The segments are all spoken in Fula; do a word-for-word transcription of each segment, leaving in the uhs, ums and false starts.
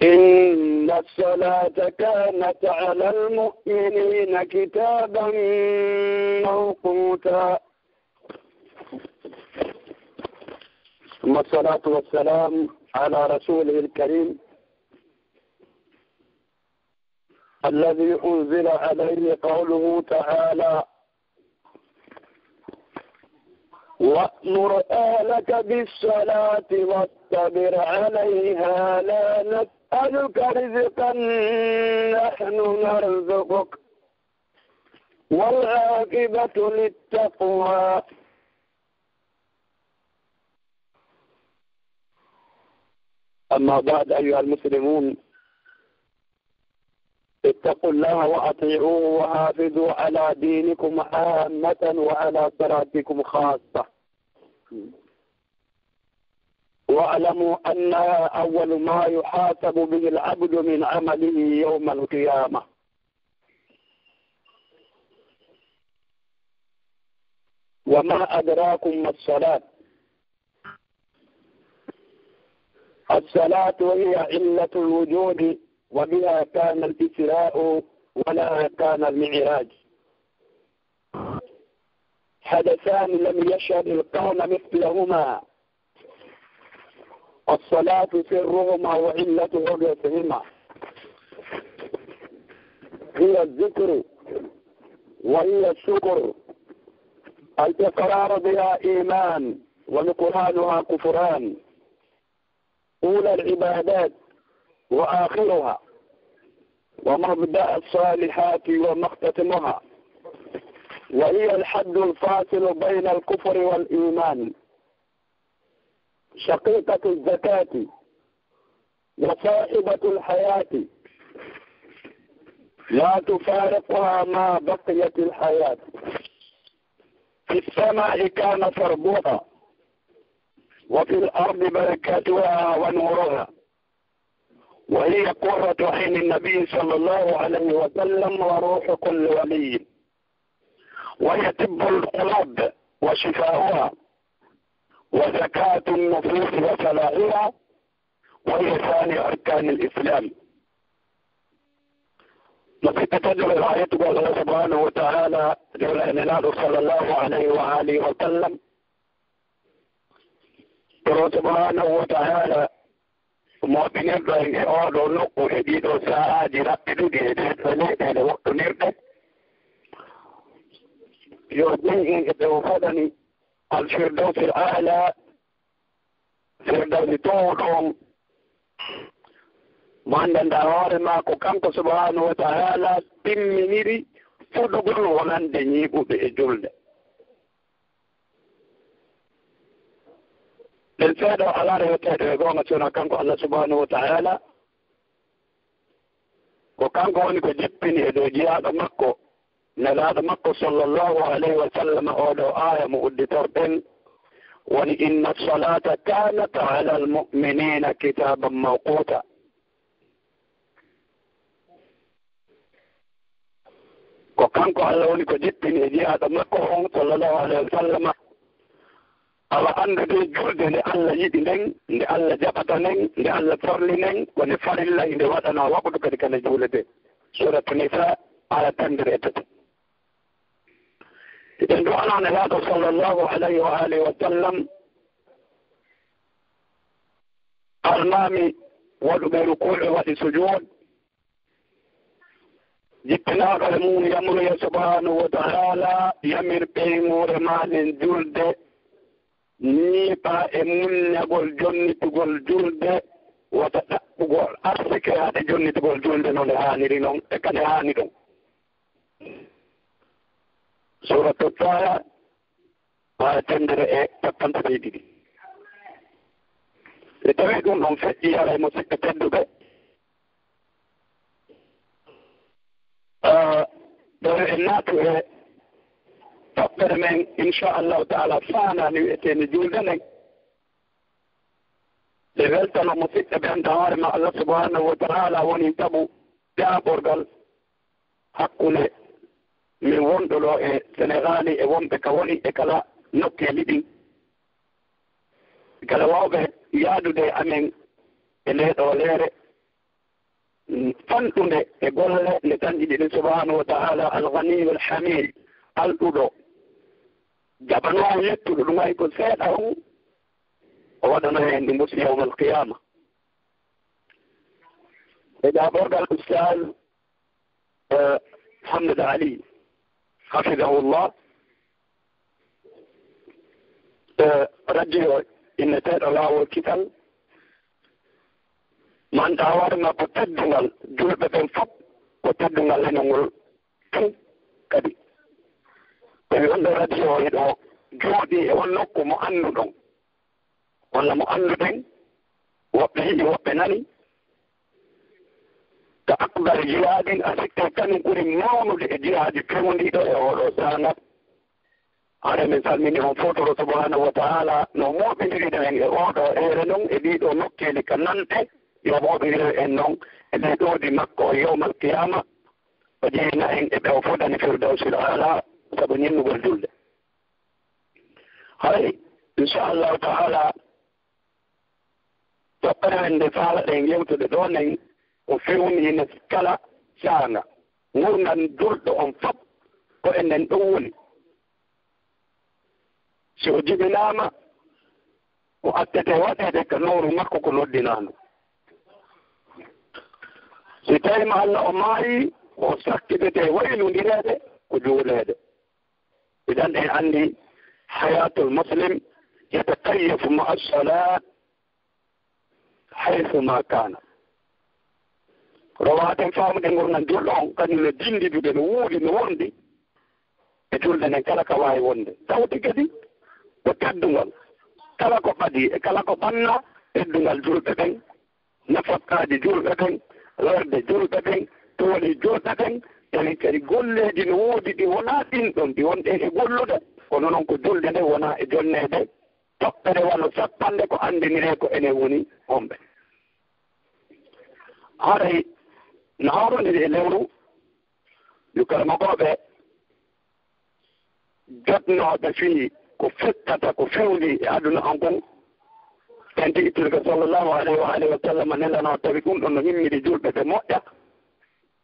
إن الصلاة كانت على المؤمنين كتابا موقوتا. ثم الصلاة والسلام على رسوله الكريم الذي أنزل عليه قوله تعالى: وأمر أهلك بالصلاة واصطبر عليها لا نسألك رزقا نحن نرزقك والعاقبة للتقوى. أما بعد، أيها المسلمون، اتقوا الله وأطيعوه وحافظوا على دينكم عامة وعلى صلاتكم خاصة. واعلموا أنها أول ما يحاسب به العبد من عمله يوم القيامة. وما أدراكم ما الصلاة. الصلاة هي علة الوجود، وبها كان الإسراء ولها كان المعراج. حدثان لم يشهد الكون مثلهما. الصلاة سرهما وعلة حدوثهما. هي الذكر وهي الشكر. الإقرار بها إيمان ونكرانها كفران. أولى العبادات وآخرها، ومبدأ الصالحات ومختتمها، وهي الحد الفاصل بين الكفر والإيمان، شقيقة الزكاة وصاحبة الحياة، لا تفارقها ما بقيت الحياة. في السماء كان فرضها، وفي الأرض بركتها ونورها، وهي قرة عين النبي صلى الله عليه وسلم وروح كل ولي، وهي طب القلوب وشفاؤها، وزكاة النفوس وصلاحها، وهي ثاني أركان الإسلام. Musidɓe tedduɓe, haa yettugol Allah subhanahu wa ta'ala, joola e Nelaaɗo sallallahu alayhi wa alihi wa sallam. Toro subhanahu wa ta'ala, moɓinirɗo en e oɗo nokku e ɗiɗo sa'aaji raɓɓiɗuɗi e ɗee ɗoo leyɗeele woɗɗonirɗe, yo jeyi en e ɓe o fodani Al-Firdawsil A'la, Firdawsi towɗo on, mo anndanɗaa hoore maa ko kanko subhanahu wa ta'ala timminiri fodugol wonande ñiiɓuɓe e julde. Ɗen seeɗa o alaa reweteeɗo e goonga si wonaa kanko Allah subhanahu wa ta'ala. Ko kanko woni ko jippini e dow jiyaaɗo makko, Nelaaɗo makko sallallahu alayhi wa sallam, oo ɗoo aaya mo udditorɗen, woni: "Inna salata kanat ala al-mu'minina kitaban mawquta." Ko kanko Allah woni ko jippini e jiyaaɗo makko on, sallallahu alayhi wa sallam, awa anndude julde nde Allah yiɗi nden, nde Allah jaɓata nden, nde Allah farli nden, ko nde farilla, nde waɗanaa waktu kadi ka nde juuletee. Suuratu Nisaa, aaya teemedere e tati. Hiɗen du'anoo Nelaaɗo sallallahu alayhi wa alihi wa sallam, almaami waɗuɓe rukuu'e waɗi sujuud, jippinaaɗo e mum yamruya subhanahu wa ta'ala, yamir ɓeynguure maa nden julde, ñiiɓa e muññagol jonnitugol julde, wota ɗaɓɓugol arsike haa ɗe jonnitugol julde no nde haaniri non, e ka nde haani ɗon. Suuratu Taaha, aaya teemedere e cappanɗe ɗiɗi. E tawi ɗum ɗon feƴƴi, haray, musidɓe tedduɓe, ah, ɗo en naatu e toɓɓere men, inchallahu taala, faandaani wi'eteende julde nden. Nde weltano musidɓe ɓen, tawaare ma Allah subhanahu wa ta'ala woni sabu jaaɓorgal hakkunde min wonɗo ɗo e Senegaali e wonɓe ka woni e kala nokkeeli ɗin. Kala waawɓe yaadude e amen e ndee ɗoo leere, fanɗunde e golle nde tanƴi ɗiɗi subhanahu wa ta'ala, al-ghaniyyul hamid, alɗuɗo, jaɓanoowo yettuɗo, ɗum hay ko seeɗa on, o waɗana en ɗum aussi yawmal qiyama. E jaaborde al ustaz, eh, Hamdata Ali, hafidahullah, eh, radio inneteeɗo Laawol Kisal, manta hoore makko teddungal julɓe ɓen fof, ko teddungal henongol tun kadi. Tawi on ɗo radio o hiɗo jooɗii e on nokku mo annduɗon, walla mo annduɗen, woɓɓe yi'i, woɓɓe nani, ka akbar jihadin, a sikka kañum ɓuri mawnude e jihaaji pewndiiɗo e oo ɗoo saanga. Hare min salmini on fof, toro subhanahu wa ta'ala no moɓindirino en e oo ɗoo heere non e ɗii ɗoo nokkeeli ka nante, yo moɓindir en non e leyɗoodi makko o yawmal qiyama, o jeyna en e ɓe o fodani firdawsil ala, sabu ñinnugol julde. Hay, inchallahu ta'ala, toɓɓere men nde faalaɗen yewtude ɗo nen, ko fewni ene kala saanga. Ngurndan julɗo on fof ko enen ɗo woni. Si o jibinaama, o attete waɗeede ka nowru makko ko noddinaano. Si tawiima Allah o maayi, o sakkitete waylundireede ko juuleede. Idan en anndi hayatul muslim yatakayyafu ma'a salat haythu ma kana. Rowaaten faamude ngurndan julɗo on, kañum no dindidude, no wuuri, no wondi e julde nden kala ka waawi wonde. Tawti kadi ko teddungal. Kala ko ɓadii e kala ko ɓanna teddungal julɓe ɓen, nafakkaaji julɓe ɓen, lorde julɓe ɓen, tooli julɓe ɓen, tawi kadi golleeji no woodi ɗi wonaa ɗin ɗon, ɗi wonɗen e gollude, kono noon ko julde nde wonaa e jonneede toɓɓere wano sappande ko anndiniree ko enen woni homɓe. Haray no hawrondiri e lewru, yo karamokooɓe jotnooɓe fii ko fettata, ko fewndi e aduna on kon, ɓen ti ittude ko sallallahu alayhi wa alihi wa sallam nelanoo, tawi ɗum ɗon no himmini julɓe ɓe moƴƴa.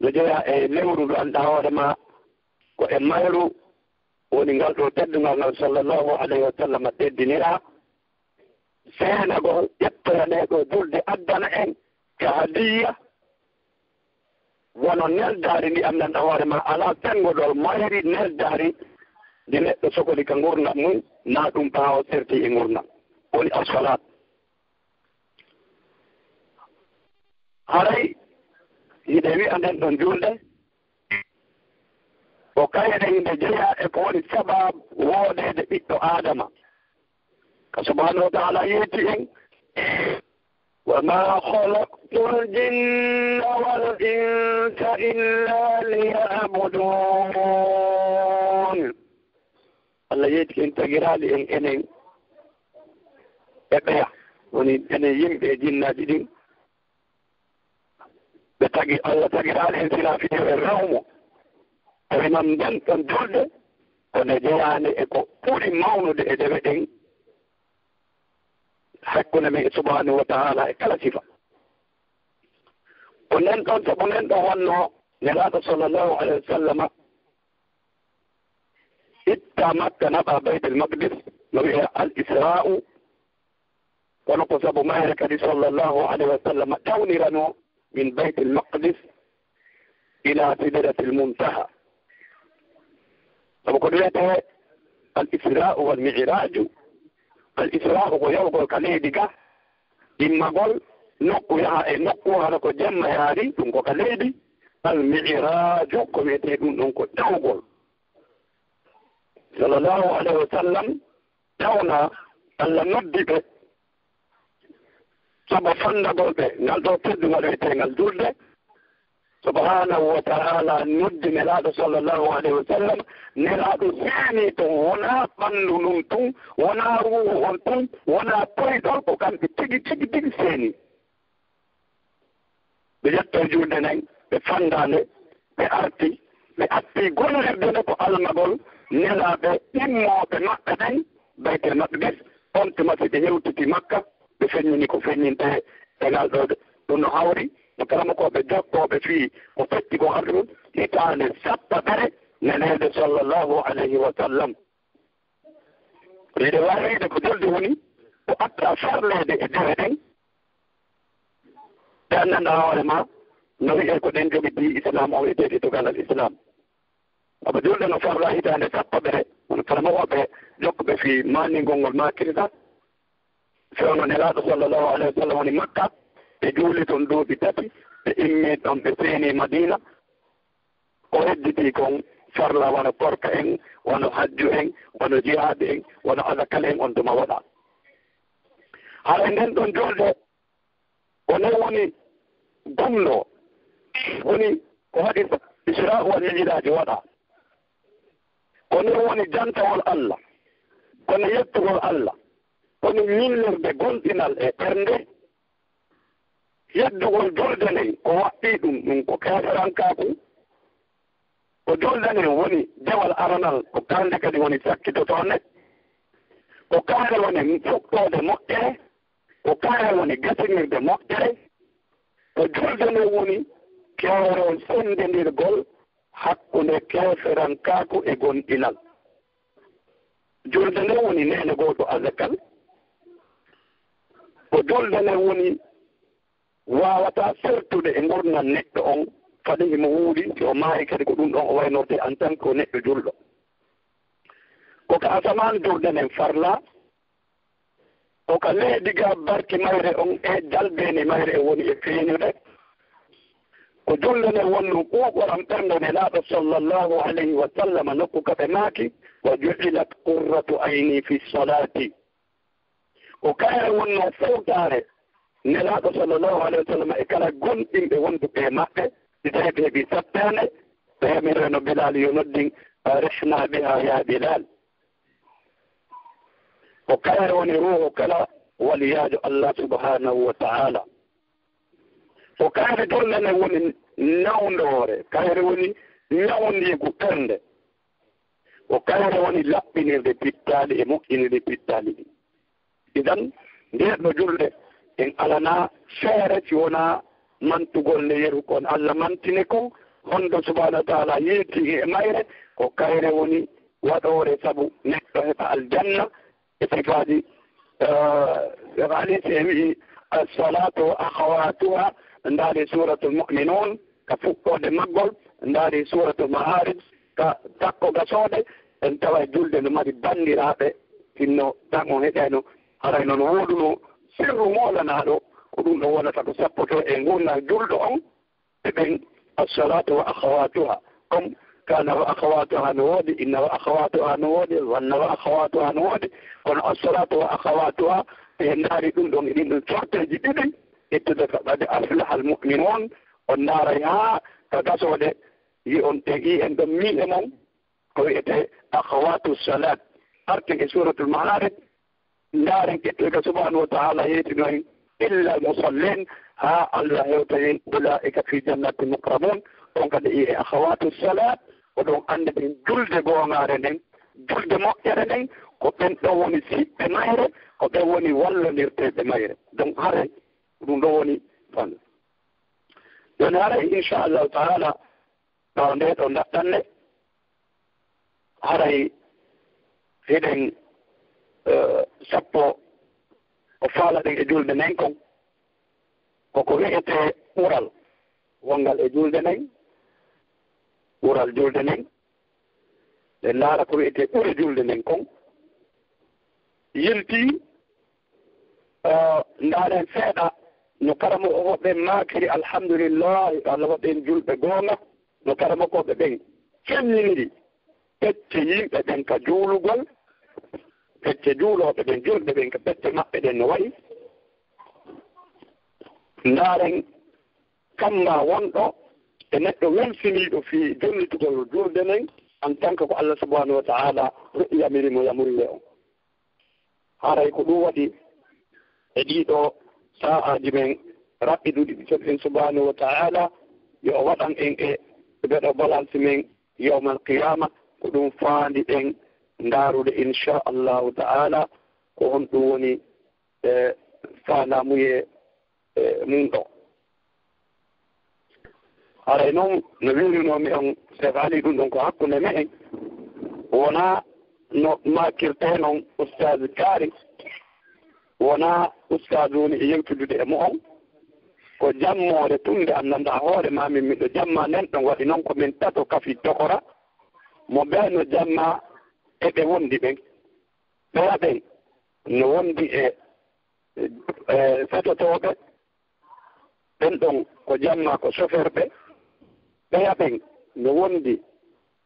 No jeyaa e lewru ndu anndaa hoore maa ko e mayru woni ngal ɗo teddungal ngal sallallahu alayhi wa sallam teddiniraa. Seenagol ƴettoyanee ɗo julde addana en ka hadiya, wano neldaari ndi anndanɗaa hoore maa, alaa senngo ɗo mayri neldaari ndi neɗɗo sokoli ka ngurndan mum, naa ɗum ɓaawo serti e ngurndan. Woni as-salaat. Haray hiɗen wi'a nden ɗon julde, ko kayre hinde jeyaa e ko woni sabab woodeede ɓiɗɗo Aadama. Ka subhanahu wa ta'ala yeeti en, "Wa ma khalaqtul jinna wal insa illa liya'budun." Allah yeeti en, tagiraali en enen e ɓeya, woni enen yimɓe e jinnaaji ɗin. Ɓe tagi, Allah tagiraali en sila fii yo en rew mo. Tawi noon nden ɗon julde, ko nde jeyaande e ko ɓuri mawnude e dewe ɗen, hakkunde men e subhanahu wa ta'ala e kala sifa. Ko nden ɗon, sabu nden ɗon wonno Nelaaɗo sallallahu alayhi wa sallama itta Makka naɓa Baytul Maqdis, no wi'e al Isra'u. Kono ko sabu mayre kadi sallallahu alayhi wa sallam ɗawnirano min Baytul Maqdis ila Sidratil Muntaha. Sabu ko ɗum wiyetee al Isra'u wal Mi'raju. Al Isra'u ko yahugol ka leydi ga, immagol nokku yaha e nokku, hara ko jemma yaari, ɗum ko ka leydi. Al Mi'raju ko wiyetee ɗum ɗon ko ɗawgol. Sallallahu alayhi wa sallam, tawna Allah noddi ɓe sabu fanndagol ɓe ngal ɗo teddungal wiyeteengal julde. Subhanahu wa ta'ala noddi Nelaaɗo sallallahu alayhi wa sallam. Nelaaɗo seeni ton, wonaa ɓanndu ndun tun, wonaa ruuhu on tun, wonaa koyɗol, ko kamɓe tigi, tigi, tigi seeni. Ɓe ƴetti julde nden, ɓe fanndaa nde, ɓe arti, ɓe atti gollirde nde ko almagol nelaaɓe immooɓe maɓɓe ɓen, Baytel Maqdis. On tuma si ɓe hewtiti Makka, ɓe feññini ko feññintee e ngal ɗoo de. Ɗum no hawri no karamokooɓe jokkooɓe fii ko fetti ko arde ɗum, hitaande sappaɓere neleede sallallahu alayhi wa sallam. Miɗo waawi wiide ko julde woni ko atta farleede e dewe ɗen, ɗe anndanɗaa hoore maa no wi'ee ko ɗen jogi dii Islam, o wi'etee fii tugal al Islam. Aba julde no farla hitaande sappaɓere, kono karamokooɓe jokkooɓe fii maandingol ngol maakiri tan. Fewndo Nelaaɗo sallallahu alayhi wa sallam woni Makka, ɓe juuli ton duuɓi tati, ɓe immii ɗon, ɓe seenii Madiina. Ko hedditii kon farla wano korka en, wano hajju en, wano jihaadi en, wano azakal en, on tuma waɗaa. Haray nden ɗon julde, ko nden woni gumɗo, woni ko waɗi Israa wal Mi'raaj waɗaa. Ko nden woni jantawol Alla, ko nden yettugol Alla, ko nden ñinnirde gomɗinal e ɓernde. Yeddugol julde nden, ko waɗɗii ɗum, ɗum ko keeferankaaku. Ko julde nden woni dewal aranal, ko kande kadi woni sakkitotoonde. Ko kande woni fuɗɗoode moƴƴere, ko kande woni gasinirde moƴƴere. Ko julde nden woni keerol senndendirgol hakkunde keeferankaaku e gomɗinal. Julde nden woni neenegol azakal. Ko julde nden woni waawataa sertude e ngurndan neɗɗo on, fade himo wuuri, si o maayi kadi ko ɗum ɗon o waynortee en tant que neɗɗo julɗo. Ko ka asamaan julde nden farlaa, ko ka leydi ga barki mayre on e jalbeeni mayre e woni e feeñude. Ko julde nden wonnoo ɓuuɓoram ɓernde Nelaaɗo sallallahu alayhi wa sallam nokku ka ɓe maaki, "Wa ju'ilat qurratu ayni fi salaati." Ko kayre wonnoo fowtaare Nelaaɗo sallallahu alayhi wa sallam e kala gomɗinɓe wonduɓe e maɓɓe, si tawii ɓe heɓii sattaande, ɓe yamiree no Bilaal yo noddin, "Arihna biha ya Bilaal." Ko kayre woni ruuhu kala waliyaajo Allah subhanahu wa ta'ala. Ko kayre julde nden woni nawndoore, kayre woni ñawndiigu ɓernde. Ko kayre woni laɓɓinirde pittaali e moƴƴinirde pittaali ɗin. Idan, ndee ɗoo julde, en alanaa feere si wonaa mantugol nde yeru kon Alla mantini kon, honɗun subhanahu wa ta'ala yeetii e mayre, ko kayre woni waɗoore sabu neɗɗo heɓa aljanna, e sifaaji, eh, hadis e wi'i, "As-salatu wa akhawatuha", ndaari Suratul Mu'minun, ka fuɗɗoode maggol, ndaari Suratul Ma'arij, ka takko gasoode, en tawa julde no mari banndiraaɓe, sinno tan on heɗayno, haray no woodunoo sirru moolanaaɗo, ko ɗum ɗon wonata ko sappotoo e ngurndan julɗo on, e ɓen, "As-salatu wa akhawatuha." Comme kana wa akhawatuha no woodi, inna wa akhawatuha no woodi, zanna wa akhawatuha no woodi. Kono as-salatu wa akhawatuha, si en ndaari ɗum ɗon e ɗin ɗon corteeji ɗiɗi, ittude ka qad aflaha al-mu'minun, on ndaaray haa ka gasoode, yi'on e yi'en ɗon mii'e mon, ko wi'etee akhawatu salat. Arten e Suratul Ma'arij, ndaaren ƴettoy ka subhanahu wa ta'ala yeetino en, "Illa al-musallin", haa Allah hewta en, "Ulaika fi jannatin mukramun." On kadi e akhawatu salat, ko ɗon anndeten julde goongaare nden, julde moƴƴere nden, ko ɓen ɗon woni siɓɓe mayre, ko ɓen woni wallondirteeɓe mayre. Donc haray, ɗum ɗo woni fan. Ɗon haray, inchallahu ta'ala, ɓaawo ndee ɗoo daɗɗannde, haray hiɗen, eh, sappo o faalaɗen e julde nden kon, koko wi'etee ɓural wonngal e julde nden, ɓural julde nden, en ndaara ko wi'etee ɓure julde nden kon. Yiltii, eh, ndaaren seeɗa no karamokooɓe ɓen maakiri, alhamdulillahi, yo Allah waɗu en julɓe goonga, no karamokooɓe ɓen feññiniri pecce yimɓe ɓen ka juulugol, pecce juulooɓe ɓen, julɓe ɓen ka pecce maɓɓe ɗen no wa'i. Ndaaren kamma wonɗo e neɗɗo welsiniiɗo fii jonnitugol julde nden, en tant que ko Allah subhanahu wa ta'ala yamiri mo yamruye on. Haray ko ɗum waɗi e ɗii ɗoo sa'aaji men raɓɓiɗuɗi, ɗi toɗɗen subhanahu wa ta'ala yo o waɗan en e ɓee ɗoo balance men yawmal qiyama, ko ɗum faandiɗen ndaarude, insha Allahu ta'ala, ko honɗum woni, e, faandamuye, e, mum ɗoo. Haray noon no wiirunoo-mi on, Seek Ali, ɗum ɗon ko hakkunde me'en. Wonaa no maakirtee noon Ustaaz Kaari, wonaa Ustaaz woni e yewtidude e mo'on. Ko jammoore tun nde anndanɗaa hoore maa min miɗo jammaa nden ɗon. Waɗi noon ko min tato kafi tokora, mo bee no jammaa e ɓe wondi ɓen. Ɓeya ɓen no wondi e, e, e fetotooɓe, ɓen ɗon ko jammaa ko soferɓe. Ɓeya ɓen no wondi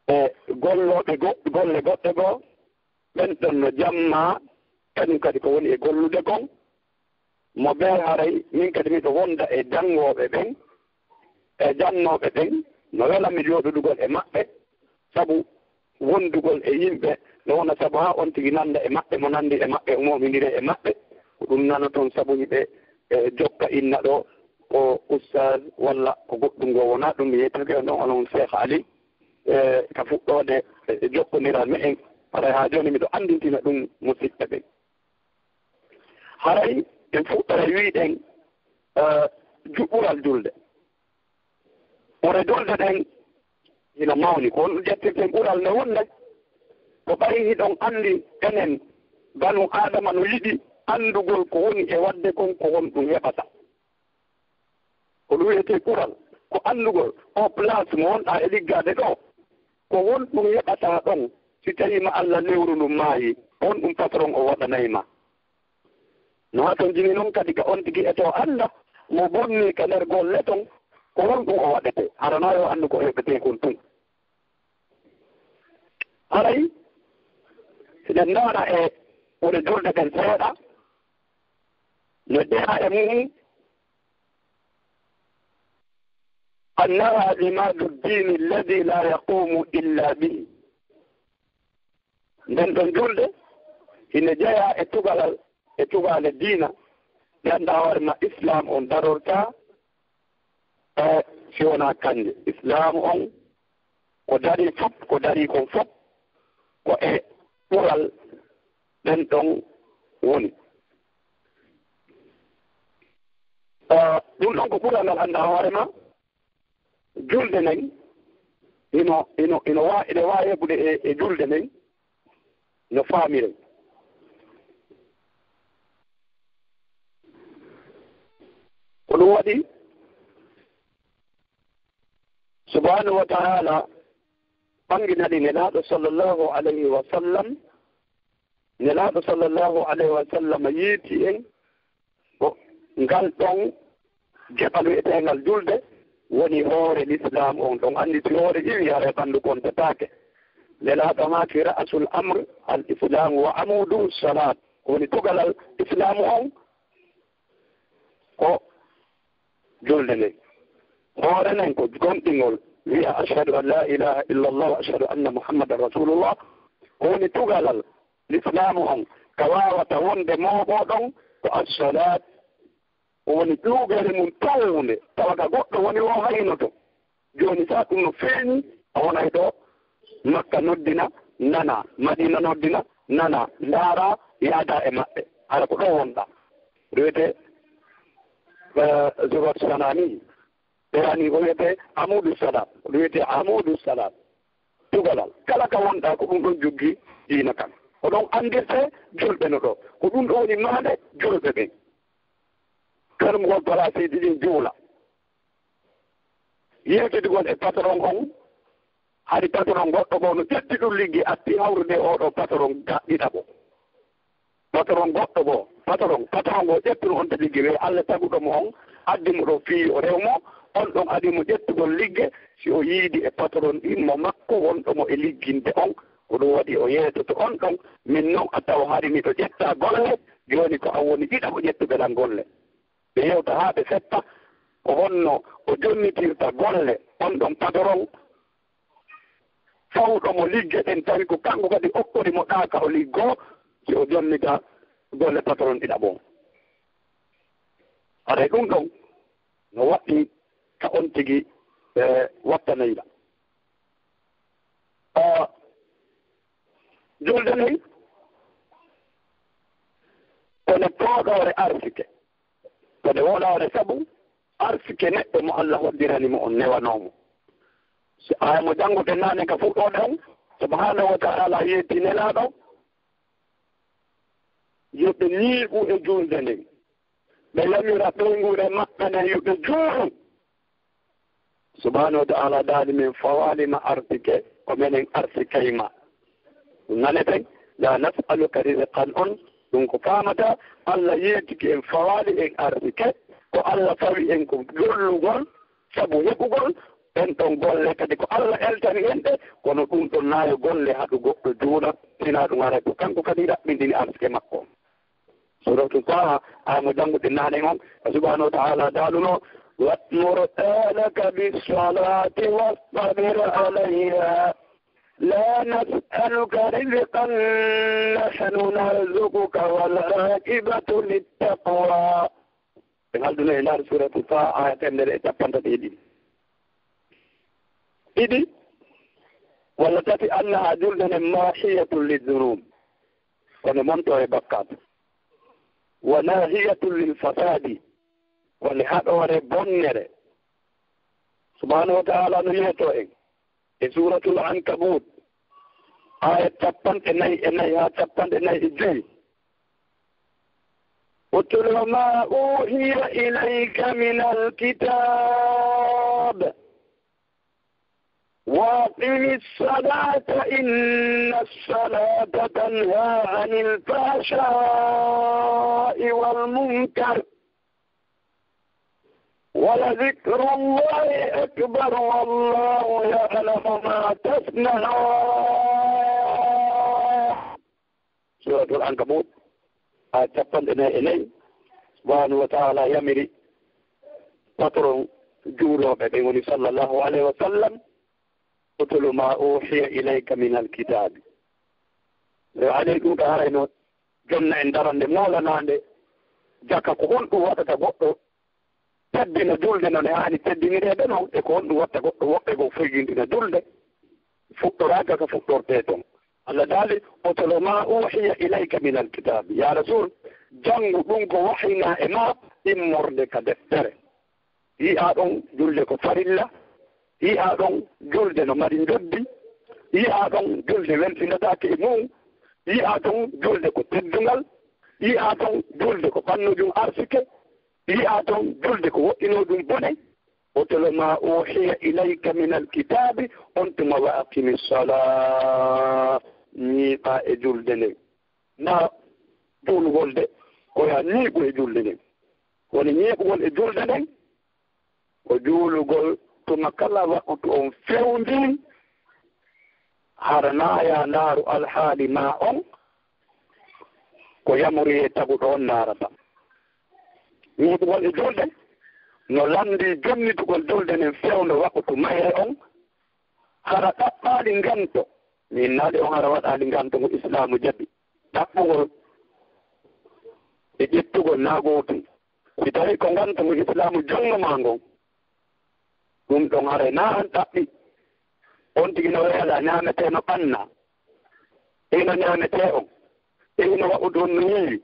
e gollooɓe go-, golle goɗɗe goo, ɓen ɗon no jammaa kañum kadi ko woni e gollude kon. Mo bee haray min kadi miɗo wonda e janngooɓe ɓen, e jannooɓe ɓen, no welammi jooɗodugol e maɓɓe, sabu wondugol e yimɓe no wona sabu haa on tigi nannda e maɓɓe, mo nanndi e maɓɓe, o moomindira e maɓɓe. Ko ɗum nana toon sabu hiɓe, e, jokka inna ɗoo ko ustaaz walla ko goɗɗum ngoo. Wonaa ɗum mi yettake on ɗon, onon Seek Ali, e, ka fuɗɗoode, e, jokkondiral me'en. Haray haa jooni miɗo anndintina ɗum musiɓɓe ɓen. Haray en fuɗɗoray wi'uɗen, eh, ju-, ɓural julde. Ɓure julde ɗen hino mawni. Ko honɗum ƴettirten ɓural nde wonnde? Ko ɓay hiɗon anndi enen Banu Aadama no yiɗi anndugol ko woni e waɗde kon, ko honɗum heɓata. Ko ɗum wiyetee ɓural, ko anndugol oo place mo wonɗaa e liggaade ɗoo. Ko honɗum heɓataa ɗon si tawii ma Alla lewru ndun maayii? Honɗum patron o waɗanay ma? No hatonjini non kadi ka on tigi etoo annda mo bonnii ka nder golle ton, ko honɗum o waɗetee? Hara no yo anndu ko heɓetee kon tun. Haray, si ɗen ndaara e ɓure julde ɗen seeɗa, no jeyaa e mu'un, أنها عماد الدين الذي لا يقوم إلا به. Nden ɗon julde hino jeyaa e tugalal, e tugaale diina, ɗe anndaa hoore ma Islaam on darortaa, e si wonaa kanje. Islaam on ko darii fof, ko darii kon fof, ko e ɓural ɗen ɗon woni. Eh, ɗum ɗon ko ɓural ngal anndaa hoore ma. Julde nden, ino, ino, ino wa-, ene waawi heɓude e, e julde nden, no faamiree. Ko ɗum waɗi, Subhaanahu wa Ta'aala ɓanginani Nelaaɗo sallallahu alayhi wa sallam, Nelaaɗo sallallahu alayhi wa sallam yeeti en ko ngal ɗon geɓal wi'eteengal julde woni hoore Lislaam on. Ɗon anndi si hoore iwi, haray ɓanndu kontataake. Nelaaɗo maaki, "Ra'sul amr al Islaam wa amuuduhu salaat." Ko woni tugalal Islaamu on ko julde nden. Hoore nden ko gomɗingol, wi'a, "Ashhadu an laa ilaaha illallah wa ashhadu anna Muhammadan Rasuulullah." Ko woni tugalal Lislaamu on, ka waawata wonde mooɓoo ɗon, ko as-salaat, ko woni ƴuugeere mum townde, tawa ka goɗɗo woni o haynoto. Jooni, sa ɗum no feeñi, a wonay ɗo Makka noddina, nana, Madiina noddina, nana, ndaara, yaada e maɓɓe. Hara ko ɗo wonɗa. Ɗo wiyetee, eh, Zubar Sanani. Ɓe yani ko wiyetee Amudu Salam. Ɗo wiyetee Amudu Salam. Tugalal. Kala ka wonɗa ko ɗum ɗon joggi diina kan. Ko ɗon anndirtee julɓe no ɗo. Ko ɗum ɗo woni maande julɓe ɓen. Karmugol palaasiiji ɗin juula. Yewtidugol e patron on, hari patron goɗɗo goo no ƴetti ɗum liggi atti hawrude e oo ɗoo patron ga-, ɗiɗaɓo. Patron goɗɗo goo, patron, patron goo ƴettunu on to liggi, wii Alla taguɗo mo on, addi mo ɗoo fii o rew mo, on ɗon adi mo ƴettugol ligge, si o yiidi e patron ɗin mo makko wonɗo mo e ligginde on, ko ɗum waɗi o yeetoto on ɗon, min non a taw hari miɗo ƴetta golle, jooni ko an woni ɗiɗaɓo ƴettuɓe lan golle. Ɓe yewta haa ɓe seppa ko honno o jonnitirta golle on ɗon patron fawɗo mo ligge ɗen, tawi ko kanko kadi okkori mo ɗaaka o liggoo, si o jonnita golle patron ɗiɗaɓo on. Haray ɗum ɗon no waɗɗii ka on tigi, e, wattaneyla. Ah, julde nden, ko nde pooɗoore arsike, ko nde woɗaare sabu arsike neɗɗo mo Allah hoddirani mo on, newanoo mo. Si aya mo jannguɗen naane ka fuɗɗoode on, subhanahu wa ta'ala yeetii Nelaaɗo yo ɓe ñiiɓu e julde nden. Ɓe yamira ɓeynguure maɓɓe nden yo ɓe juulu. Subhanahu wa ta'ala daali, min fawaali ma arsike, ko menen arsikay ma. Ɗum naneten, la nas'aluka rizqan on, ɗum ko faamata, Allah yeetike en fawaali en arsike, ko Allah fawi en ko gollugol, sabu heɓugol, ɗen ɗon golle kadi ko Allah eltani en ɗe, kono ɗum ɗon na yo golle haɗu goɗɗo juula, sinaa ɗum haray ko kanko kadi raɓɓindini arsike makko. Suratu Taha, aya mo jannguɗen naane on, subhanahu wa ta'ala daaluno, "Wa'mur ahlaka bis-salati wastabir alayha, la nas'aluka rizqan nahnu narzuquka wal aqibatu lit-taqwa." Ɓe ngalduno e nder Suratu Taha, aya teemedere e capanɗe tati e ɗiɗi. Ɗiɗi, walla tati, annaha julde nden mahiyatun lidh-dhunub. Kono monto e bakkaatu. Wa nahiyatun lil fasadi, ko nde haɗoore bonnere. Subhanahu wa ta'ala no yeeto en e Suratul Ankabut, aya capanɗe nayi e nayi haa capanɗe nayi e joyi. Utlu ma uhiya ilayka min alkitab. وأقم الصلاة إن الصلاة تنهى عن الفحشاء والمنكر ولذكر الله أكبر والله يعلم ما تصنعون. Suratul Ankabut, aya capanɗe nayi e nayi, subhanahu wa ta'ala yamiri patron juulooɓe ɓe woni sallallahu alayhi wa sallam, "Utlu ma uhiya ilayka min alkitabi." Yo alay ɗum ka harayno jonna en darande moolanaande jaka ko honɗum waɗata goɗɗo teddina julde no nde haani teddinireede non, e ko honɗum watta goɗɗo woɓɓe goo foygintina julde, fuɗɗoraaka ka fuɗɗortee ton. Allah daali, "Utlu ma uhiya ilayka min alkitabi." Ya Rasul, janngu ɗum ko wahayinaa e maa immorde ka deftere. Yi'aa ɗon julde ko farilla, yi'aa ɗon julde no mari njoddi, yi'aa ɗon julde weltinataake e mum, yi'aa ɗon julde ko teddungal, yi'aa ɗon julde ko ɓannojum arsike, yi'aa ton julde ko woɗɗinoo ɗum bone. "Utlu ma uhiya ilayka min alkitabi", on tuma, "wa aqimi sala", ñiiɓaa e julde nden. Na juulugol de, ko yo a ñiiɓu e julde nden. Woni ñiiɓugol e julde nden, ko juulugol tuma kala waqtu on fewndii, hara na ya ndaaru alhaali maa on, ko yamoriyee taguɗo on ndaarata. Ñiiɓugol e julde no lanndii jonnitugol julde nden fewndo waqtu mayre on, hara ɗaɓɓaali nganto, mi innaali on hara waɗaali nganto ngo Islaamu jaɓi. Ɗaɓɓugol e ƴettugol na gootum. Si tawii ko nganto ngo Islaamu jonno maa ngon, ɗum ɗon haray na an ɗaɓɓi. On tigi no weela, ñaametee no ɓanna. E hino ñaametee on. E hino waɗude on no ñiiwi.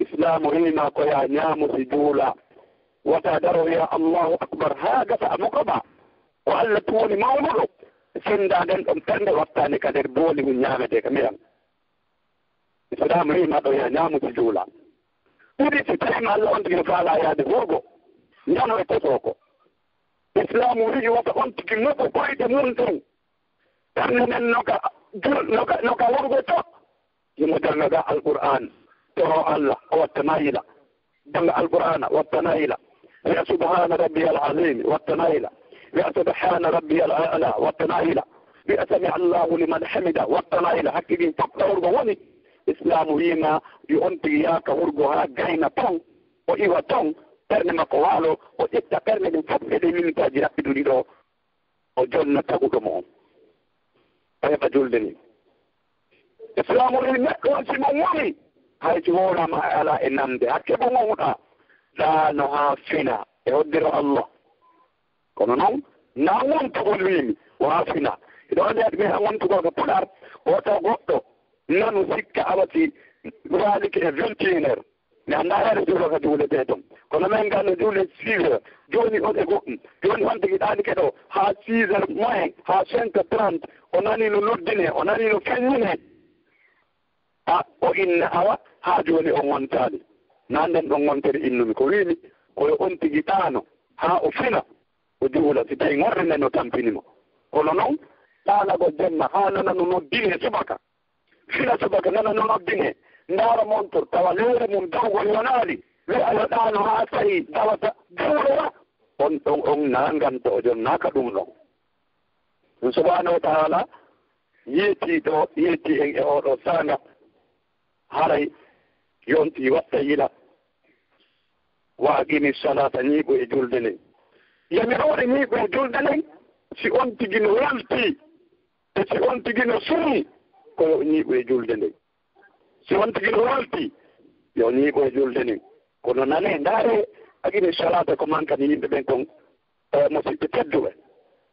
Islaamu wi'i ma ko yaa ñaamu si juula. Wata daro wi'a Allahu Akbar haa gasa a mokoɓa. Ko Allah tun woni mawnuɗo. Senndaa nden ɗon ɓernde wattaani ka nder booli hun ñaametee ka miran. Islaamu wi'i ma ɗo yaa ñaamu si juula. Ɗiɗi, si tawii ma Allah on tigi no faalaa yaade hurgo, ñano e kosoo ko. Islaamu wi'i wata on tigi moɓu koyɗe mun ɗen. Ɓernde nden no ka jul-, no ka, no ka hurgo to. Himo jannga ga Alqur'aan, toro Allah, o watta nayila. Jannga Alqur'aana, watta nayila. Wi'a, "Subhaana rabbiyal aziim," watta nayila. Wi'a, "Subhaana rabbiyal a'laa," watta nayila. Wi'a, "Sami Allahu liman hamida," watta nayila. Hakke ɗin fof ka hurgo woni. Islaamu wi'i ma, yo on tigi yaha ka hurgo haa gayna ton, o iwa ton, ɓernde makko waalo, o ƴetta ɓerɗe ɗen fof e ɗee minitaaji raɓɓiɗuɗi ɗoo. O jonna taguɗo mo on. O heɓa julde ni. Islaamu wi'i neɗɗo on si mo woni, hay si wowlaama a alaa e nande, hakke mo wowɗaa, ɗaano haa fina e hoddiro Allah. Kono non, na wontugol wiimi, o haa fina. Hiɗo anndi hade mi haa wontugol ko pular, ko taw goɗɗo nanu sikka awa si waalike e vingt et une heures. Mi anndaa heere juulo ka juuletee ton. Kono men ngal no juule six heures. Jooni on e goɗɗum. Jooni on tigi ɗaani keɗo haa six heures moins, haa cinq heures trente. O nani no noddinee, o nani no feññinee. A, o inna awa, haa jooni o ngontaali. Naa nden ɗon ngontere innumi. Ko wiimi, ko yo on tigi ɗaano, haa o fina. O juula, si tawi ŋorre nden no tampini mo. Kono non, ɗaanagol jemma haa nana no noddinee subaka. Fina subaka nana no noddinee. Ndaara montor, tawa lewre mum dawgol yonaali. Wi'a yo ɗaano haa tawi dawata juulowa. On ɗon, on naanganto, o jonnaaka ɗum ɗon. Ɗum subhaanahu wa ta'ala yeetii ɗo, yeetii en e oo ɗoo saanga. Haray yontii watta yila. Wa aqimi salata, ñiiɓu e julde nden. Yamiroore ñiiɓu e julde nden, si on tigi no weltii, e si on tigi no suumi, ko yo ñiiɓu e julde nden. Si on tigi no weltii, yo ñiiɓu e julde nden. Kono nanee, ndaaree, aqimi salata ko mankani yimɓe ɓen kon, e, musiɓɓe tedduɓe.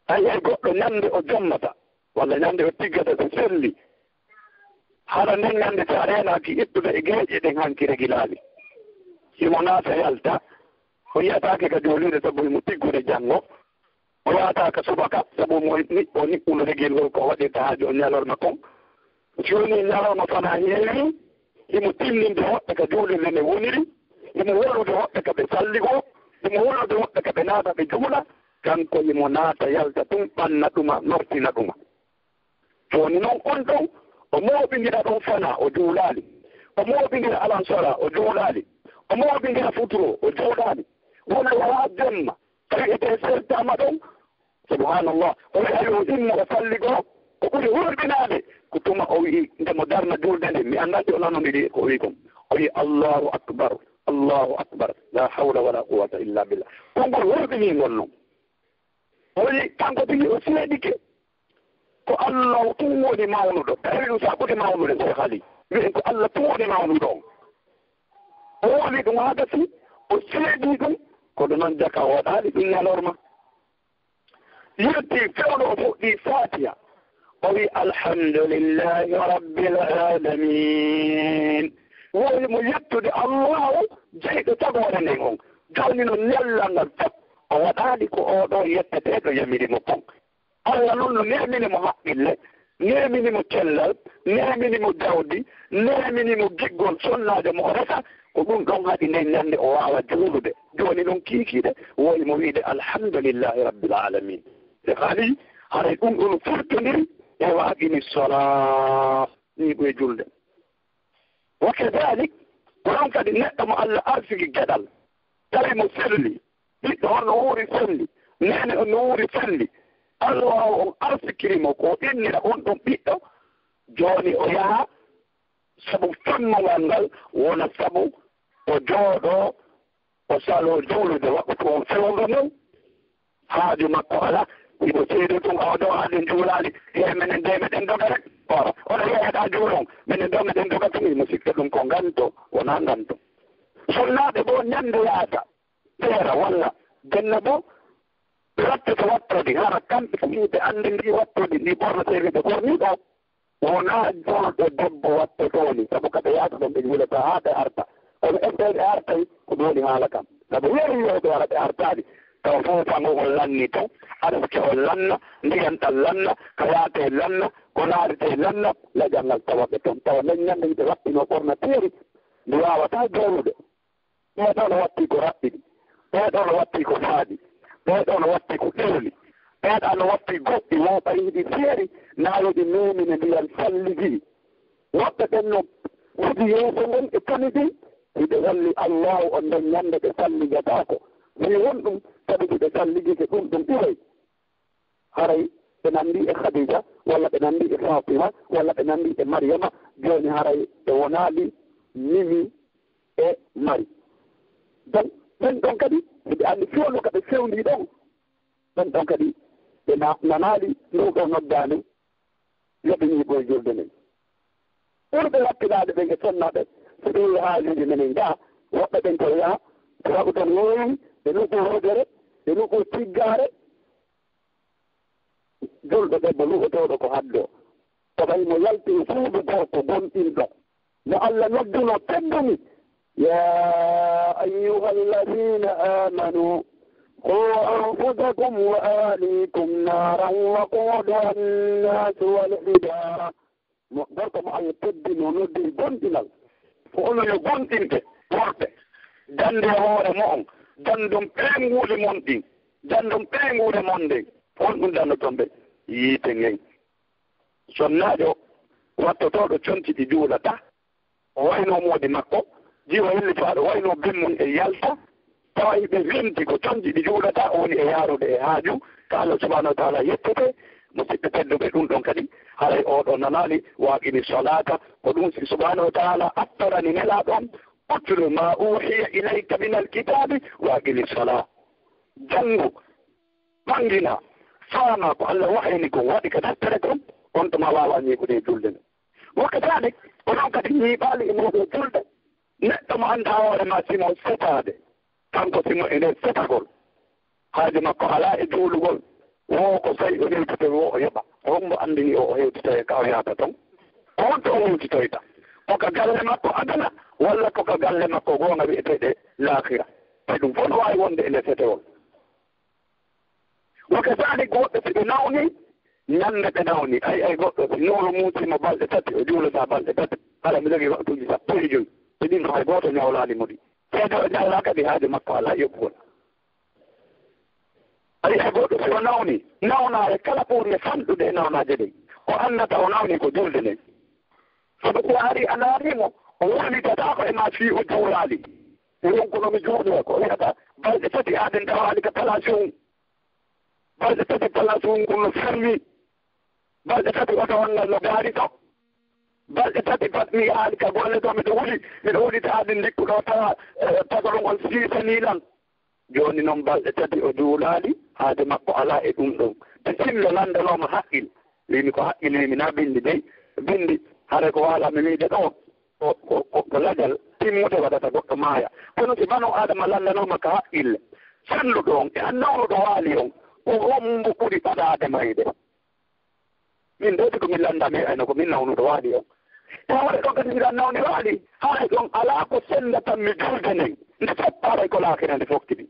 Hay hay goɗɗo ñande o jommata, walla ñande o tiggata si selli, hara nden ñande si a reenaaki ittude e geeƴe ɗen hanki regilaali. Himo naata yalta, o yiyataake ka juulirde sabu himo tiggude janngo, o yahataa ka subaka sabu mo ni-, o niɓɓuno regel ngol ko waɗirta haaju on ñalorma kon. Jooni ñalorma fanaa heewi, himo timminde woɓɓe ka juulirde nde woniri, himo wollude woɓɓe ka ɓe salligoo, himo wollude woɓɓe ka ɓe naata ɓe juula, kanko himo naata yalta tun ɓanna ɗuma, noftina ɗuma. Jooni non on ɗon, o mooɓindira ɗon fanaa, o juulaali. O mooɓindira alansara, o juulaali. O mooɓindira futuro, o juulaali. Wona yaha jemma, tawi ete sertaama ɗon. Subhanallah. O wi'a yo immo o salligoo, ko ɓuri hurɓinaade, ko tuma o wi'i nde mo darna juulde nde, mi anndaa si o nanondiri ko o wi'i kon. O wi'i, "Allahu akbar, Allahu akbar, la hawla wala quwwata illa billah." Konngol hurɓinii ngol non. O wi'i, kanko tigi o seedike. Ko Allah tun woni mawnuɗo. Tawi ɗum saɓude mawnude, Seex Ali. Wi'en ko Allah tun woni mawnuɗo on. O woni ɗum haa gasi, o seedii ɗum, kono non jaka o waɗaali ɗum ñalorma. Yettii fewndo o fuɗɗii Faatiha. O wi'i, "Alhamdulillahi Rabbil Aalamiin." Woowi mo yettude Allaahu jeyɗo tagoore nden on. Jooni non ñallal ngal fof o waɗaali ko oo ɗoo yetteteeɗo yamiri mo kon. Allah non no neemini mo haqqille, neemini mo cellal, neemini mo jawdi, neemini mo giggol sonnaajo mo o resa, ko ɗum ɗon haɗi nden ñande o waawa juulude. Jooni non kiikiiɗe, woowi mo wi'ude, "Alhamdulillahi Rabbil Aalamiin." E haali, haray ɗum ɗon furtondiri e wa aqimi salaa, ñiiɓu e julde. Wa kadalik, ko ɗon kadi neɗɗo mo Allah arsiki geɗal, tawi mo selli, ɓiɗɗo on no wuuri selli, neene on no wuuri selli, Allah on arsikiri mo ko innira on ɗon ɓiɗɗo, jooni o yaha sabu femmungal ngal, wona sabu o jooɗo, o saloo juulude, waɗɗo ko on fewndo mum, haaju makko alaa. Himo seedi tun, awa ɗoo haaden juulaali, he menen de meɗen doga rek. Ora, oɗo yeeyaɗaa juulon, menen ɗoo meɗen doga tun, himo sikka ɗum ko nganto, wonaa nganto. Sonnaaɓe boo ñande yaata, teera walla janna boo, ɓe wattoto wattoodi, hara kamɓe tigi ɓe anndi ndi wattoodi, ndi ɓornetee ɓe ɓornii ɗoo. Wonaa juulɗo debbo wattotooni, sabu ka ɓe yaata ɗon ɓe juulata haa ɓe arta. Kono ɓe ɓe artay, ko ɗum woni haala kam. Sabu weeri yo ɓe ara ɓe artaali, taw fof fango on lanni ton, arsike on lanna, ndiyan ɗan lanna, ka yaatee lanna, ko laaritee lanna, laƴal ngal tawa ɓe ton. Tawa nden ñande ɓe wattino ɓorna teeri, ndi waawataa juulude. Ɓee ɗoo no watti ko raɓɓiɗi, ɓee ɗoo no watti ko faaɗi, ɓee ɗoo no watti ko ɗerli, ɓee ɗoo no watti goɗɗi, wo ɓay hiɗi seeri, naa hiɗi meemine ndiyan salligi. Woɓɓe ɓen no foti yeeso ngon e kami ɗin, hiɓe holli Allaahu on nden ñande ɓe salligataako. Fii won ɗum, sabi si ɓe salligike ɗum, ɗum iway. Haray ɓe nanndi e Khadija, walla ɓe nanndi e Fatima, walla ɓe nanndi e Maryama, jooni haray ɓe wonaali Mimi e Mari. Donc, ɓen ɗon kadi, hiɓe anndi fewndo ka ɓe fewndii ɗon. Ɓen ɗon kadi, ɓe na-, nanaali ndu ɗoo noddaandu, yo ɓe ñiiɓo e julde nden. Ɓurɓe wakkilaaɓe ɓen e sonnaaɓe, so ɓe yehi haaliji menen gaa, woɓɓe ɓen ko yaha, tawa ko tan yeeyi, ɓe nokku hoodere, ɓe nokku tiggaare, Julɗo debbo lu'otooɗo ko haddoo, ko ɓay mo yalti e suudu gorko gomɗinɗo, mo Alla nodduno, teddini, يا أيها الذين آمنوا قوا أنفسكم وأهليكم نارا وقودها الناس والحجارة. Mo gorko mo Allah teddini, o noddi e gomɗinal. Ko onon yo gomɗinɓe worɓe, dande e hoore mo'on, dandon peynguuli mon ɗin, dandon peynguure mon nden. Ko honɗum dandoton ɓe? Yiite ngen. Sonnaajo wattotooɗo conci ɗi juulataa, o waynoo moodi makko, jiwo hellifaaɗo, waynoo ben mum e yalta, tawa hiɓe wemti ko conci ɗi juulataa, o woni e yaarude e haaju, ka Allah subhanahu wa ta'ala yettete. Musidɓe tedduɓe, ɗum ɗon kadi, haray oo ɗoo nanaali, "Wa aqimi salata", ko ɗum si subhanahu wa ta'ala attorani nelaaɗo on, "Utlu ma uhiya ilayka minal kitabi wa aqimi salah." Janngu, ɓanngina, faama ko Allah wahayini kon, waɗi ka deftere kon, on tuma waawa ñiiɓude e julde nden. Wa kadalik, ko non kadi ñiiɓaali e nder julde. Neɗɗo mo anndaa hoore maa simo setaade, kanko simo e nder setagol. Haaju makko alaa e juulugol. Wo ko sey o hewtitoy, wo o yoɓa. Ko hombo anndini o, o hewtitoy e ka o yahata ton? Ko honto o hewtitoyta? Ko ka galle makko aduna, walla ko ka galle makko goonga wi'eteeɗe laakira? E ɗum fof no waawi wonde e nder setewol. Wa kadalik, woɓɓe si ɓe nawni, ñande ɓe nawni, ay, ay goɗɗo si nowlo muusi mo balɗe tati, o juulata balɗe tati, hara mi jogii waktuuji sappo e joy, e ɗin hay gooto ñawlaali mo ɗi. Seedo o ñawlaa kadi haaju makko alaa yoɓugol. Ay, ay goɗɗo si o nawni, nawnaare kala ɓurnde fanɗude e nawnaaje ɗen, o annata o nawni ko julde nden. Sabu si a ari a ndaari mo, o wullitataako e maa fii o juulaali. Minon ko no mi juuloo, ko wiyata balɗe tati aden tawaali ka palaasi on. Balɗe tati palaasi on kun no fermi. Balɗe tati oto on ngal no gaari to. Balɗe tati pat mi yahaali ka golle to, miɗo wuli, miɗo wuli taade ndikku ɗo tawa, eh, tagol ngol siisanii lan. Jooni non balɗe tati o juulaali, haaju makko alaa e ɗum ɗon. Te sinno lanndanooma haqqil, wiimi ko haqqil, wiimi na binndi dey, binndi, haray ko waala mi wiide ɗo, ko, ko, ko, ko lajal timmude waɗata goɗɗo maaya. Kono si banu Aadama lanndanooma ka haqqille, salluɗo on e an nawnuɗo waali on, ko hombo ɓuri ɓadaade mayde? Min de, si ko min lannda, mi ayno ko min nawnuɗo waali on. E hoore ɗon kadi, miɗo nawni waali, haray ɗon alaa ko senndatan mi julde nden. Nde fof haray ko laakira nde foftidi.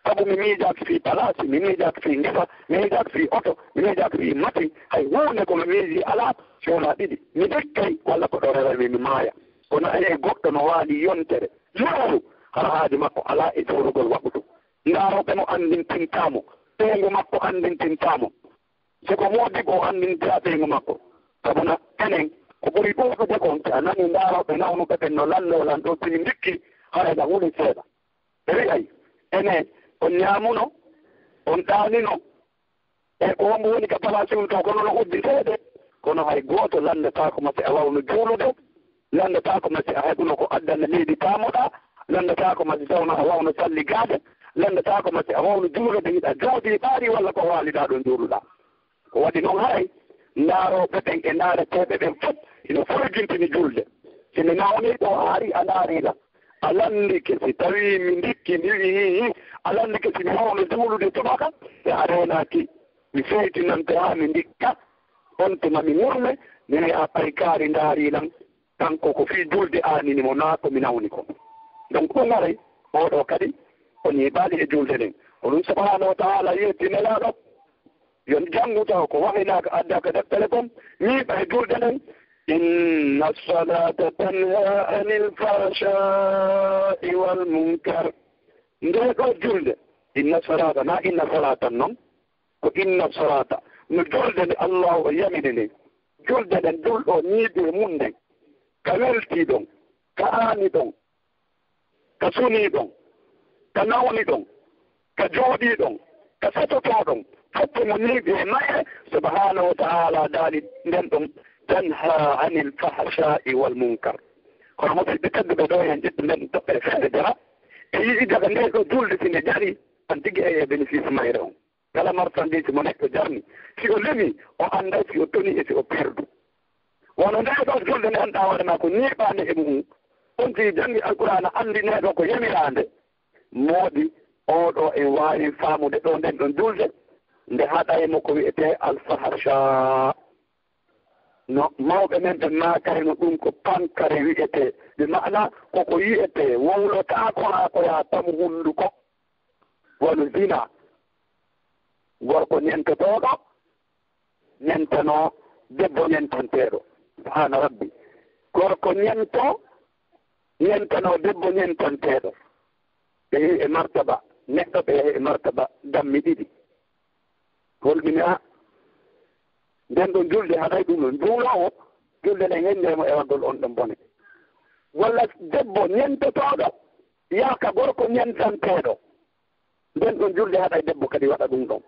Sabu mi miijaaki fii palaasi, mi miijaaki fii ngesa, mi miijaaki fii oto, mi miijaaki fii matin. Hay huunde ko mi miiji alaa, si wonaa ɗiɗi. Mi dikkay, walla ko ɗo reway mi, mi maaya. Kono a yi'ay goɗɗo no waali yontere, lewru, hara haaju makko alaa e juulugol waɓudu. Ndaarooɓe mo anndintintaa mo, ɓeyngu makko anndintintaa mo. Si ko moodibbo o anndinta ɓeyngu makko. Sabu na enen, ko ɓuri ɗuuɗude kon, si a nanii ndaarooɓe nawnuɓe ɓen no lannoo lan ɗoo, si min ndikki, haray na huli seeɗa. Ɓe wi'ay, enen, on ñaamuno, on ɗaanino, e ko hombo woni ka palaasi on to, kono no uddi seeɗe. Kono hay gooto lanndataako ma si a wawno juulude, lanndataako ma si a heɓuno ko addana leydi paamoɗaa, lanndataako ma si tawno a wawno salligaade, lanndataako ma si a wawno juulude, hiɗa jooɗii ɓaari walla ko waaliɗaa ɗon juuluɗaa. Ko waɗi non haray, ndaarooɓe ɓen e ndaareteeɓe ɓen fof ina foyjintini julde. Si mi nawni ɗo, a ari a ndaari lan, a lanndike, si tawii mi ndikki, mi wi'i, a lanndike si mi wawno juulude subaka, si a reenaaki, mi feytinante haa mi ndikka, on tuma mi ŋurme, mi wi'a, ɓay kaari ndaari lan, kanko ko fii julde aanini mo, naa ko mi nawni ko. Donc, ɗum haray, oo ɗoo kadi, o ñiiɓaali e julde nden. Ko ɗum subhanahu wa ta'ala yetti Nelaaɗo, yo janngu taw ko wahaynaaka addaa ka deftere kon, ñiiɓa e julde nden. Inna salata tanha anil fahsha'i wal munkar. Ndee ɗoo julde, inna salata, na inna salatan non, ko inna salata. No julde nde Allahu o yamiri nden. Julde nden julɗo o ñiiɓi e mum nden. Ka weltii ɗon, ka aani ɗon, ka sunii ɗon, ka nawni ɗon, ka jooɗii ɗon, ka setotoo ɗon, fof mo ñiiɓi e mayre, subhanahu wa ta'ala daali nden ɗon, tanha anil fahsha'i wal munkar. Kono musidɓe tedduɓe ɗo, en ƴettu nden toɓɓere seeɗa jara. E yi'i daga nde ɗo julde si nde jari, an tigi e bénéfice mayre on. Kala marchandise mo neɗɗo jarni, si o lemi, o annday si o toni e si o perdu. Wano nde ɗo julde nde anndaa hoore maa ko ñiiɓaande e mu'un. On tigi janngi Alqur'aana, anndi nde ɗo ko yamiraande. Moodi oo ɗo en waawi faamude ɗo nden ɗon julde, nde haɗay mo ko wi'etee alfahsha. No mawɓe men ɓe maakayno ɗum ko pankare wiyetee, bi maana koko yiyetee, wowlotaako haa ko yaha tamu hunnduko, wano zina. Gorko ñentotooɗo ñentanoo debbo ñentanteeɗo. Subhaana Rabbi. Gorko ñento ñentanoo debbo ñentanteeɗo. Ɓe yehi e martaba neɗɗo, ɓe yehi e martaba dammi ɗiɗi. Holɓinaa nden ɗon julde haɗay ɗum ɗon. Juuloowo julde nden hennde mo e waɗgol on ɗon bone. Walla debbo ñentotooɗo yaaka gorko ñentanteeɗo. Nden ɗon julde haɗay debbo kadi waɗa ɗum ɗon.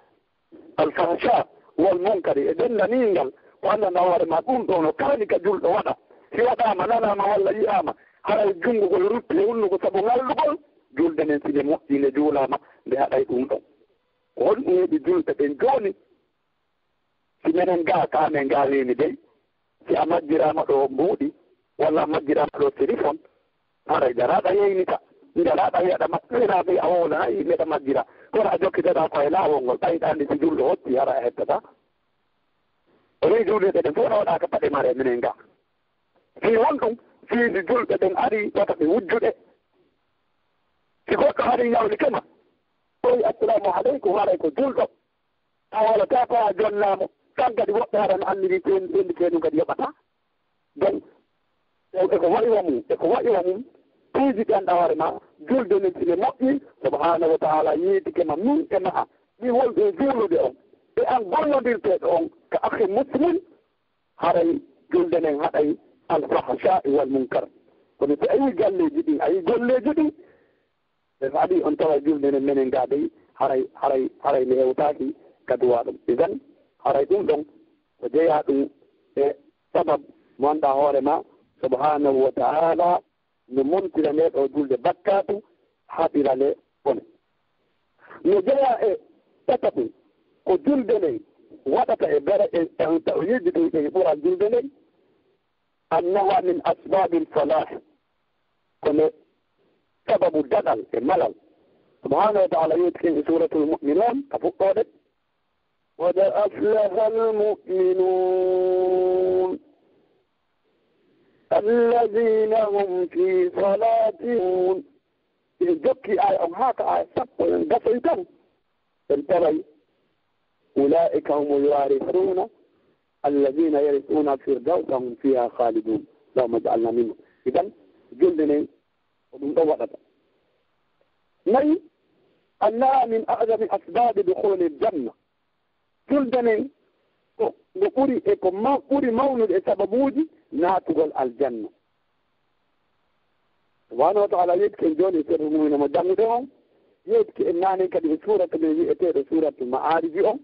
Alfahsha wal munkari e denndaningal ko anndanɗaa hoore ma ɗum ɗon no kaani ka julɗo waɗa. Si waɗaama, nanaama walla yi'aama, haray junngugol rutti e hunnuko sabu ŋallugol, julde nden si nde moƴƴii, nde juulaama, nde haɗay ɗum ɗon. Ko honɗum heɓi julɓe ɓen jooni? Si menen gaa, ka amen gaa weeni dey, si a majjiraama ɗo mbuuɗi, walla a majjiraama ɗo telefon, haray jaraaɗa yeynita, jaraaɗa wiyaɗa ma, ɓeynaa ɓe a wowlana yimɓe ɗa majjira. Kono a jokkitoɗaa ko e laawol ngol, ɓayɗaande si julɗo hocci, hara a hettataa. O wi'i julɓe ɓen fof no waɗa ka paɗe mare menen gaa. Fii honɗum? Fii si julɓe ɓen arii, wata ɓe wujjude. Si goɗɗo arii ñawlike ma, o wi'i, "Assalaamu aleykum," haray ko julɗo. A wowlataa ko a jonnaamo. Kan kadi woɓɓe hara no anniri teen, ɓenndi keenum kadi yoɓataa. Donc, e, e ko wa'i wa mum, e ko wa'i wa mum, piiji ɗan ɗa hoore ma, julde nden si nde moƴƴi, subhaanahu wa ta'ala yeetike ma, min e ma'a, min wonɓe e juulude on, e an gollondirteeɗo on, ka akhi muslim, haray julde nden haɗay alfahsha'i wal munkar. Kono si a yii galleeji ɗin, a yii golleeji ɗin, ɓe faɗi on tawa julde nden menen gaa dey, haray, haray, haray nde hewtaaki ka duwaa ɗum. Idan, haray ɗum ɗon ko jeyaa ɗum e sabab mo anndaa hoore ma, subhaanahu wa ta'ala, no montira nde ɗo julde bakkaatu, haɓira nde bone. No jeyaa e tataɓum, ko julde nden waɗata e bere e, e, taw yejjitoyɓe e ɓural julde nden, annaha min asbabil falah, ko nde sababu daɗal e malal. Subhaanahu wa ta'ala yeetike e Suuratul Mu'minuun, ka fuɗɗoode, "Qad aflahal mu'minuun, allaziina hum fii salaatihim." Ɓe jokki aaya on haa ka aaya sappo en gasoy tan. En taway, "Ulaa'ika humul waarisuuna, allaziina yarisuuna firdawsa hum fiihaa khaaliduun." Allahumma ij'alnaa minhum. Idan, julde nden ko ɗum ɗon waɗata. Nayi, annaha min a'zami asbaabi dukhuulil janna. Julde nden ko ngo ɓuri e ko ma-, ɓuri mawnude e sababuuji naatugol aljanna. Subhaanahu wa ta'ala yeetike en jooni e sirru mum ina mo jannguɗen on. Yeetike en naane kadi e suuratu men wi'eteeɗo Suuratul Ma'aariji on.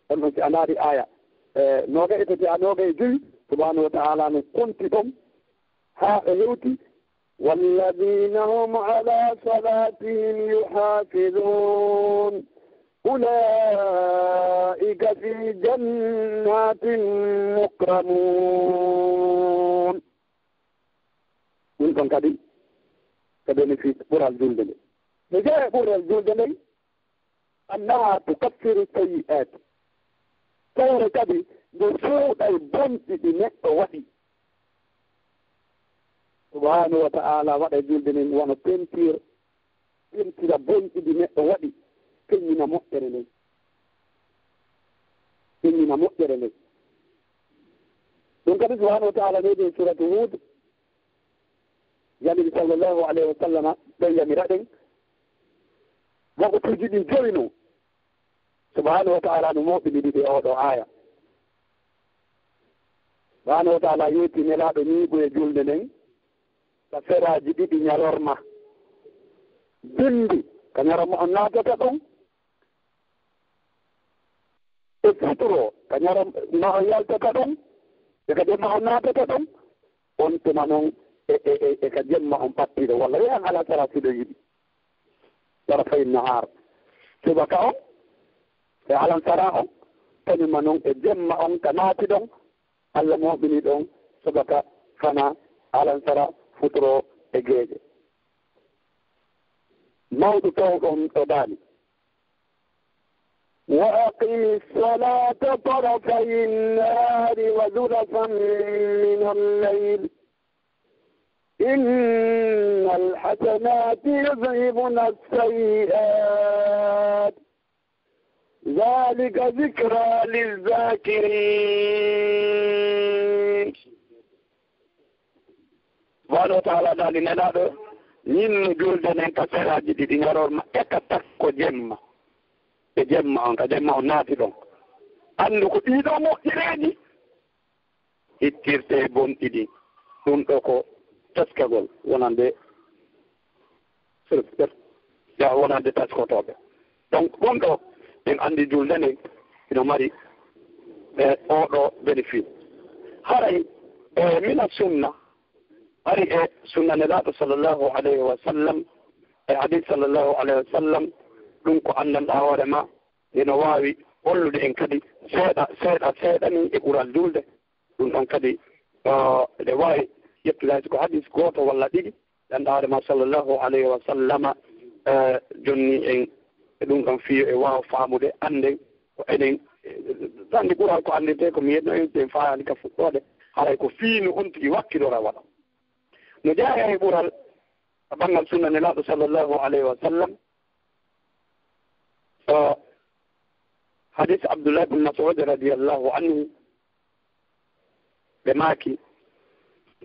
On ɗon si a ndaari aaya, eh, noogay e tati haa noogay e jowi, Subhaanahu wa ta'ala no konti ɗon haa o hewti, "Wallaziina hum alaa salaatihim yuhaafizuun, ulaa'ika fii jannaatin mukramuun." Ɗum ɗon kadi ko bénéfice ɓural julde nde. No jeyaa e ɓural julde nden, annaha tukaffiru sayyi'aat. Tawre kadi nde suuɗay bonɗi ɗi neɗɗo waɗi. Subhaanahu wa ta'ala waɗa julde nden wano peinture, pintira bonɗi ɗi neɗɗo waɗi, peññina moƴƴere nden. Peññina moƴƴere nden. Ɗum kadi Subhaanahu wa ta'ala needi e suuratu Huud, Annabi sallallahu alayhi wa sallama, ɓe yamira ɗen, wakatuuji ɗin jowi non. Subhaanahu wa ta'ala no mooɓini ɗiɗi e oo ɗoo aaya. Subhaanahu wa ta'ala yeeti Nelaaɗo ñiiɓu e julde nden ka feraaji ɗiɗi ñalorma. Binndi ka ñalorma on naatata ɗon, e futuro ka ñalorma on yaltata ɗon, e ka jemma on naatata ɗon, on tuma non e, e, e, e ka jemma on ɓattiɗo, walla yahan alasara si ɗo yiɗi. Tarafay nahaar. Subaka on e alansara on, kañum ma non e jemma on ka naati ɗon, Alla mooɓini ɗon subaka fana alansara futuro e geeƴe. Mawɗo tawɗo on ɗo daali. وأقم الصلاة طرفي النهار وزلفا من الليل إن الحسنات يذهبن السيئات ذلك ذكرى للذاكرين. Subhaanahu wa taala daali Nelaaɗo, ñinnu julde nden ka seraaji ɗiɗi, ñaroor ma e ka takko jemma. E jemma on, ka jemma on naati ɗon. Anndu ko ɗiɗo moƴƴereeji ittirte bonɗi ɗin. Ɗum ɗo ko taskagol wonande ya wonande taskotooɓe. Donc ɗum ɗo en anndi julde nden ino mari e oɗo bénéfice. Haray e mina sunna, ari e sunna Nelaaɗo sallallahu alayhi wa sallam, e hadis sallallahu alayhi wa sallam, ɗum ko anndanɗaa hoore ma, ino waawi hollude en kadi seeɗa seeɗa seeɗa ni e ɓural julde. Ɗum ɗon kadi, ah, eɗen waawi ƴettude hay so ko hadis gooto walla ɗiɗi, ɗanɗaare ma sallallahu alayhi wa sallama, eh, jonni en e ɗum ɗon fii yo en waaw faamude, annden ko enen, eh, anndi ɓural ko anndintee ko mi yetno en, en faayaani ka fuɗɗoode, haray ko fii no on tigi wakkilora waɗa. No jeyaa e ɓural banngal sunna Nelaaɗo sallallahu alayhi wa sallam, eh, hadis Abdullah ibn Mas'ud radiyallahu anhu, ɓe maaki,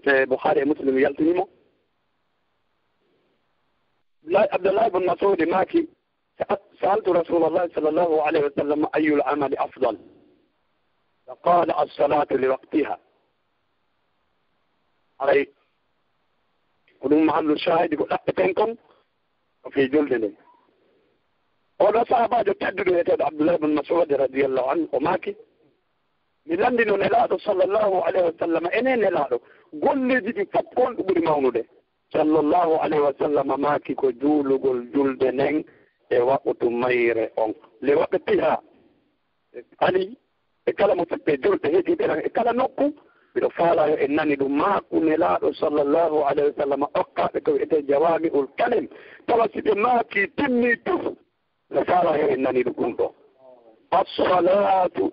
te Bukhari e Muslim yaltini mo. Abdullah, Abdullah ibn Mas'ud maaki, "Sa-, sa'altu Rasulullah sallallahu alayhi wa sallam, ayyul amali afdal? Fa qala, as-salatu li waqtiha." Haray ko ɗum mahallu shahidi ko ɗaɓɓeten kon, ko fii julde nden. Oɗo sahabaajo tedduɗo wiyeteeɗo Abdullah ibn Mas'ud radiyallahu anhu, o maaki, mi lanndino Nelaaɗo sallallahu alayhi wa sallam, enen Nelaaɗo, golleeji ɗi fof, on ɗo ɓuri mawnude? Sallallahu alayhi wa sallam maaki, ko juulugol julde nden e waqtu mayre on. Li waqtiha. Ali, e kala mo sippe julde heediiɓe lan e kala nokku, miɗo faalaa yo en nani ɗum maaku Nelaaɗo sallallahu alayhi wa sallam okkaaɓe ko wi'etee Jawaami'ul Kalim. Tawa si ɓe maaki timmi tuf, miɗo faalaa yo en nani ɗum ɗum ɗo. As-salaatu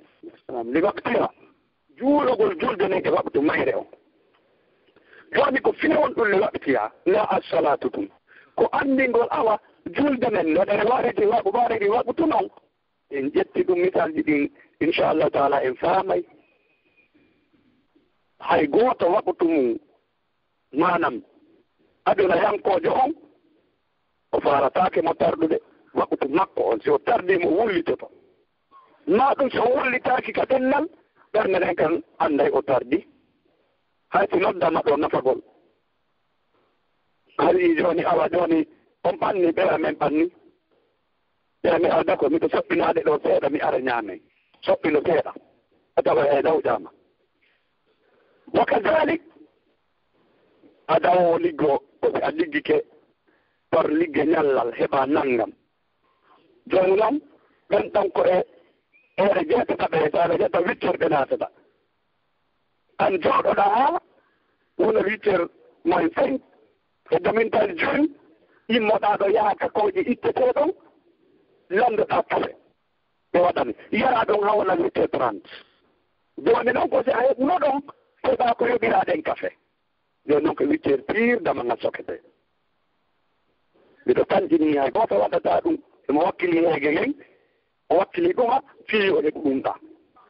li waqtiha. Juulugol julde nden e waqtu mayre on. Jooni ko fii won ɗum li waqtiha, na as-salaatu tun. Ko anndingol awa julde nden no ɗe waɗete waqtu, waɗete waqtu non. En ƴetti ɗum misaalji ɗin, inchallahu taala en faamay. Hay gooto waqtu mum, maanam, adunayankoojo on, o faalataake mo tardude waqtu makko on. Si o tardii mo, o wullitoto. Maa ɗum si o wullitaaki ka ɗennal, ɓernde nden kan annday o tardi. Hay si noddama ɗo nafagol. Hari jooni, awa jooni, on ɓanni, ɓeya men ɓanni. Ɓeya mi alda ko, miɗo soɓɓinaade ɗo seeɗa, mi ara ñaamen. Soɓɓino seeɗa. A tawa e lawƴaama. Wa kadalik, a dawo liggo, ko si a liggike par ligge ñallal, heɓa nanngam. Jooni noon, ɓen ɗon ko e heure jeetata ɓe, so aɗa ƴetta huit heures ɓe naatata. An jooɗoɗaa haa wona huit heures moins cinq, e damintal joyi, immoɗaa ɗo yaha ka kooƴe ittetee ɗon, lanndoɗaa kafe. Ɓe waɗan, yaraa ɗon haa wona huit heures trente. Jooni noon ko si a heɓuno ɗon, heɓaa ko yoɓiraa ɗen kafe. Jooni noon ko huit heures pire, dama ngal sokete. Miɗo tanƴini hay gooto waɗataa ɗum. Emo wakkili heege ngen, o wakkili ɗuma fii yo heɓu ɗum ɗaa.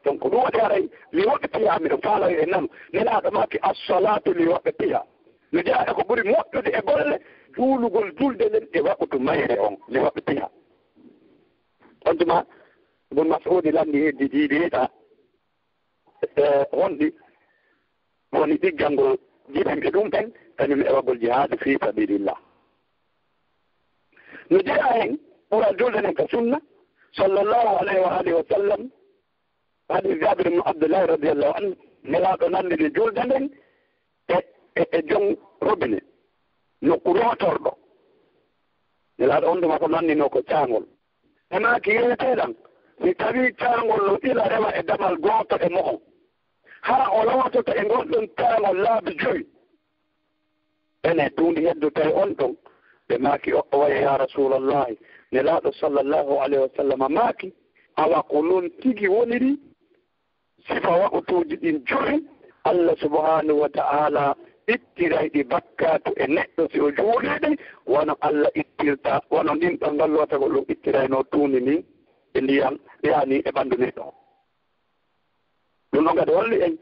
Donc ɗum waɗi haray li waqtiha, miɗo faala yo en nanu. Nelaaɗo maaki, "As-salaatu li waqtiha." No jeyaa e ko ɓuri moƴƴude e golle, juulugol julde nden e waqtu mayre on, li waqtiha. On tuma, Ibn Mas'ud lanndi heddi jiiɗi wiɗa, e honɗi woni ɗiggangol jiɗanɓe ɗum ɓen, kañum e waɗgol jihaadu fii sabilillah. No jeyaa hen ɓural julde nden ka sunna, sallallahu alayhi wa alihi wa sallam, hadis Jabir ibn Abdullah radiyallahu anhu, Nelaaɗo nanndini julde nden e, e, e jon robinet, nokku rootorɗo. Nelaaɗo on tuma ko nanndinoo ko caangol. E maaki yeeteeɗan, si tawii caangol no ila rewa e damal gooto e mo'on, hara o loototo e ngol ɗon caangol laabi joyi? Ene tuundi heddo tawi on ɗon. Ɓe maaki, o, o waye, ya Rasulallahi? Nelaaɗo sallallahu alayhi wa sallam maaki, Awa ko noon tigi woniri, sifa waqtuuji ɗin joyi, Allah subhanahu wa ta'ala ittiray ɗi bakkaatu e neɗɗo si o juulii ɗi, wano Allah ittirta, wano ndin ɗon ngallootagol ɗum ittiraynoo tuundi ndin e ndiyam, yaani e ɓanndu neɗɗo. Ɗum ɗon kadi holli en,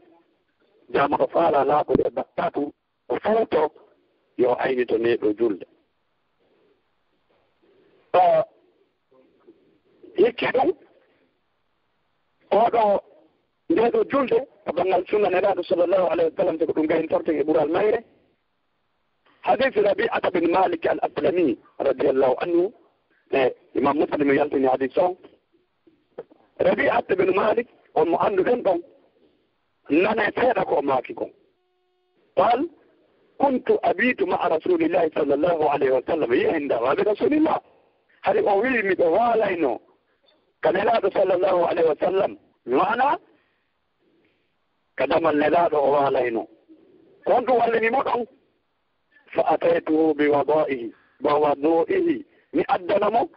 jaamaaɗo faalaa laaɓude e bakkaatu, o fawto, yo aynito ndee ɗoo julde. Ah, hikki ɗum, oo ɗoo, ndee ɗoo julde, ka banngal sunna Nelaaɗo sallallahu alayhi wa sallam, ko ɗum gayntorten e ɓural mayre. Hadiisi Rabi'ata bin Malik al-Aslami, radiyallahu anhu, e Imam Muslim yaltini hadiis on. Rabi'ata bin Malik, on mo annduɗen ɗon, nanee seeɗa ko o maaki kon. قال: كنت أبيت مع رسول الله صلى الله عليه وسلم. Yi'en dawa bi Rasulillah. Hari o wi'i miɗo waalayno ka Nelaaɗo sallallahu alayhi wa sallam. Maana, ka damal Nelaaɗo o waalayno. Ko honɗum wallini mo ɗon? فأتيته بوضوئه، بوضوئه. Mi addana mo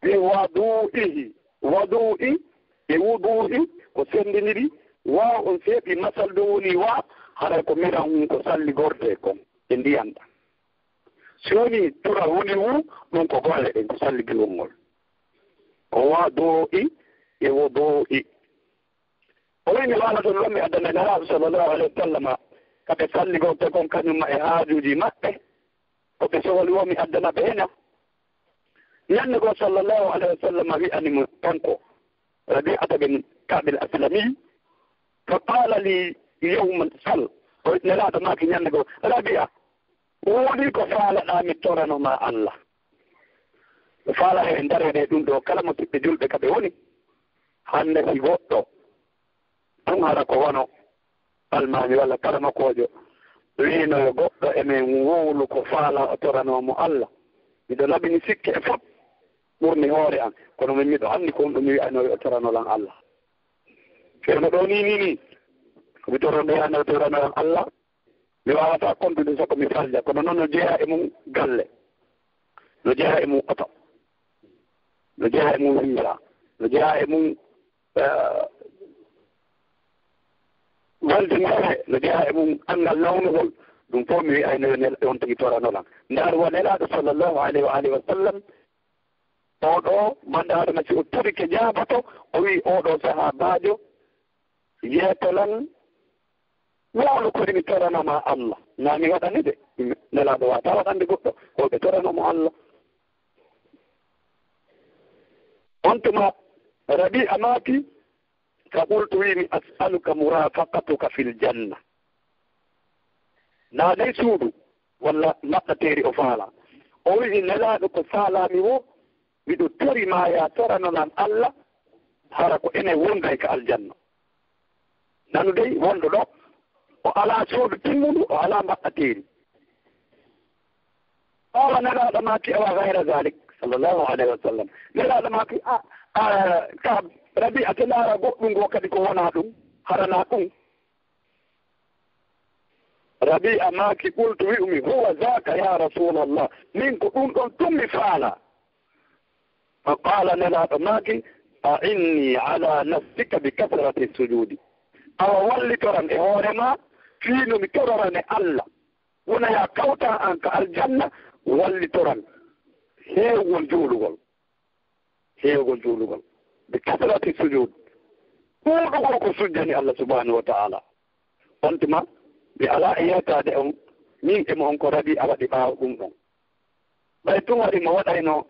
bi wadu'ihi. Wadu'i e wudu'i ko senndiniri. Waaw on seeɓi masal ɗo woni wa, haray ko miran hun ko salligorde kon e ndiyan ɗan. Si woni tura woni wu, ɗum ko golle ɗen ko salligirol ngol. Ko wadu'i e wudu'i. O wi'i, mi waala ton ɗon, mi addana Nelaaɗo sallallahu alayhi wa sallam ka ɓe salligorte kon kañum ma e haajuuji maɓɓe, ko ɓe sohli woo mi addana ɓe hena. Ñannde goo sallallahu alayhi wa sallam wi'ani mo kanko Rabi'ata bin Ka'bil Aslami, fa qaala li yawman sal, o Nelaaɗo maaki ñannde goo, Rabi'a, Woni ko faalaɗaa mi torano ma Allah. Mi faalaa en darane ɗum ɗo kala musiɓɓe julɓe ka ɓe woni. Hannde si goɗɗo ɗum hara ko wano almaami walla kala makoojo wiino yo goɗɗo e men wowlu ko faalaa o torano mo Allah. Miɗo labini sikke e fof ɓurni hoore an, kono min miɗo anndi ko ɗum mi wi'ano yo torano lan Allah. Ceerno ɗo ni ni ni ko mi torano wi'ano yo torano lan Allah. Mi waawataa kontude sago mi falja, kono noon no jeyaa e mum galle, no jeyaa e mum oto, no jeyaa e mum visa, no jeyaa e mum, eh, waldinere, no jeyaa e mum anngal nawnugol. Ɗum fof mi wi'ayno yo nel-, on tigi torano lan. Ndaar wa Nelaaɗo sallallahu alayhi wa alihi wa sallam, oo ɗoo, man Aadama si o torike jaaboto, o wi'i oo ɗoo sahaabaajo, yeeto lan, wowlu ko mi torano ma Allah. Na mi waɗani de. Nelaaɗo waawataa waɗande goɗɗo, ko ɓe torano mo Allah. On tuma Rabi'a maaki, fa qultu, wi'imi, as'aluka murafaqataka fil janna. Na dey suudu walla maɓɓateeri o faala. O wi'i, Nelaaɗo, ko faalaami wo, miɗo tori ma ya torano lan Allah, hara ko enen wonday ka aljanna. Nanu dey, wonɗo ɗo, o alaa suudu timmundu, o alaa mbaɗɗateeri. Awa Nelaaɗo maaki, awa gayra zalik, sallallahu alayhi wa sallam. Nelaaɗo maaki, a, a, ka Rabi'a, te ndaara goɗɗum goo kadi ko wonaa ɗum, hara na ɗum. Rabi'a maaki, qultu, wi'umi, huwa zaka ya Rasulallah, min ko ɗum ɗon tun mi faala. Fa qaala, Nelaaɗo maaki, a'inni ala nafsika bi kasrati sujudi. Awa wallitoran e hoore ma, fii no mi tororane Allah. Wona ya kawta an ka aljanna, wallitoran heewgol juulugol. Heewgol juulugol. Bi kasrati sujud. Ɗuuɗugol ko sujjani Allah subhanahu wa ta'ala. On tuma, mi alaa e yeetaade on, min e mo on ko Rabi'a waɗi ɓaawo ɗum ɗon. Ɓay tun hari mo waɗayno,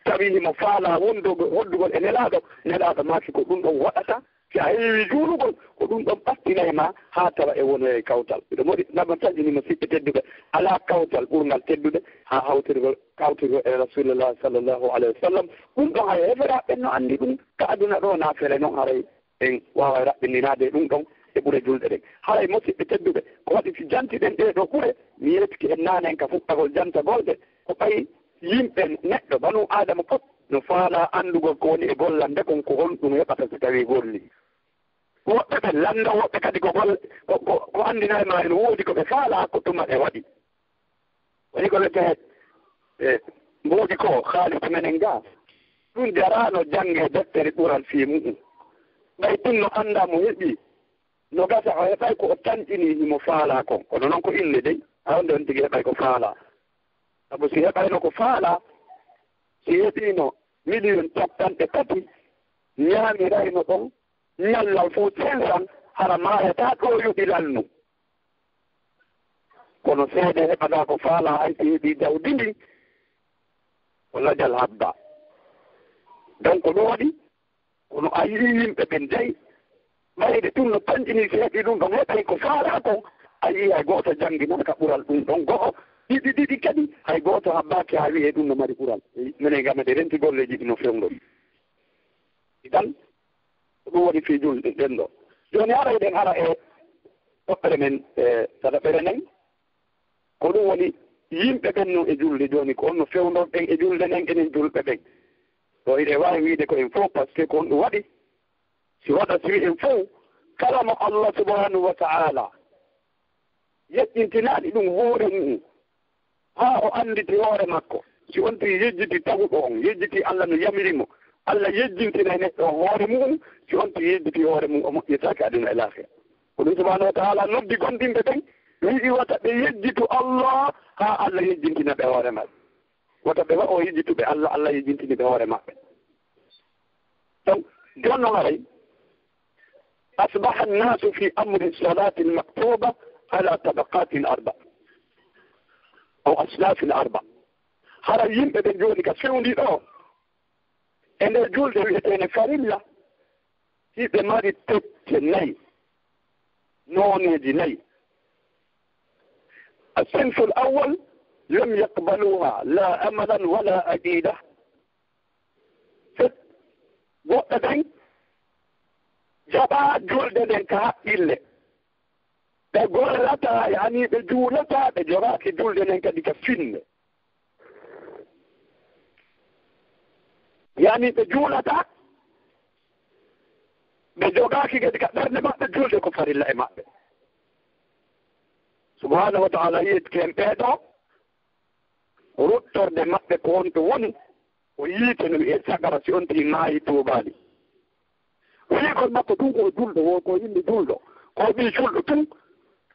tawi himo faalaa wondugol, hoddugol e Nelaaɗo, Nelaaɗo maaki ko ɗum ɗon waɗata, si a heewi juulugol, ko ɗum ɗon ɓattinay ma haa tawa e wonoyay kawtal. Miɗo moɗi, namo taƴini mo siɓɓe tedduɓe, alaa kawtal ɓurngal teddude haa hawtirgol, kawtirgol e Rasulullah sallallahu alayhi wa sallam. Ɗum ɗon hay heferaaɓe ɓen no anndi ɗum, ka aduna ɗo na fere non haray. En waaway raɓɓindinaade ɗum ɗon e ɓure julɗe ɗen. Haray, musiɓɓe tedduɓe, ko waɗi si jantiɗen ɗee ɗoo ɓure, mi yeetike en naane en ka fuɗɗagol jantagol ɗe, ko ɓay yimɓe, neɗɗo, banu Aadama fof no faalaa anndugol ko woni e gollande kon, ko honɗum heɓata si tawii golli. Woɓɓe ɓe lanndo, woɓɓe kadi ko gol-, ko, ko, ko anndinay ma en woodi ko ɓe faalaa ko tuma ɓe waɗi. Woni ko wi'etee, e, mboodi ko haalis menen gaa. Ɗum jaraano jannge deftere ɓural fii mu'un. Ɓay tun no anndaa mo heɓi, no gasa o heɓay ko o tanƴini himo faalaa kon. Kono non ko innde dey, a wonde on tigi heɓay ko faalaa. Sabu si heɓayno ko faalaa, si heɓiino miliyon cappanɗe tati, ñaamirayno ɗon ñallal fow sensan, hara maayataa ɗooyuɗi lannu. Kono seede heɓataa ko faalaa, hay si heɓii jawdi ndin, ko lajal habba. Donc ko ɗum waɗi, kono a yi'ii yimɓe ɓen dey, ɓayde tun no tanƴinii, si heɓii ɗum ɗon heɓay ko faalaa kon, a yi'ii hay gooto jannginaaka ɓural ɗum ɗon go'o, ɗiɗi, ɗiɗi kadi, hay gooto habbaaki haa wi'ee ɗum no mari ɓural. Minen gam eɗen renti golleeji ɗi no fewndori. Idan, ko ɗum woni fii julde ɗen ɗo. Jooni hara eɗen ara e toɓɓere men, e tataɓere nden. Ko ɗum woni yimɓe ɓen non e julde jooni, ko honno fewndorɗen e julde nden enen julɓe ɓen. Ɗo hiɗen waawi wiide ko en fow, parce que ko honɗum waɗi? Si waɗa si wi'en fow, kala mo Allah subhanahu wa ta'ala yeƴƴintinaali ɗum hoore mu'un, haa o annditi hoore makko. Si on tigi yejjiti taguɗo on, yejjiti Allah no yamiri mo, Allah yejjintinay neɗɗo on hoore mu'un. Si on tigi yejjiti hoore mu'un, o moƴƴitaake aduna e laakira. Ko ɗum subhanahu wa ta'ala noddi gomɗinɓe ɓen, wi'i wata ɓe yejjitu Allah haa Allah yejjintina ɓe hoore maɓɓe. Wata ɓe wa'o yejjituɓe Allah, Allah yejjintini ɓe hoore maɓɓe. Donc, jooni non haray, أصبح الناس في أمر الصلاة المكتوبة على طبقات أربع أو أصناف أربع. Hara yimɓe ɓen jooni ka fewndi ɗo, e nder julde wi'eteende farilla, hiɓe mari tecce nayi, nooneeji nayi. الصنف الأول لم يقبلوها لا عملا ولا عقيدة. Set, woɓɓe ɓen jaɓaa julde nden ka haqqille. Ɓe gollataa, yani ɓe juulataa, ɓe jogaaki julde nden kadi ka finne. Yani ɓe juulataa, ɓe jogaaki kadi ka ɓernde maɓɓe julde ko farilla e maɓɓe. Subhanahu wa ta'ala yetti en ɓee ɗoo, ruttorde maɓɓe ko honto woni? Ko yiite no wi'ee sagara, si on tigi maayi tuubaali. Wi'ugol makko tun ko o julɗo, wo ko yimɓe julɗo, ko o ɓii julɗo tun,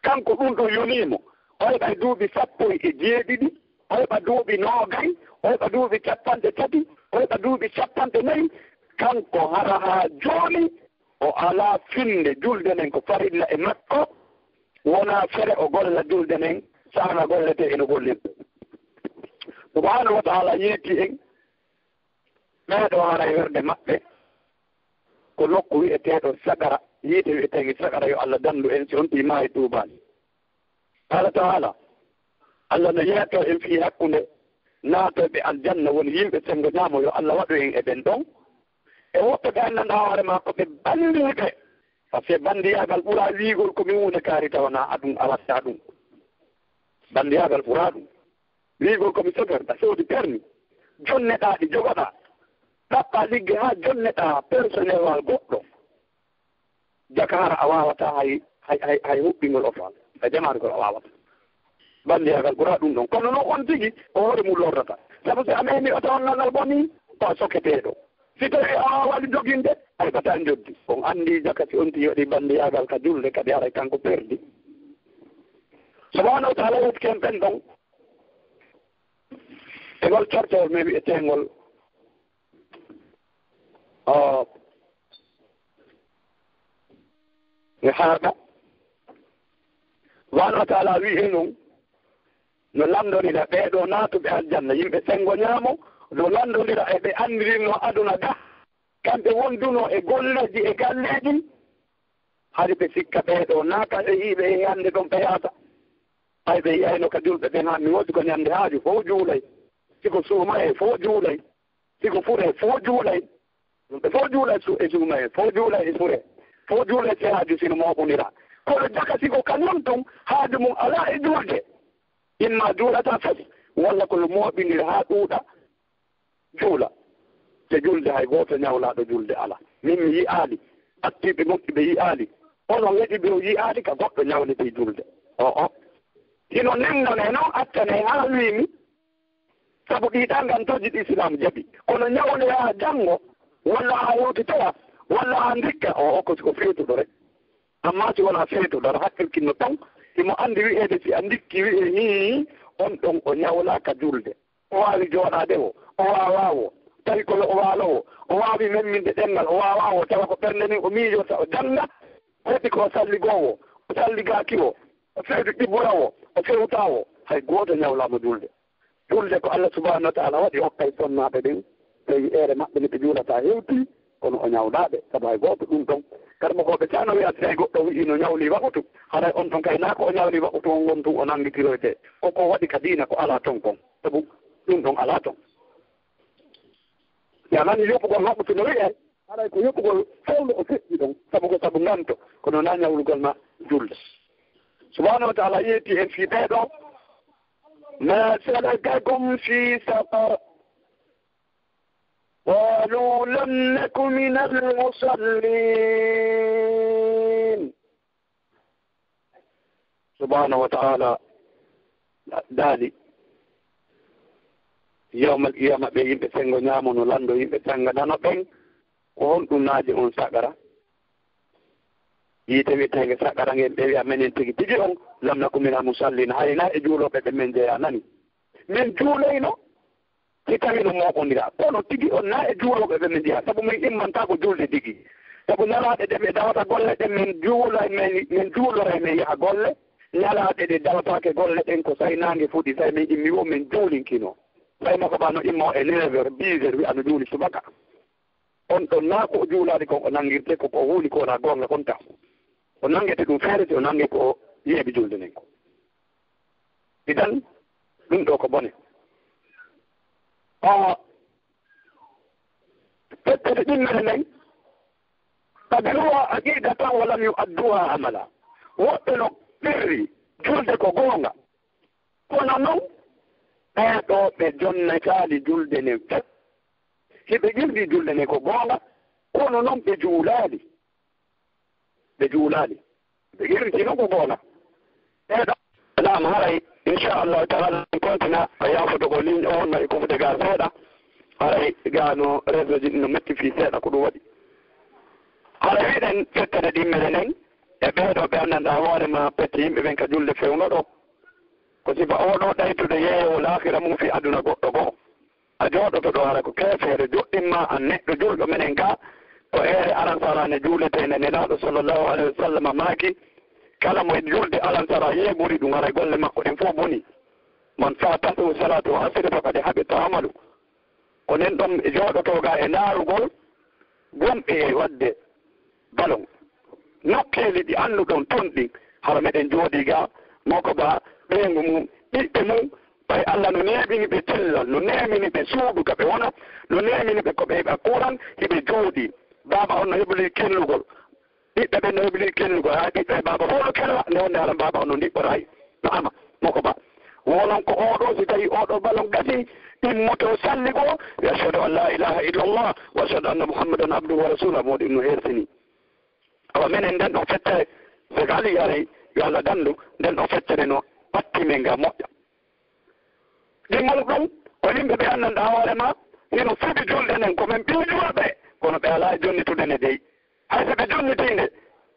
kanko ɗum ɗon yonii mo. O heɓay duuɓi sappo e jeeɗiɗi, o heɓa duuɓi noogay, o heɓa duuɓi cappanɗe tati, o heɓa duuɓi cappanɗe nayi. Kanko hara haa jooni o alaa finnde julde nden ko farilla e makko, wonaa fere o golla julde nden, saana golletee e no gollirta. Subhaanahu wa ta'ala yeetii en, ɓee ɗoo haray werde maɓɓe ko nokku wi'eteeɗo saqara, yiite wi'eteeŋge saqara, yo Allah danndu en si on tigi maayi tuubaali. Qaala ta'ala, Allah no yeetoo en fii hakkunde naatooɓe aljanna, woni yimɓe senngo ñaamo, yo Allah waɗu en e ɓen ɗon. E woɓɓe ɓe anndanɗaa hoore maa ko ɓe banndiiɓe, parce que banndiyaagal ɓuraa wi'ugol ko mi huunde kaari tawa naa adun a waɗtaa ɗum. Banndiyaagal ɓuraa ɗum. Wi'ugol ko mi soferɗo, soodi permi, jonneɗaa ɗi jogoɗaa, ɗaɓɓaa ligge haa jonneɗaa personnel wal goɗɗo. Jaka hara a waawataa hay, hay, hay, hay huɓɓingol oto, a jamaargol a waawataa. Banndiyaagal ɓuraa ɗum ɗon. Kono non on tigi, ko hoore mum lorrata. Sabu si a meemi oto on ngal bonii, ko a soketeeɗo. Si tawii a waawaali doginde, a heɓataa njoddi. On anndii jaka si on tigi waɗii banndiyaagal ka julde, kadi haray kanko perdi. Subhaanahu wa ta'ala yetti en ɓen ɗon. E ngol cartewol men wi'eteengol, o, e haaɗa. Subhaanahu wa ta'ala wi'i non, no lanndonira ɓee ɗoo naatuɓe aljanna, yimɓe senngo ñaamo, no lanndonira e ɓe anndirinoo aduna ga, kamɓe wondunoo e golleeji e galleeji, hari ɓe sikka ɓee ɗoo naa ka ɓe yi'i ɓe e hannde ɗon ɓe yaata. Hay ɓe yi'ayno ka julɓe ɓen, haa mi woodi ko ñande haaju fow juulay, si ko suumayee fow juulay, si ko furee fow juulay. Ɗum ɓe fow juulay su-, e suumayee, fow juulay e furee, fow juulay si haaju sino mooɓondiraa. Kono jaka si ko kañum tun haaju mum alaa e juulde, imma juulataa fes, walla ko yo mooɓindira haa ɗuuɗa, juula. Te julde hay gooto ñawlaaɗo julde alaa. Min mi yi'aali, ɓattiiɓe moƴƴuɓe yi'aali. Onon heɗiiɓe o yi'aali ka goɗɗo ñawlitii julde. O'o. Hino nennanee non, accanee haa wiimi, Sabu ɗii ɗaangantoji ɗi Islaam jaɓi. Kono ñawle haa janngo, walla haa hewtitoya, walla haa ndikka, o, o ko, ko feetuɗo rek. Amma si wonaa feetuɗo, aɗa hakkilkinno tan, himo anndi wi'eede si a ndikki wi'ee hii, on ɗon o ñawlaaka julde. O waawi jooɗaade wo, o waawaa wo, tawi ko yo o waalo wo, o waawi memminde ɗemngal, o waawaa wo, tawa ko ɓernde ni o miijorta, o jannga, heɓi ko o salligoo wo, o salligaaki wo, o fewti ɗibbura wo, o fewtaa wo, hay gooto ñawlaama julde. Julde ko Allah subhanahu wa ta'ala waɗi hokkay sonnaaɓe ɓen, tawi eere maɓɓe nde ɓe juulata hewti, kono o ñawlaaɓe, sabu hay gooto ɗum ɗon. Kadi mo ko ɓe cano wi'a, si tawi goɗɗo wi'i no ñawli waɓutu, haray on ɗon kay naa ko o ñawli waɓutu on, won tun o nanngitiroyte. Ko ko waɗi ka diina ko alaa ton kon, sabu ɗum ɗon alaa ton. Si a nani yoɓugol waɓutu no wi'e, haray ko yoɓugol fewndo o feƴƴi ɗon, sabu ko sabu nganto, kono naa ñawlugol ma julde. Subhanahu wa ta'ala yetti en fii ɓee ɗoo, ما سلككم في سقر؟ قالوا لم نك من المصلين. Subhanahu wa ta'ala daali, yawmal qiyama ɓe yimɓe sengo ñaamo no lanndo yimɓe sengo nano ɓen, ko honɗum naaji on saqara? Yiite wi'etee nge saqara ngen, ɓe wi'a menen tigi tigi on, lam naku minal musallin, hay na e juulooɓe ɓe men jeyaa nani. Men juulayno, si tawi no mooɓondiraa. Kono tigi on na e juulooɓe ɓe men jeyaa, sabu men immantaako julde tigi. Sabu ñalaaɗe ɗe ɓe dawata golle ɗen, men juulay, men, men juuloray, men yaha golle. Ñalaaɗe ɗe dawataake golle ɗen ko say naange fuɗi, say men immi wo men juulinkino. Say mako ba no immo e neuf heures, dix heures, wi'a no juuli subaka. On ɗon na ko o juulaali kon o nanngirte ko, ko huuli ko wonaa goonga kon taw. O nanngete ɗum feere, si o nannge ko o yeeɓi julde nden ko. Idan, ɗum ɗo ko bone. A, feccere ɗimmere nden, قبلوها عقيدة ولم يؤدوها عملا. Woɓɓe no qirri julde ko goonga. Kono non, ɓee ɗoo ɓe jonnataali julde nden fep. Hiɓe qirri julde nden ko goonga, kono non ɓe juulaali. Ɓe juulaali. Ɓe qirri non ko goonga. Ɓee ɗoo, naam, haray, inchallahu taala, en kontina, a yaafoto ko ligne o wonno e kofude gaa seeɗa. Haray gaa no réseau ji ɗin no metti fii seeɗa ko ɗum waɗi. Haray wiɗen feccere ɗimmere nden, e ɓee ɗoo ɓe anndanɗaa hoore ma pecce yimɓe ɓen ka julde fewndo ɗoo. Ko sifa oo ɗoo ɗaytude yeeyoowo laakira mum fii aduna goɗɗo goo. A jooɗoto ɗoo hara ko keefeere joɗɗin ma an neɗɗo julɗo menen gaa. Ko eere alansara nde juuletee nde Nelaaɗo sallallahu alayhi wa sallam maaki, kala mo e julde alansara yeeɓori ɗum, haray golle makko ɗen fof boni. من فاتته صلاة العصر فقد حبط عمله. Ko nden ɗon e jooɗotoo gaa e ndaarugol gomɓe e waɗde ballon. Nokkeeli ɗi annduɗon ton ɗin, hara meɗen jooɗii gaa, moko ba ɓeyngu mum, ɓiɓɓe mum, ɓay Allah no neemini ɓe cellal, no neemini ɓe suudu ka ɓe wona, no neemini ɓe ko ɓe heɓa kuuran, hiɓe jooɗii. Baaba on no heɓlii kellugol. Ɓiɓɓe ɓen no heblii kellugol, haa ɓiɓɓe e baaba fof no kella, nde wonde haɗa baaba on no ndiɓɓoraay, no ama, moko ba. Wonon ko oo ɗoo, si tawii oo ɗoo ballon gasii, immoto salli goo, wi ashhadu an laa ilaaha illallah, wa ashhadu anna Muhammadan abduhu wa rasuluh, moodi ɗum no hersini. Awa menen nden ɗon feccere, Seek Ali yaray, yo Allah dandu, nden ɗon feccere no ɓatti men nga moƴƴa. Ɗimmol ɗum, ko yimɓe ɓe anndanɗaa hoore ma, hino suuɗi julde nden, ko men ɓii julɓe, kono ɓe alaa e jonnitude nde dey. Hay so ɓe jonnitii nde,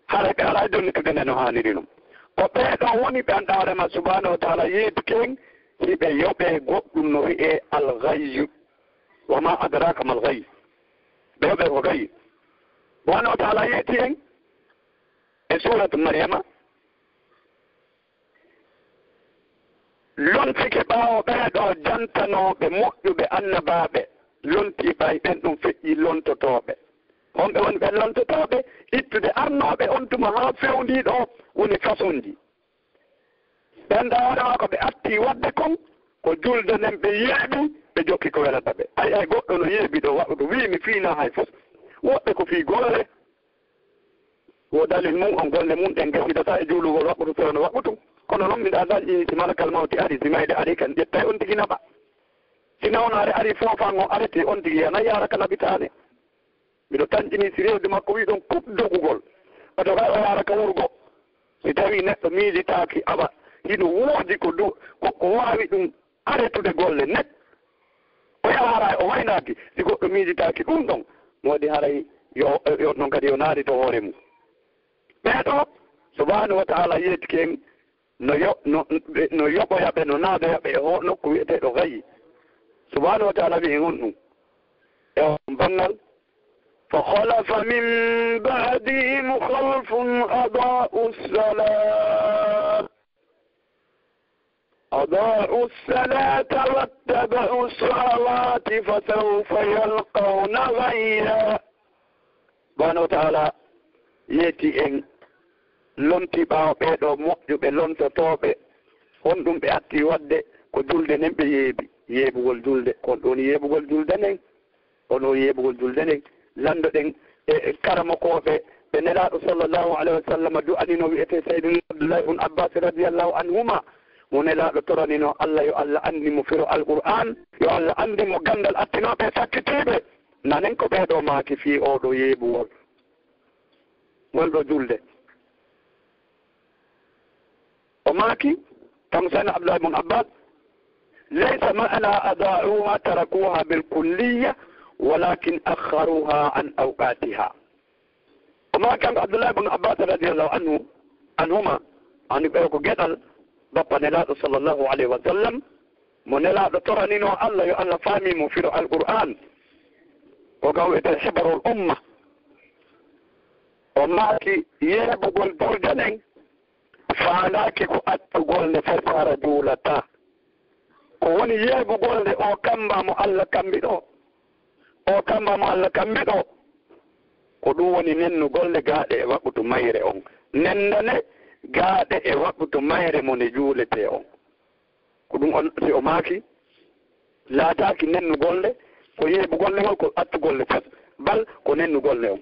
haray ɓe alaa e jonnitude nde no haaniri non. Ko ɓee ɗoo woni ɓe anndaa hoore ma subhanahu wa taala yeetike en, hiɓe yoɓee goɗɗum no wi'ee al-ghayyu. Wa ma adraka mal ghayyu. Ɓe yoɓee ko gayyu. Subhanahu wa taala yeeti en e suuratu Maryama, lontike ɓaawo ɓee ɗoo jantanooɓe moƴƴuɓe annabaaɓe, lontii ɓay ɓen ɗum feƴƴii lontotooɓe. Honɓe woni ɓen lontotooɓe? Ittude arnooɓe on tuma haa fewndii ɗoo woni façon ji. Ɓen ɗoo hoore maa ko ɓe attii waɗde kon, ko julde nden ɓe yeeɓi, ɓe jokki ko welata ɓe. Ay, ay, goɗɗo no yeeɓi ɗoo waɗude, wii mi fiinaa hay fof. Woɓɓe ko fii golle. Wo dalil mum on, golle mum ɗen gasidata e juulugol waɓɓutu fewndo waɓɓutu. Kono non miɗa danƴini si malakal mawti ari, si mayde ari kan ƴettay on tigi naɓa. Si nawnaare ari foofan on arete on tigi yana yaara ka naɓitaane. Miɗo tanƴini si rewde makko wii ɗon kup dogugol. Oto kay o yaara ka wurgo. Si tawii neɗɗo miijitaaki awa hino woodi ko do-, ko, ko waawi ɗum aretude golle neɗɗo. O yaha haray o waynaaki, si goɗɗo miijitaaki ɗum ɗon, mo waɗi haray yo, yo ɗon kadi yo naari to hoore mum. Ɓee ɗoo, subhaanahu wa ta'ala yeetike en no yo-, no, no yoɓoya ɓe, no naadoya ɓe e ho-, nokku wi'eteeɗo gayyi. Subhaanahu wa ta'ala wi'i honɗum e on banngal? فخلف من بعدهم خلف أضاعوا الصلاة أضاعوا الصلاة واتبعوا الشهوات فسوف يلقون غيا. Subhaanahu wa ta'ala yeeti en lonti ɓaawo ɓee ɗoo moƴƴuɓe lontotooɓe, honɗum ɓe atti waɗde? Ko julde nden ɓe yeebi, yeebugol julde. Ko honɗum woni yeebugol julde nden? Honɗum woni yeebugol julde nden? Lanndo ɗen e karamokooɓe ɓe Nelaaɗo sallallahu alayhi wa sallam du'anino, wi'etee Sayyidina Abdullahi ibn Abbas radiyallahu anhuma, mo Nelaaɗo toranino Allah yo Allah anndin mo firo Alqur'aan, yo Allah anndin mo ganndal attinooɓe e sakkitiiɓe. Nanen ko ɓee ɗoo maaki fii oo ɗoo yeebugol ngol ɗoo julde. O maaki, kanko Sayyidina Abdullahi ibn Abbas, ليس معنى أضاعوها تركوها بالكلية ولكن أخروها عن أوقاتها. O maaki kanko Abdullahi ibn Abbas radiyallahu anhu, anhuma, ani ɓe ko geɗal bappa Nelaaɗo sallallahu alayhi wa sallam, mo Nelaaɗo toranino Allah yo Allah faami mo firo Alqur'aan, ko ka wi'etee hibrul umma. O maaki yeebugol julde nden faandaaki ko attugol nde fes hara juulataa. Ko woni yeebugol nde o kamba mo Allah kambi ɗoo? O kamba mo Allah kambi ɗoo, ko ɗum woni nennugol nde gaaɗe e waqutu mayre on. Nennda nde gaaɗe e waqutu mayre mo nde juuletee on. Ko ɗum on, si o maaki, laataaki nennugol nde, ko yeebugol nde ngol, ko attugol nde fes, bal ko nennugol nde on.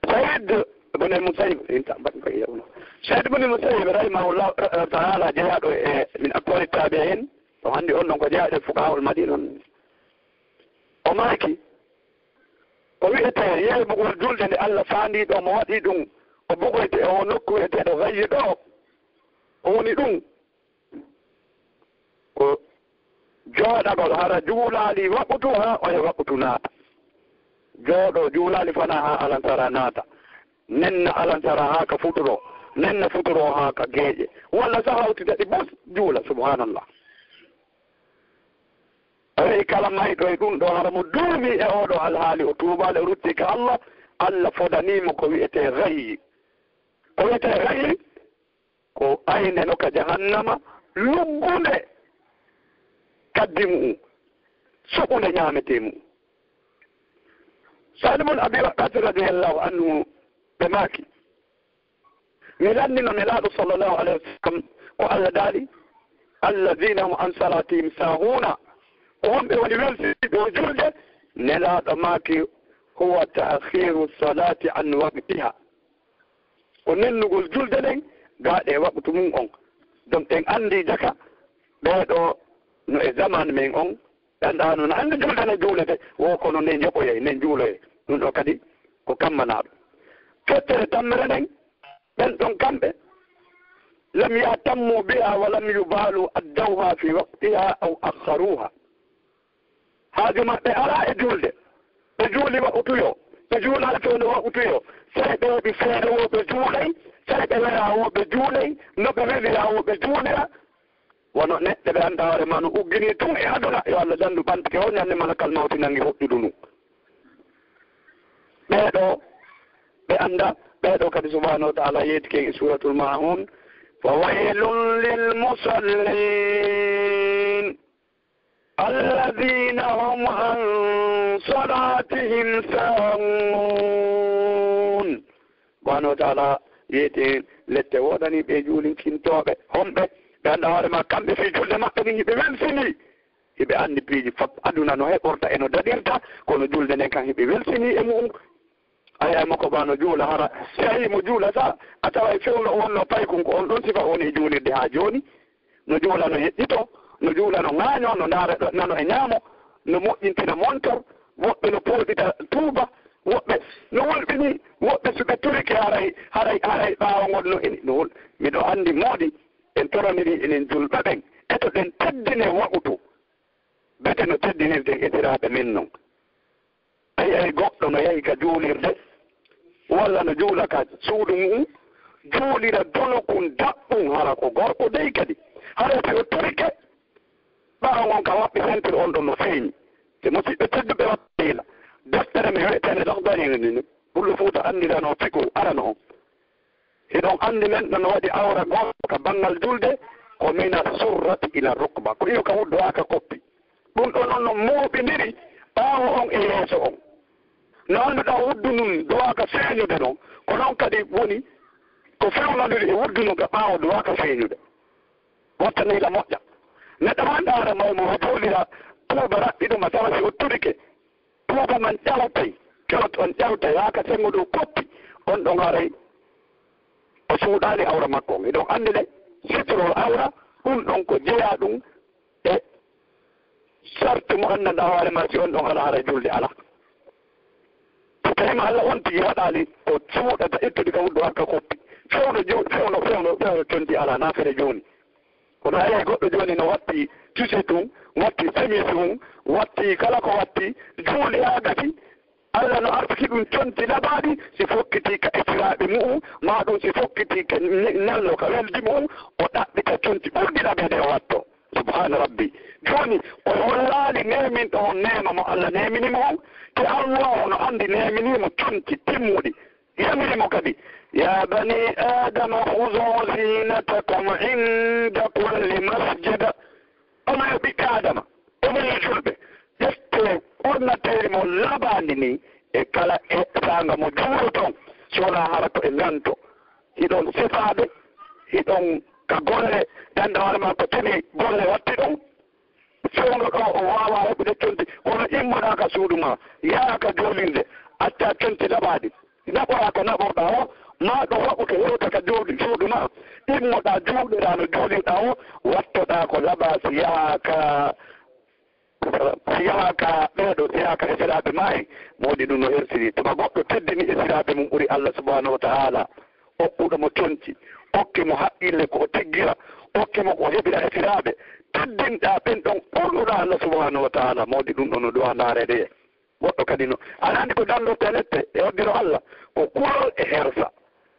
Sayyid ibn al-Musayyib, inta, ba-, ba-, ya, no. Sayyid ibn al-Musayyib rahimahullah, eh, ta'ala, jeyaaɗo e min aqwali tabi'in, o hannde on ɗon ko jeyaaɗo e fuqaha'ul Madina on. O maaki, ko wi'etee yeebugol julde nde Allah faandi ɗoo, mo waɗi ɗum, o bugoyte e o nokku wi'eteeɗo gayyi ɗoo, ko woni ɗum? Ko jooɗagol hara juulaali waqutu haa oya waqutu naata. Jooɗo juulaali fana haa alansara naata. Nenna alansara haa ka futuro. Nenna futuro haa ka geeƴe. Walla sa hawti daɗi bus juula, subhanallah. Aray kala mayɗo e ɗum ɗo hara mo duumi e oo ɗoo alhaali, o tuubaali, o rutti ka Allah, Allah fodanii mo ko wi'etee gayyi. Ko wi'etee gayyi? Ko aynde no ka jahannama luggunde kaddi mu'un, suɓunde ñaametee mu'un. Sa'd ibn Abi Waqqas radiyallahu anhu ɓe maaki, mi lanndino Nelaaɗo sallallahu alayhi wa sallam ko Allah daali, "Alladhina hum an salatihim sahuna." Ko honɓe woni welsinɓe e julde? Nelaaɗo maaki, "Huwa ta'khiru salati an waqtiha." Ko nennugol julde nden gaaɗe e waqtu mum on. Donc, en anndi jaka, ɓee ɗoo no e zaman men on, ɓe anndaa no, no anndi julde no juulete, wo kono nden yoɓoyay, nden juuloyay. Ɗum ɗoo kadi ko kammanaaɗo. Fettere tammere nden, ɓen ɗon kamɓe, "lam yahtammu biha wa lam yubalu addawha fi waqtiha aw akhkharuha." Haaju maɓɓe alaa e juulde. Ɓe juuli waqtu yo, ɓe juulaali fewndo waqtu yo. Sey ɓe heɓi feere wo ɓe juulay, sey ɓe weraa wo ɓe juulay, no ɓe weliraa wo ɓe juulira. Wano neɗɗo ɓe anndaa hoore maa no ugginii tun e aduna, yo Allah danndu ɓantike o ñannde malakal mawti nangi hoɗɗudu ndu. Ɓee ɗoo, ɓe anndaa, ɓee ɗoo kadi subhaanahu wa ta'ala yeetike e Suuratul Maa'uun, "Fawaylun lil musalliin." "Alladhina hum an salatihim sahun." Subhaanahu wa ta'ala yeeti en lette woodanii ɓe juulinkintooɓe, homɓe ɓe anndaa hoore maa kamɓe fii julde maɓɓe nin hiɓe welsinii. Hiɓe anndi piiji fof aduna no heɓorta e no daɗirta, kono julde nden kan hiɓe welsinii e mu'un. A yi'ay mo ko ba no juula hara. Si a yi'ii mo juula sa, a taway fewndo o wonno paykun, ko on ɗon sifa o woni e juulirde haa jooni. No juula no heɗɗito, no juula no ŋaañoo, no ndaara ɗo nano e ñaamo, no moƴƴintina montor, woɓɓe no pooɗita tuuba, woɓɓe no wulɓini, woɓɓe si ɓe turike haray, haray, haray ɓaawo ngon no ini, no wul-, miɗo anndi moodi en toronirii enen julɓe ɓen, eto ɗen teddine waqtu. Bete no teddinirten esiraaɓe men non. Ay, ay, goɗɗo no yahi ka juulirde, walla no juula ka suudu mu'um, juulira dunokun daɓɓun, hara ko gorko dey kadi. Hara si o turike, ɓaawo ngon ka waɓɓi sentir on ɗon no feeñi. Te musiɓɓe tedduɓe waɗɗiila. Deftere men wi'eteende Lahdari ni, Pullo Fuuta anndirano fiku arano on. Hiɗon anndi men ɗon waɗi awra gooto ka banngal julde, ko mina surrati ila rukba. Ko iyo ka wuddu haa ka koppi. Ɗum ɗon non no mooɓindiri ɓaawo on e yeeso on. No annduɗaa wuddu ndun duwaaka feeñude non, ko non kadi woni ko fewnondiri e wuddu ndun ka ɓaawo duwaaka feeñude. Wattani la moƴƴa. Neɗɗo hannde hara may mo o juulira tuuba raɓɓi ɗum a tawa si o turike. Tuuba man ƴawtay, kewt on ƴawtay, haa ka senngo dow koppi, on ɗon haray o suuɗaali awra makko on. Hiɗon anndi le, sitrol awra, ɗum ɗon ko jeyaa ɗum e sartu mo anndanɗaa hoore maa, si on ɗon alaa haray julde alaa. So tawii ma Allah on tigi haɗaali ko suuɗata ittude ka wuddu haa ka koppi, fewndo ju-, fewndo, fewndo, fewndo conti alaa, naa fere jooni. Kono a yii goɗɗo jooni no watti tise tun, watti semis tun, watti kala ko watti, juuli haa gasi. Allah no artiki ɗum conti labaaɗi, si fokkiti ka esiraaɓe mu'um, maa ɗum si fokkiti ka ne-, nello ka weldi mu'um, o ɗaɓɓita conti ɓurɗi laɓeede o watto. Subhaana Rabbi. Jooni, o hollaali neeminɗo on neema mo Allah neemini mo on, te Allah no anndi neeminii mo conti timmuɗi. Yamiri mo kadi, "Ya bani Adama, khudhu zinatakum inda kulli masjid." Onon yo ɓiɓɓe Adama, onon yo julɓe, ƴettee ɓornateeri mon labaandi ni e kala e saanga mo juuloton, si wonaa hara ko e nganto. Hiɗon sifaaɓe, hiɗon ka golle, ɗanɗa hoore maa ko tini golle watti ɗum. Fewndo ɗo o waawaa heɓude conti, kono immoɗaa ka suudu maa, yahaa ka juulirde, accaa conti laɓaaɗi, naɓoraa ko naɓorɗaa o, maa ɗo waɗu ko hewta ka juuɗi suudu maa, immoɗaa juuɗoɗaa no juulirɗaa o, wattoɗaa ko laɓaa, si yahaa ka, si yahaa ka ɓeeɗo, si yahaa ka esiraaɓe maa en, moodi ɗum no hersiri. Tuma goɗɗo teddini esiraaɓe mum ɓuri Allah subhanahu wa ta'ala. Okkuɗo mo conci, okki mo haqqille ko o tiggira, okki mo ko o heɓira e esiraaɓe, teddinɗaa ɓen ɗon ɓurɗuɗaa Allah subhanahu wa ta'ala, mawdi ɗum ɗon no duwa ndaareede e goɗɗo kadi no. Aɗa anndi ko danndorte lette e hoddiro Allah, ko kulol e hersa.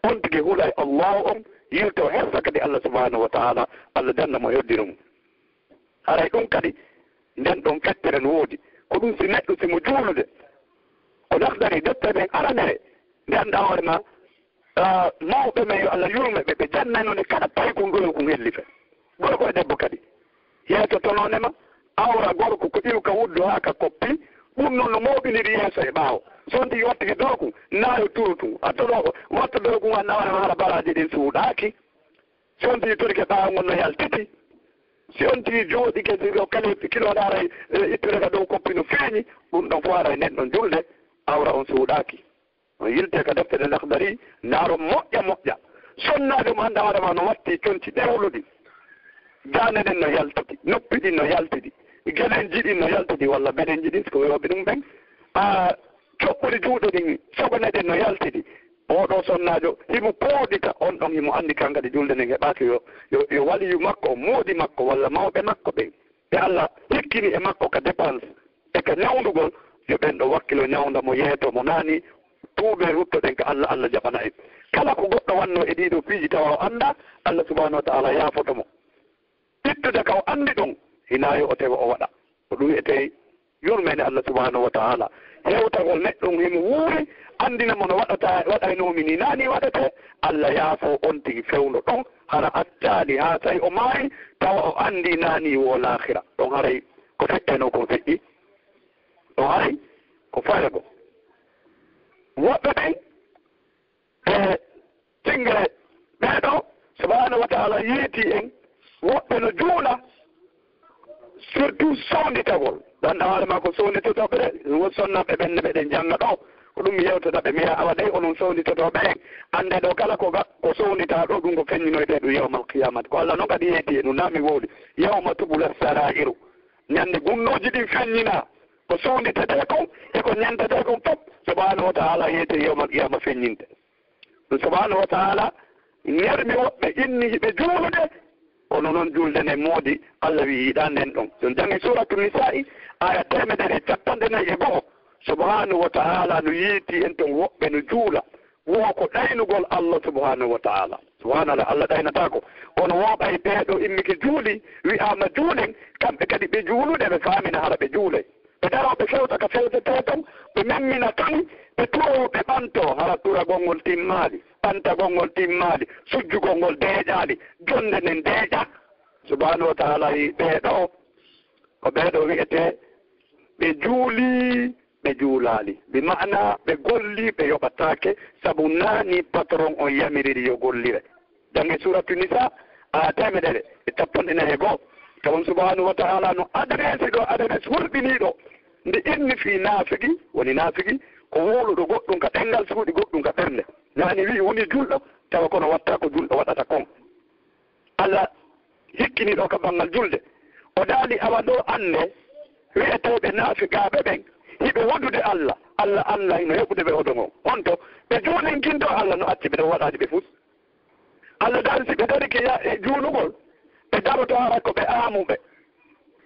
On tigi hulay Allahu on, yilto hersa kadi Allah subhanahu wa ta'ala, Allah danna mo e hoddiro mum. Haray ɗum kadi, nden ɗon fettere no woodi. Ko ɗum si neɗɗo si mo juulude, ko Lahdari deftere nden aranere, nde anndaa hoore maa, ah, mawɓe men yo Allah yurme ɓe, ɓe jannayno nde kala paykun ɗoyokun hellife. Gorko e debbo kadi. Yeeso tonoonema, awra gorko ko iwka wuddu haa ka koppi, ɗum noon no mooɓiniri yeeso e ɓaawo. So on tigi wattike dookun, naayo turu tun. A toɗo watta dookun, anndaa hoore maa hara baraaji ɗin suuɗaaki. Si on tigi torike ɓaawo ngol no yaltiti, si on tigi jooɗike, si ko kala kilo ɗo aray, e, ittude ka dow koppi no feeñi, ɗum ɗon fof aray nden ɗon julde, awra on suuɗaaki. On yilte ka deftere Lahdari, ndaaron moƴƴa moƴƴa. Sonnaajo mo anndaa hoore maa no watti conci ɗewluɗi. Daande ɗen no yaltiti, noppi ɗin no yaltiti, gelenji ɗin no yaltiti, walla beɗenji ɗin, si ko wiyooɓe ɗum ɓen. A, coɓɓuri juuɗe ɗin, sogone ɗen no yaltiti. Oo ɗoo sonnaajo, himo pooɗita, on ɗon himo anndi kan kadi julde nden heɓaaki yo, yo, yo waliyu makko, moodi makko, walla mawɓe makko ɓen, ɓe Allah hikkini e makko ka dépense e ka ñawndugol, yo ɓen ɗoo wakkilo ñawnda mo, yeeto mo, naa ni tuubee ruttoɗen ka Allah, Allah jaɓana en. Kala ko goɗɗo wannoo e ɗii ɗoo piiji tawa o anndaa, Allah subhanahu wa ta'ala yaafoto mo. Ittude ka o anndi ɗon, hinaa yo o tewo o waɗa. Ko ɗum wi'etee yurmeende Allah subhanahu wa ta'ala. Hewtagol neɗɗo on himo wuuri, anndina mo no waɗata, waɗaynoomi ni, naa ni waɗetee. Allah yaafo on tigi fewndo ɗon, hara accaali haa tawi o maayi, tawa o anndi naa ni wo laakhira. Ɗon haray ko feƴƴanoo kon feƴƴi. Ɗon haray ko fayre goo. Woɓɓe ɓen, e Tingere ɓee ɗoo, subhanahu wa ta'ala yeeti en, woɓɓe no juula, surtout sownditagol. Ɗan ɗan hoore maa ko sownditotooɓe de, won sonnaaɓe ɓen ne ɓeɗen jannga ɗoo, ko ɗum mi yewtata ɓe, mi wi'a, awa dey onon sownditotooɓe en, anndee ɗoo kala ko ga-, ko sownditaa ɗoo, ɗum ko feññinoytee ɗum yawmal qiyamati. Ko Allah non kadi yeeti e ɗum, naa mi wowli. Yawma tubula sarairu. Ñande gunnooji ɗin feññinaa, ko sownditetee kon e ko ñentetee kon fof, subhanahu wa ta'ala yeeti yawmal qiyama feññinte. Ɗum subhanahu wa ta'ala ñermi woɓɓe inni hiɓe juulude, Kono noon julde nden moodi, Allah wi'i yiɗaa nden ɗon. So en janngi Suuratu Nisaa'i, aaya teemedere e capanɗe nayi e go'o, Subhaanahu wa Ta'aala no yeetii en ton woɓɓe no juula. Wo ko ɗaynugol Allah Subhaanahu wa Ta'aala. Subhaanallah, Allah ɗaynataako. Kono wo ɓay ɓee ɗoo immike juuli, wi'aama juulen, kamɓe kadi ɓe juulude, ɓe faamina hara ɓe juulay. Ɓe daroo, ɓe fewta ka fewtetee ton, ɓe memmina ton, ɓe tuwoo, ɓe ɓantoo, hara ɓuragol ngol timmaali, ɓantagol ngol timmaali, sujjugol ngol deeƴaali, jonnde nden deeƴa. Subhaanahu wa Ta'aala wi'i ɓee ɗoo, ko ɓee ɗoo wi'etee ɓe juulii, ɓe juulaali. Bi ma'ana ɓe gollii, ɓe yoɓataake, sabu naa nii patron on yamiriri yo gollire. Jannge Suuratu Nisaa, aaya teemedere e capanɗe nayi e go'o. Tawon Subhaanahu wa Ta'aala no adresi ɗoo, adresi hulɓiniiɗo. Ndi inni fii naafigi, woni naafigi, ko wowluɗo goɗɗum ka ɗemngal, suuɗi goɗɗum ka ɓernde. Yaani wi'i woni julɗo, tawa kono waɗtaa ko julɗo waɗata kon. Allah hikkini ɗoo ka banngal julde. O daali, awa ɗoo annde, wi'eteeɓe naafiqaaɓe ɓen, hiɓe wodude Allah, Allah anndaa hino heɓude ɓe hodo ngon. Honto? Ɓe juulinkintoo Allah no acci ɓe ɗon waɗaani ɓe fus. Allah daali si ɓe darike ya-, e juulugol, ɓe daroto hara ko ɓe aamuɓe.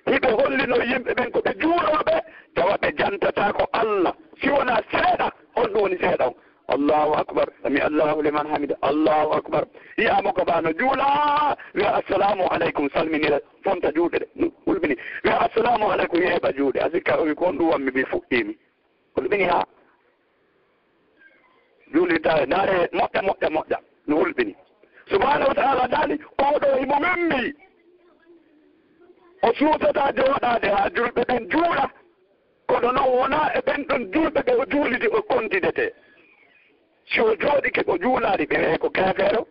Hiɓe hollinoo yimɓe ɓen ko ɓe juulooɓe, tawa ɓe jantataako Allah. Si wonaa seeɗa, honɗum woni seeɗa on? Allahu akbar, sami Allahu liman hamida, Allahu akbar. Yi'aama ko ɓaa no juula, wi'a, "Assalamu aleykum," salminira, fonta juuɗe ɗe, hulɓini. Wi'a, "Assalamu aleykum," yeeɓa juuɗe. A sikka o wi, "Ko honɗum wammi?" Ɓe fuɗɗiimi. Hulɓini haa juulirta, ndaare, moƴƴa, moƴƴa, moƴƴa. No hulɓini. Subhaanahu wa Ta'aala daali, oo ɗoo himo memmi. O suusataa jooɗaade haa julɓe ɓen juula. Kono non wonaa e ɓen ɗon julɓe ɓe o juulidi o kontidetee. Si o jooɗike o juulaali, ɓe wi'ay ko keefeero.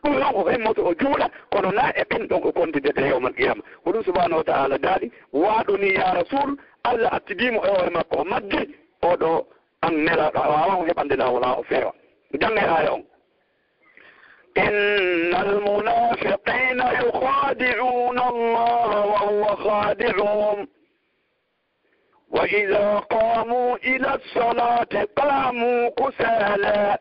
Ɗum non o himmoto o juula, kono naa e ɓen ɗon o kontidetee yawmal qiyaama. Ko ɗum Subhaanahu wa Ta'aala daali, waaɗo nii, yaa Rasuul, Allah attidii mo e hoore makko, o majji. Oo ɗoo an Nelaaɗo, a waawaa mo heɓande laawol haa o feewa. Jannge aaya on. إن المنافقين يخادعون الله وهو خادعهم وإذا قاموا إلى الصلاة قاموا كسالى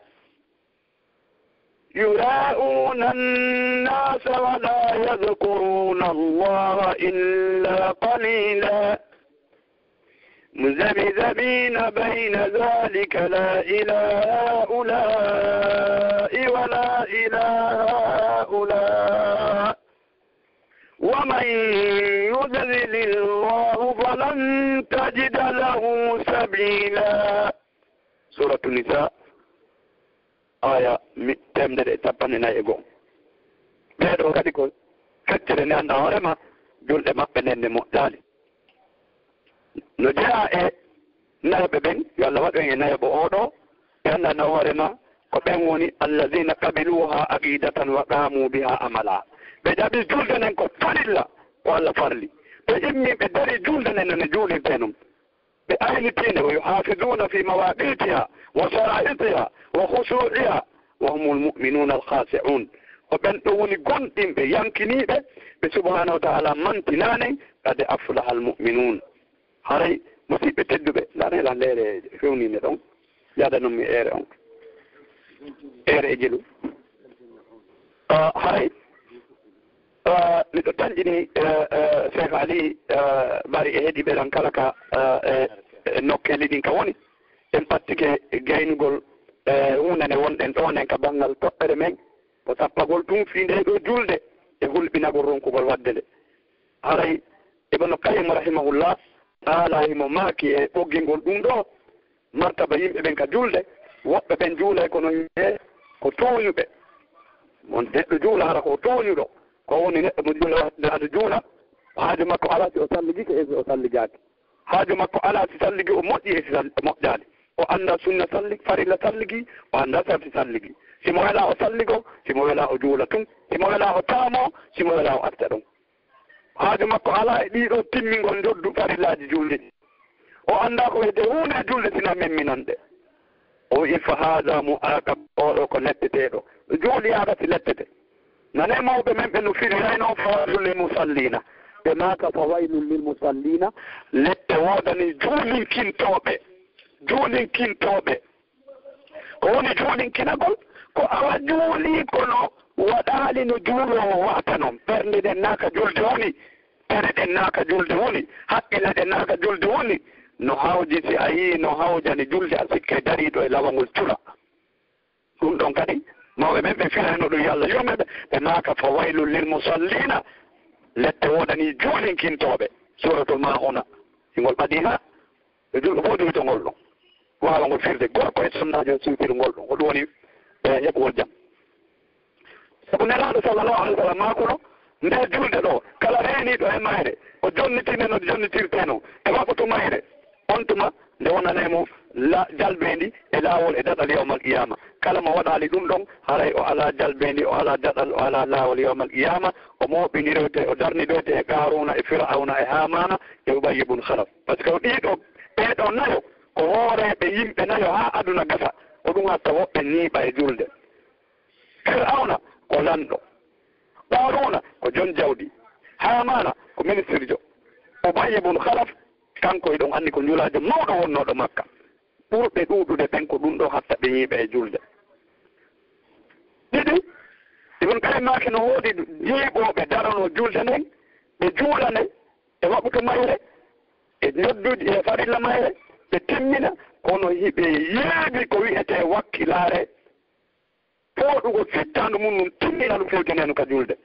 يراءون الناس ولا يذكرون الله إلا قليلا مذبذبين بين ذلك لا إلى هؤلاء ولا إلى هؤلاء ومن يضلل الله فلن تجد له سبيلا. Suuratu Nisaa, aaya mi-, teemedere e capanɗe nayi e go'o. Ɓee ɗoo kadi ko feccere nde anndaa hoore maa, julɗe maɓɓe nden nde moƴƴaali. No jeyaa e nayoɓe ɓen, yo Allah waɗu en e nayoɓo oo ɗoo, ɓe anndaa na hoore maa, ko ɓen woni, "الذين قبلوها عقيدة وقاموا بها عملا." Ɓe jaɓi julde nden ko farilla, ko Allah farli. Ɓe immii ɓe darii julde nden no ne juulirtee non. Ɓe aynitii nde, "ويحافظون في مواقيتها وشرائطها وخشوعها وهم المؤمنون الخاشعون." Ko ɓen ɗoo woni gomɗinɓe, yankiniiɓe, ɓe Subhaanahu wa Ta'aala mantinaani, "قد أفلح المؤمنون." Haray, musiɓɓe tedduɓe, ndaaree lan leere fewnii nde ɗon, yaada non mi eere on. Eere e jelu. Ah, haray, ah, miɗo tanƴini, eh, eh, Cheikh Ali, eh, Bari e heɗiiɓe lan kala ka, eh, eh, eh, nokkeeli ɗin ka woni. En ɓattike gaynugol, eh, huunde nde wonɗen ɗoo nden ka banngal toɓɓere men, ko sappagol tun fii ndee ɗoo julde e hulɓinagol ronkugol waɗde nde. Haray Ibnu Qayyim rahimahullah taala himo maaki e ɓoggingol ɗum ɗoo martaba yimɓe ɓen ka julde, woɓɓe ɓen juulay kono yimɓe ko tooñuɓe. Mo neɗɗo juula hara ko tooñuɗo, ko woni neɗɗo mo juula, aɗa juula, haaju makko alaa si o salligike e si o salligaaki. Haaju makko alaa si salligi o moƴƴi e si sall-, o moƴƴaali. O anndaa sunna salli-, farilla salligi, o anndaa sarti salligi. Si mo welaa o salligo, si mo welaa o juula tun, si mo welaa o taamoo, si mo welaa o acca ɗum. Haaju makko alaa e ɗii ɗoo timmingol njoddu farillaaji julde ɗi. O anndaa ko wiyetee huunde e julde sina memminande. O wi'i, "فهذا معاقب." Oo ɗoo ko letteteeɗo. Juuli yaada si lettete. Nanee mawɓe men ɓe no firi, "فويل للمصلين." Ɓe maaka, "فويل للمصلين." Lette woodanii juulinkintooɓe. Juulinkintooɓe. Ko woni juulinkinagol? Ko awa juulii kono waɗaali no juuloowo wa'ata non. Ɓernde nden naa ka julde woni, pere ɗen naa ka julde woni, haqqille ɗen naa ka julde woni. No hawji, si a yii no hawjani julde, a sikkay dariiɗo e lawangol cula. Ɗum ɗon kadi, mawɓe ɓen ɓe firayno ɗum, yo Allah yurme ɓe, ɓe maaka, "Fa waylun lil musalliina, lette woodanii juulinkintooɓe." Suuratul Maa'uuna, hingol ɓadii haa ɓe julɗo fof jowitongol ɗum, waawangol firde. Gorko e sonnaajo siwtirngol ɗum, ko ɗum woni, e, heɓugol jam. Sabu Nelaaɗo sallallahu alaihi wa sallam maakuno, nde julde ɗo, kala reeniiɗo e mayre, o jonnitine no jonnitirtee non e waɓɓutu mayre, on tuma nde wonanee mo la-, jalbeendi e laawol e daɗal yawmal qiyaama. Kala mo waɗaali ɗum ɗon, haray o alaa jalbeendi, o alaa daɗal, o alaa laawol yawmal qiyaama, o mooɓiniroyte, o darnidoyte e Qaaruuna, e Fir'awna, e Haamaana, e Ubayy ibn Khalaf. Par ce que ɗiɗo, ɓee ɗoo nayo ko hooreeɓe yimɓe nayo haa aduna gasa, ko ɗum hatta woɓɓe ñiiɓa e julde. Fir'awna ko lanɗo, Qaaruuna ko jon jawdi, Haamaana ko ministirjo, Ubayy ibn Khalaf, kanko hiɗon anndi ko njulaajo mawɗo wonnooɗo Makka. Ɓurɓe ɗuuɗude ɓen ko ɗum ɗoo hatta ɓe ñiiɓa e julde. Ɗiɗi, Ibn Qayyim maaki no woodi ñiiɓooɓe daranoo julde nden, ɓe juula nde e waɓɓutu mayre, e noddude e farilla mayre, ɓe timmina, kono hiɓe yeebi ko wi'etee wakkilaare, fooɗugol fittaandu mum nun, timmina ɗum, fewtene no ka julde.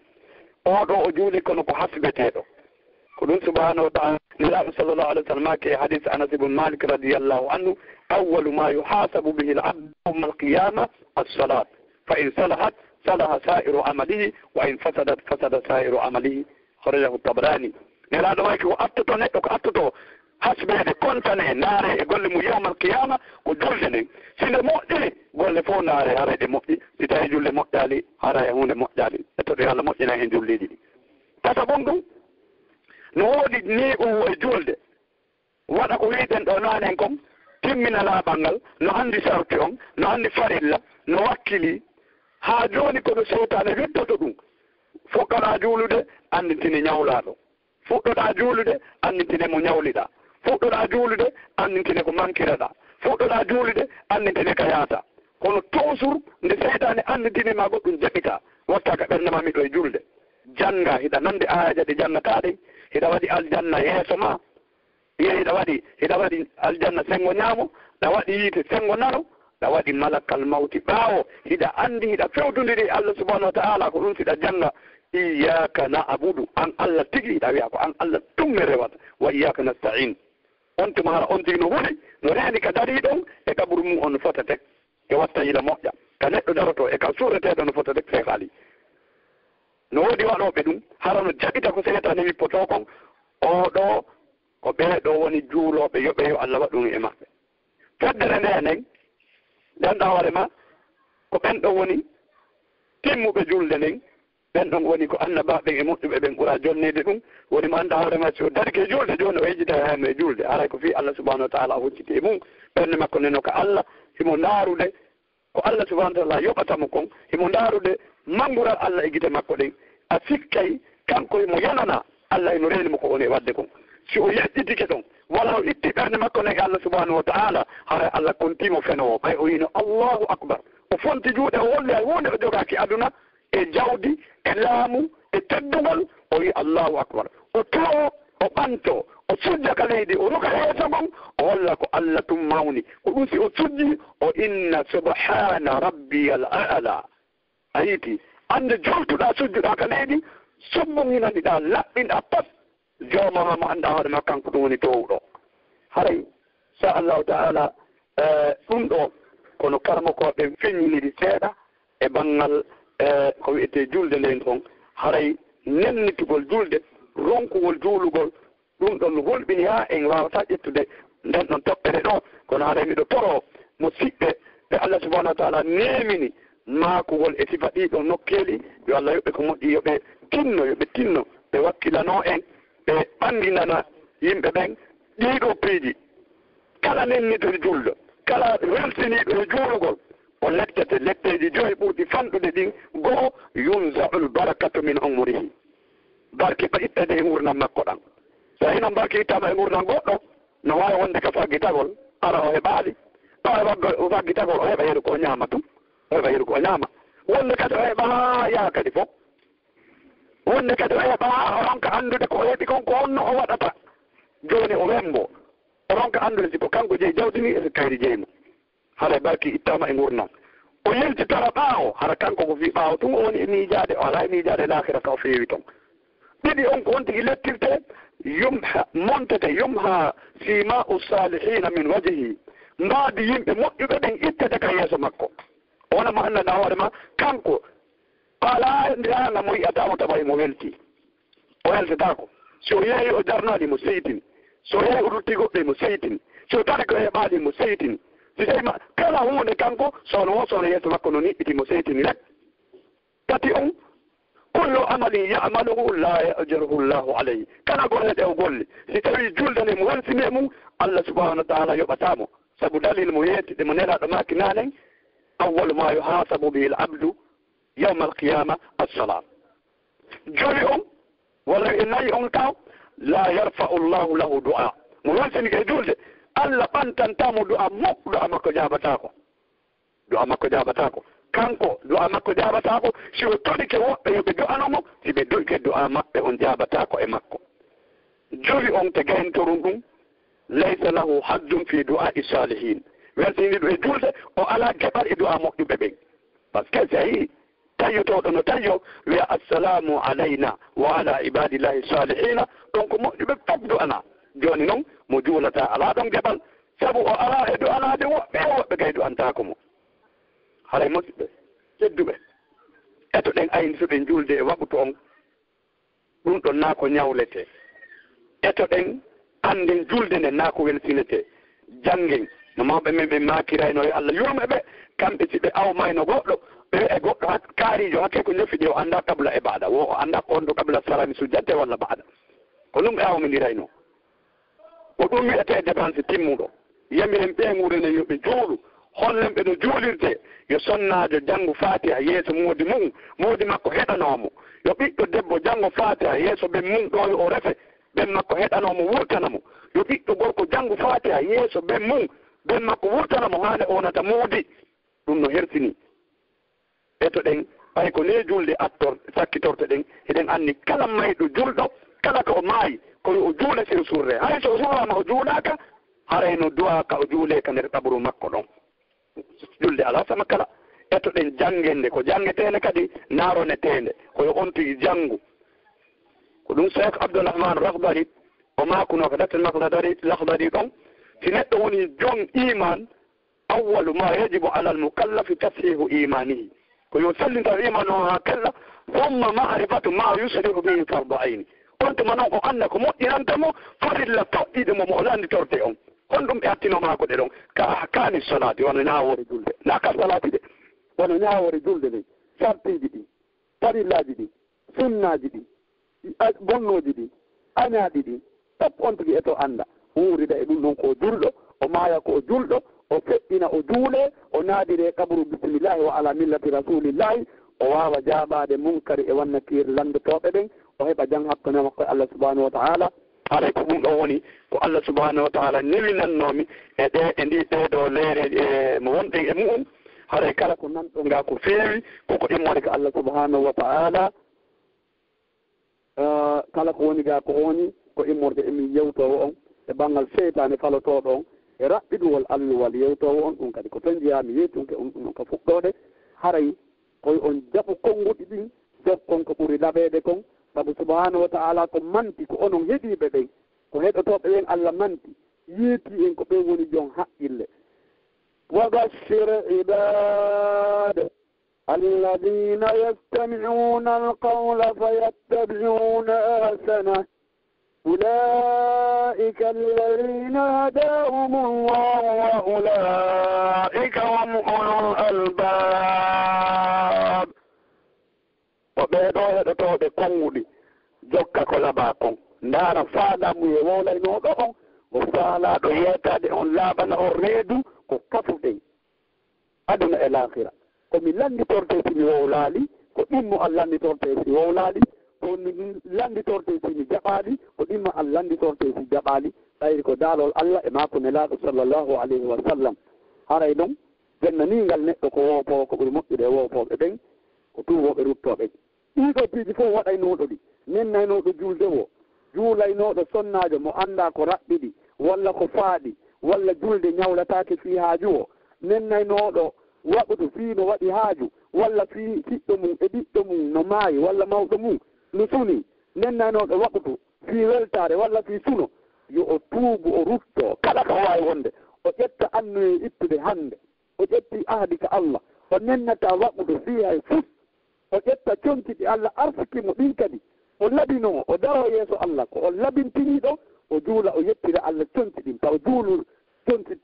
Oo ɗoo o juuli kono ko hasbeteeɗo. Ko ɗum subhanahu wa ta'ala, Nelaaɗo sallallahu alaihi wa sallam maaki e hadis Anas ibn Malik radiyallahu anhu, "Awwalu ma yuhasabu bihi al-abdu yawma al-qiyama as-salat, fa in salahat, salaha sa'iru amalihi, wa in fasadat, fasada sa'iru amalihi." Akhrajahu Tabarani. Nelaaɗo maaki ko attoto neɗɗo, ko attoto hasbeede, kontane, ndaare e golle mum yawmal qiyaama, ko julde nden. Si nde moƴƴi, golle fof ndaare, haray ɗe moƴƴi. Si tawi julde moƴƴaali, haray huunde moƴƴaali. Ettoɗo yo Allah moƴƴinan en juldeeji ɗi. Tataɓum ɗum, no woodi neeɓoowo e julde, waɗa ko wi'eten ɗo naanen kon, timmina laaɓal ngal, no anndi sarti on, no anndi farilla, no wakkili. Haa jooni kono seytaane wittoto ɗum. Fuɗɗoɗaa juulude, anndintine ñawlaaɗo. Fuɗɗoɗaa juulude, anndintine mo ñawliɗaa. Fuɗɗoɗaa juulude, anndintine ko mankiraɗaa. Fuɗɗoɗaa juulude, anndintine ka yaata. Kono toujours, nde seytaane anndintini ma goɗɗum, jaɓitaa. Wattaa ka ɓernde ma, miɗo e julde. Jannga, hiɗa nanndi aayaja ɗi janngataa ɗin. Hiɗa waɗi aljanna yeeso ma. Hiɗa waɗi, hiɗa waɗi aljanna senngo ñaamo, ɗa waɗi yiite senngo nano, ɗa waɗi malakal mawti ɓaawo. Hiɗa anndi, hiɗa fewtondiri e Allah subhanahu wa ta'ala, ko ɗum si ɗa jannga, "Iyyaka na'budu", an Allah tigi, hiɗa wi'a ko an Allah tun mi rewata, "Wa iyyaka nasta'in." On tuma hara on tigi no huli, no reeni ka darii ɗon, e kaburu mum on no fota tek, e watta yila moƴƴa. Ka neɗɗo daroto, e ka suureteeɗo no fota tek, sey haali. No woodi waɗooɓe ɗum, hara no jaɓita ko seytaane wippotoo kon, oo ɗoo ko ɓee ɗoo woni juulooɓe, yoɓe yo Allah waɗu ɗum e maɓɓe. Feddere nde enen, nganndaa hoore ma, ko ɓen ɗon woni timmuɓe julde nden, ɓen ɗon woni ko annabaaɓe ɓen e moƴƴuɓe ɓen ɓura jonneede ɗum, woni mo anndaa hoore ma si o darike julde jooni o yejjita hayno e julde, haray ko fii Allah subhanahu wa ta'ala o hucciti e mum, ɓernde makko nden no ka Allah, himo ndaarude, ko Allah subhanahu wa ta'ala yoɓata mo kon, himo ndaarude manngural Allah e gite makko ɗen. A sikkay kanko himo yanana Allah hino reeni mo ko woni e waɗde kon. Si o yejjitike ɗon, walla o itti ɓernde makko nden e Allah subhanahu wa ta'ala, haray Allah kontii mo fenoowo. Ɓay o wiino, "Allahu akbar." O fonti juuɗe, o holli hay huunde o jogaaki aduna, e jawdi, e laamu, e teddungol, o wi'i, "Allahu akbar." O tuwo, o ɓanto, o sujja ka leydi, o ruka yeeso ngon, o holla ko Allah tun mawni. Ko ɗum si o sujji, o inna, "Subhana rabbiyal a'la." A yiiti, annde jultuɗaa, sujjuɗaa ka leydi, subbunhinaniɗaa, laɓɓinɗaa pat, Joomaa maa mo anndaa hoore maa, kanko ɗum woni toowuɗo. Haray, sa Allahu ta'ala, eh, ɗum ɗo, kono karamokooɓe feññiniri seeɗa e banngal, eh, ko wi'etee julde nden kon. Haray nennitugol julde, ronkugol juulugol, ɗum ɗon no hulɓini haa en waawataa ƴettude nden ɗon toɓɓere ɗo. Kono haray miɗo toroo musiɓɓe ɓe Allah subhanahu wa ta'ala neemini maakugol e sifa ɗii ɗoo nokkeeli, yo Allah yoɓ ɓe ko moƴƴi, yo ɓe tinno, yo ɓe tinno, ɓe wakkilanoo en, ɓe ɓanngindana yimɓe ɓen ɗii ɗoo piiji. Kala nennito julɗo, kala welsiniiɗo e juulugol, o lettete letteeji joyi ɓurɗi fanɗude ɗin. Goo, "yunza'ul barakatu min umurihi." Barke ɓe ittete e ngurndan makko ɗan. So hinaa barke ittaama e ngurndan goɗɗo, no waawi wonde ka faggitagol, ara o heɓaali. Ɓaawo faggo-, faggitagol, o heɓa yeru ko o ñaama tun. O heɓa yeru ko o ñaama. Wonde kadi o heɓa haa yaha kadi fof. Wonde kadi o heɓa haa o ronka anndude ko o heɓi kon ko honno o waɗata. Jooni o wembo. O ronka anndude si ko kanko jeyi jawdi ndi e si kayri jeyi mo. Haray barki ittaama e ngurndan. O yiltitora ɓaawo, hara kanko ko fii ɓaawo tun o woni e miijaade, o alaa e miijaade laakhira ka o feewi ton. Ɗiɗi on ko on tigi lettirte, yumha, montete, yumha sima'u salihina min wajhi. Mbaadi yimɓe moƴƴuɓe ɓen ittete ka yeeso makko. Wona mo anndanɗaa hoore ma, kanko, alaa ndiraanga mo yi'ataa mo tawa himo weltii. O weltataako. Si o yehi o jarnaali mo seytini. Si o yehi o rutti goɗɗo mo seytini. Si o tari ko heɓaali mo seytini. Si tawi ma, kala huunde kanko, so on woo, so on yeeso makko no niɓɓiti mo seytini rek. Tati on, kullu amalin ya'maluhu la ya'juruhu Allahu alayhi. Kala golle ɗe o golli, si tawi julde nde mo welsini e mum, Allah subhanahu wa ta'ala yoɓataa mo. Sabu dalil mo yeeti ɗe mo Nelaaɗo maaki naanen, awwalu ma yuhasabu bihi al-abdu yawma al-qiyama as-salat. Jowi on, walla e nayi on taw, la yarfa'u Allahu lahu du'a. Mo welsini e julde, Allah ɓantantaa mo du'a mukko, du'a makko jaabataako. Du'a makko jaabataako. Kanko, du'a makko jaabataako, si o torike woɓɓe yo ɓe du'ano mo, si ɓe du'ike du'a maɓɓe on jaabataako e makko. Jowi on te gayntorun ɗum, laysa lahu hazzun fi du'a'i salihin. Welsiniiɗo e julde, o alaa geɓal e du'a moƴƴuɓe ɓen. Parce que si a yii, tayyotooɗo no tayyo, wi'a, "Assalamu alayna wa ala ibadillahi salihina." Ɗon ko moƴƴuɓe fof du'ana. Jooni non, mo juulataa alaa ɗon geɓal, sabu o alaa e du'anaade woɓɓe, e woɓɓe kay du'antaako mo. Haray musiɓɓe tedduɓe, eto ɗen aynituɗen julde e waɓutu on. Ɗum ɗon naa ko ñawletee. Eto ɗen annden julde nden naa ko welsinetee. Janngen no mawɓe men ɓe maakirayno, yo Allah yurme ɓe, kamɓe si ɓe awmayno goɗɗo, ɓe wi'a goɗɗo hak-, kaariijo hakke ko ñofi ɗi o anndaa qabla e ba'da. Wo o anndaa ko honto qabla salami sujjante walla ba'da. Ko ɗum ɓe awmindirayno. Ko ɗum wi'etee dépense timmuɗo. Yamiren ɓeynguure nden yo ɓe juulu. Hollen ɓe no juulirtee. Yo sonnaajo janngu Faatiha yeeso moodi mum, moodi makko heɗanoo mo. Yo ɓiɗɗo debbo janngo Faatiha yeeso ben mum ɗo yo o refe, ben makko heɗanoo mo wurtana mo. Yo ɓiɗɗo gorko janngu Faatiha yeeso ben mum, ben makko wurtana mo haa nde o wonata moodi. Ɗum no hersinii. Eto ɗen, ɓay ko nee julde attor-, sakkitorte ɗen, hiɗen anndi kala mayɗo julɗo, kala ko o maayi, ko yo o juule si o surree. Hay so o surraama o juulaaka, haray no du'aa ka o juulee ka nder qabru makko ɗon. Julde alaa sama kala. Eto ɗen janngende, ko janngeteende kadi, naaroneteende, ko yo on tigi janngu. Ko ɗum Cheikh Abdourahmane Rahdari, o maakunoo ka defte makko Lahdari, Lahdari ɗon, si neɗɗo woni jon iimaan, awwalu ma yajibu alal mukallafi tashihu imanihi. Ko yo sellinta iman o haa kella, thumma ma'rifatu ma yuslihu bihi fardu ayni. On tuma non o annda ko moƴƴinanta mo farilla toɗɗiiɗo mo, mo o lannditorte on. Honɗum ɓe attino maako ɗe ɗon? Ka ahkami salati, wano ñaawoore julde. Naa ka salati de. Wano ñaawoore julde nden. Sartiiji ɗin, farillaaji ɗin, sunnaaji ɗin, a-, bonnooji ɗin, añaaɗi ɗin, fof on tigi eto annda. Wuurida e ɗum ɗon ko o julɗo, o maaya ko o julɗo, o feƴƴina o juulee, o naadire kaburu bismillahi wa ala millati rasulillahi, o waawa jaabaade munkari e wannakiir lanndotooɓe ɓen, o heɓa jam hakkunde makko e Allah subhanahu wa ta'ala. Haray ko ɗum ɗo woni ko Allah subhanahu wa ta'ala newinannoomi e ɗe, e ndi, ɗee ɗoo leere, e mo wonɗen e mu'un. Haray kala ko nanɗon ga ko feewi, ko ko immori ka Allah subhanahu wa ta'ala. Eh, kala ko woni ga ko woni, ko immorde e min yewtoowo on e banngal seytaane falotooɗo on e raɓɓiɗuwol alluwal yewtoowo on, ɗum kadi ko toon njiyaa mi yeetunke on ɗum on ka fuɗɗoode. Haray koy on jaɓu konnguɗi ɗin, jokkon ko ɓuri laɓeede kon, sabu subhanahu wa ta'ala ko manti ko onon heɗiiɓe ɓen, ko heɗotooɓe ɓen Allah manti, yeetii en ko ɓen woni jon haqqille. وبشر عباد الذين يستمعون القول فيتبعون أحسنه. أولئك الذين هداهم الله وأولئك هم أولو الألباب. Ko ɓee ɗoo heɗotooɓe konnguɗi, jokka ko labaa kon. Ndaara faandamuye wowlaynooɗo on, o faalaaɗo yeetaade on, laaɓana on reedu, ko kafuɗen aduna e laakhira. Ko mi lannditortee si mi wowlaali, ko ɗimmo an lannditortee si wowlaali, ko mi lannditortee si mi jaɓaali, ko ɗimmo an lannditortee si jaɓaali, ɓayri ko daalol Allah e maaku Nelaaɗo sallallahu alayhi wa sallam. Haray non, jennaniingal neɗɗo ko woopoowo, ko ɓuri moƴƴude e woopooɓe ɓen, ko tuubooɓe ruttooɓe. Ɗii ɗoo piiji fof waɗaynooɗo ɗi, nennaynooɗo julde woo, juulaynooɗo sonnaajo mo anndaa ko raɓɓiɗi, walla ko faaɗi, walla julde ñawlataake fii haaju woo, nennaynooɗo waqutu fii no waɗi haaju, walla fii siɗɗo mum e ɓiɗɗo mum no maayi, walla mawɗo mum no sunii, nennaynooɗo waqutu fii weltaare, walla fii suno, yo o tuubu, o ruttoo kala ko waawi wonde, o ƴetta annoye ittude hannde. O ƴetti ahdi ka Allah, o nennataa waqutu fii hay fus. O ƴetta conci ɗi Allah arsiki mo ɗin kadi, o labinoo, o daroo yeeso Allah, ko o labintiniiɗo, o juula, o yettira Allah conci ɗin, taw juulu conci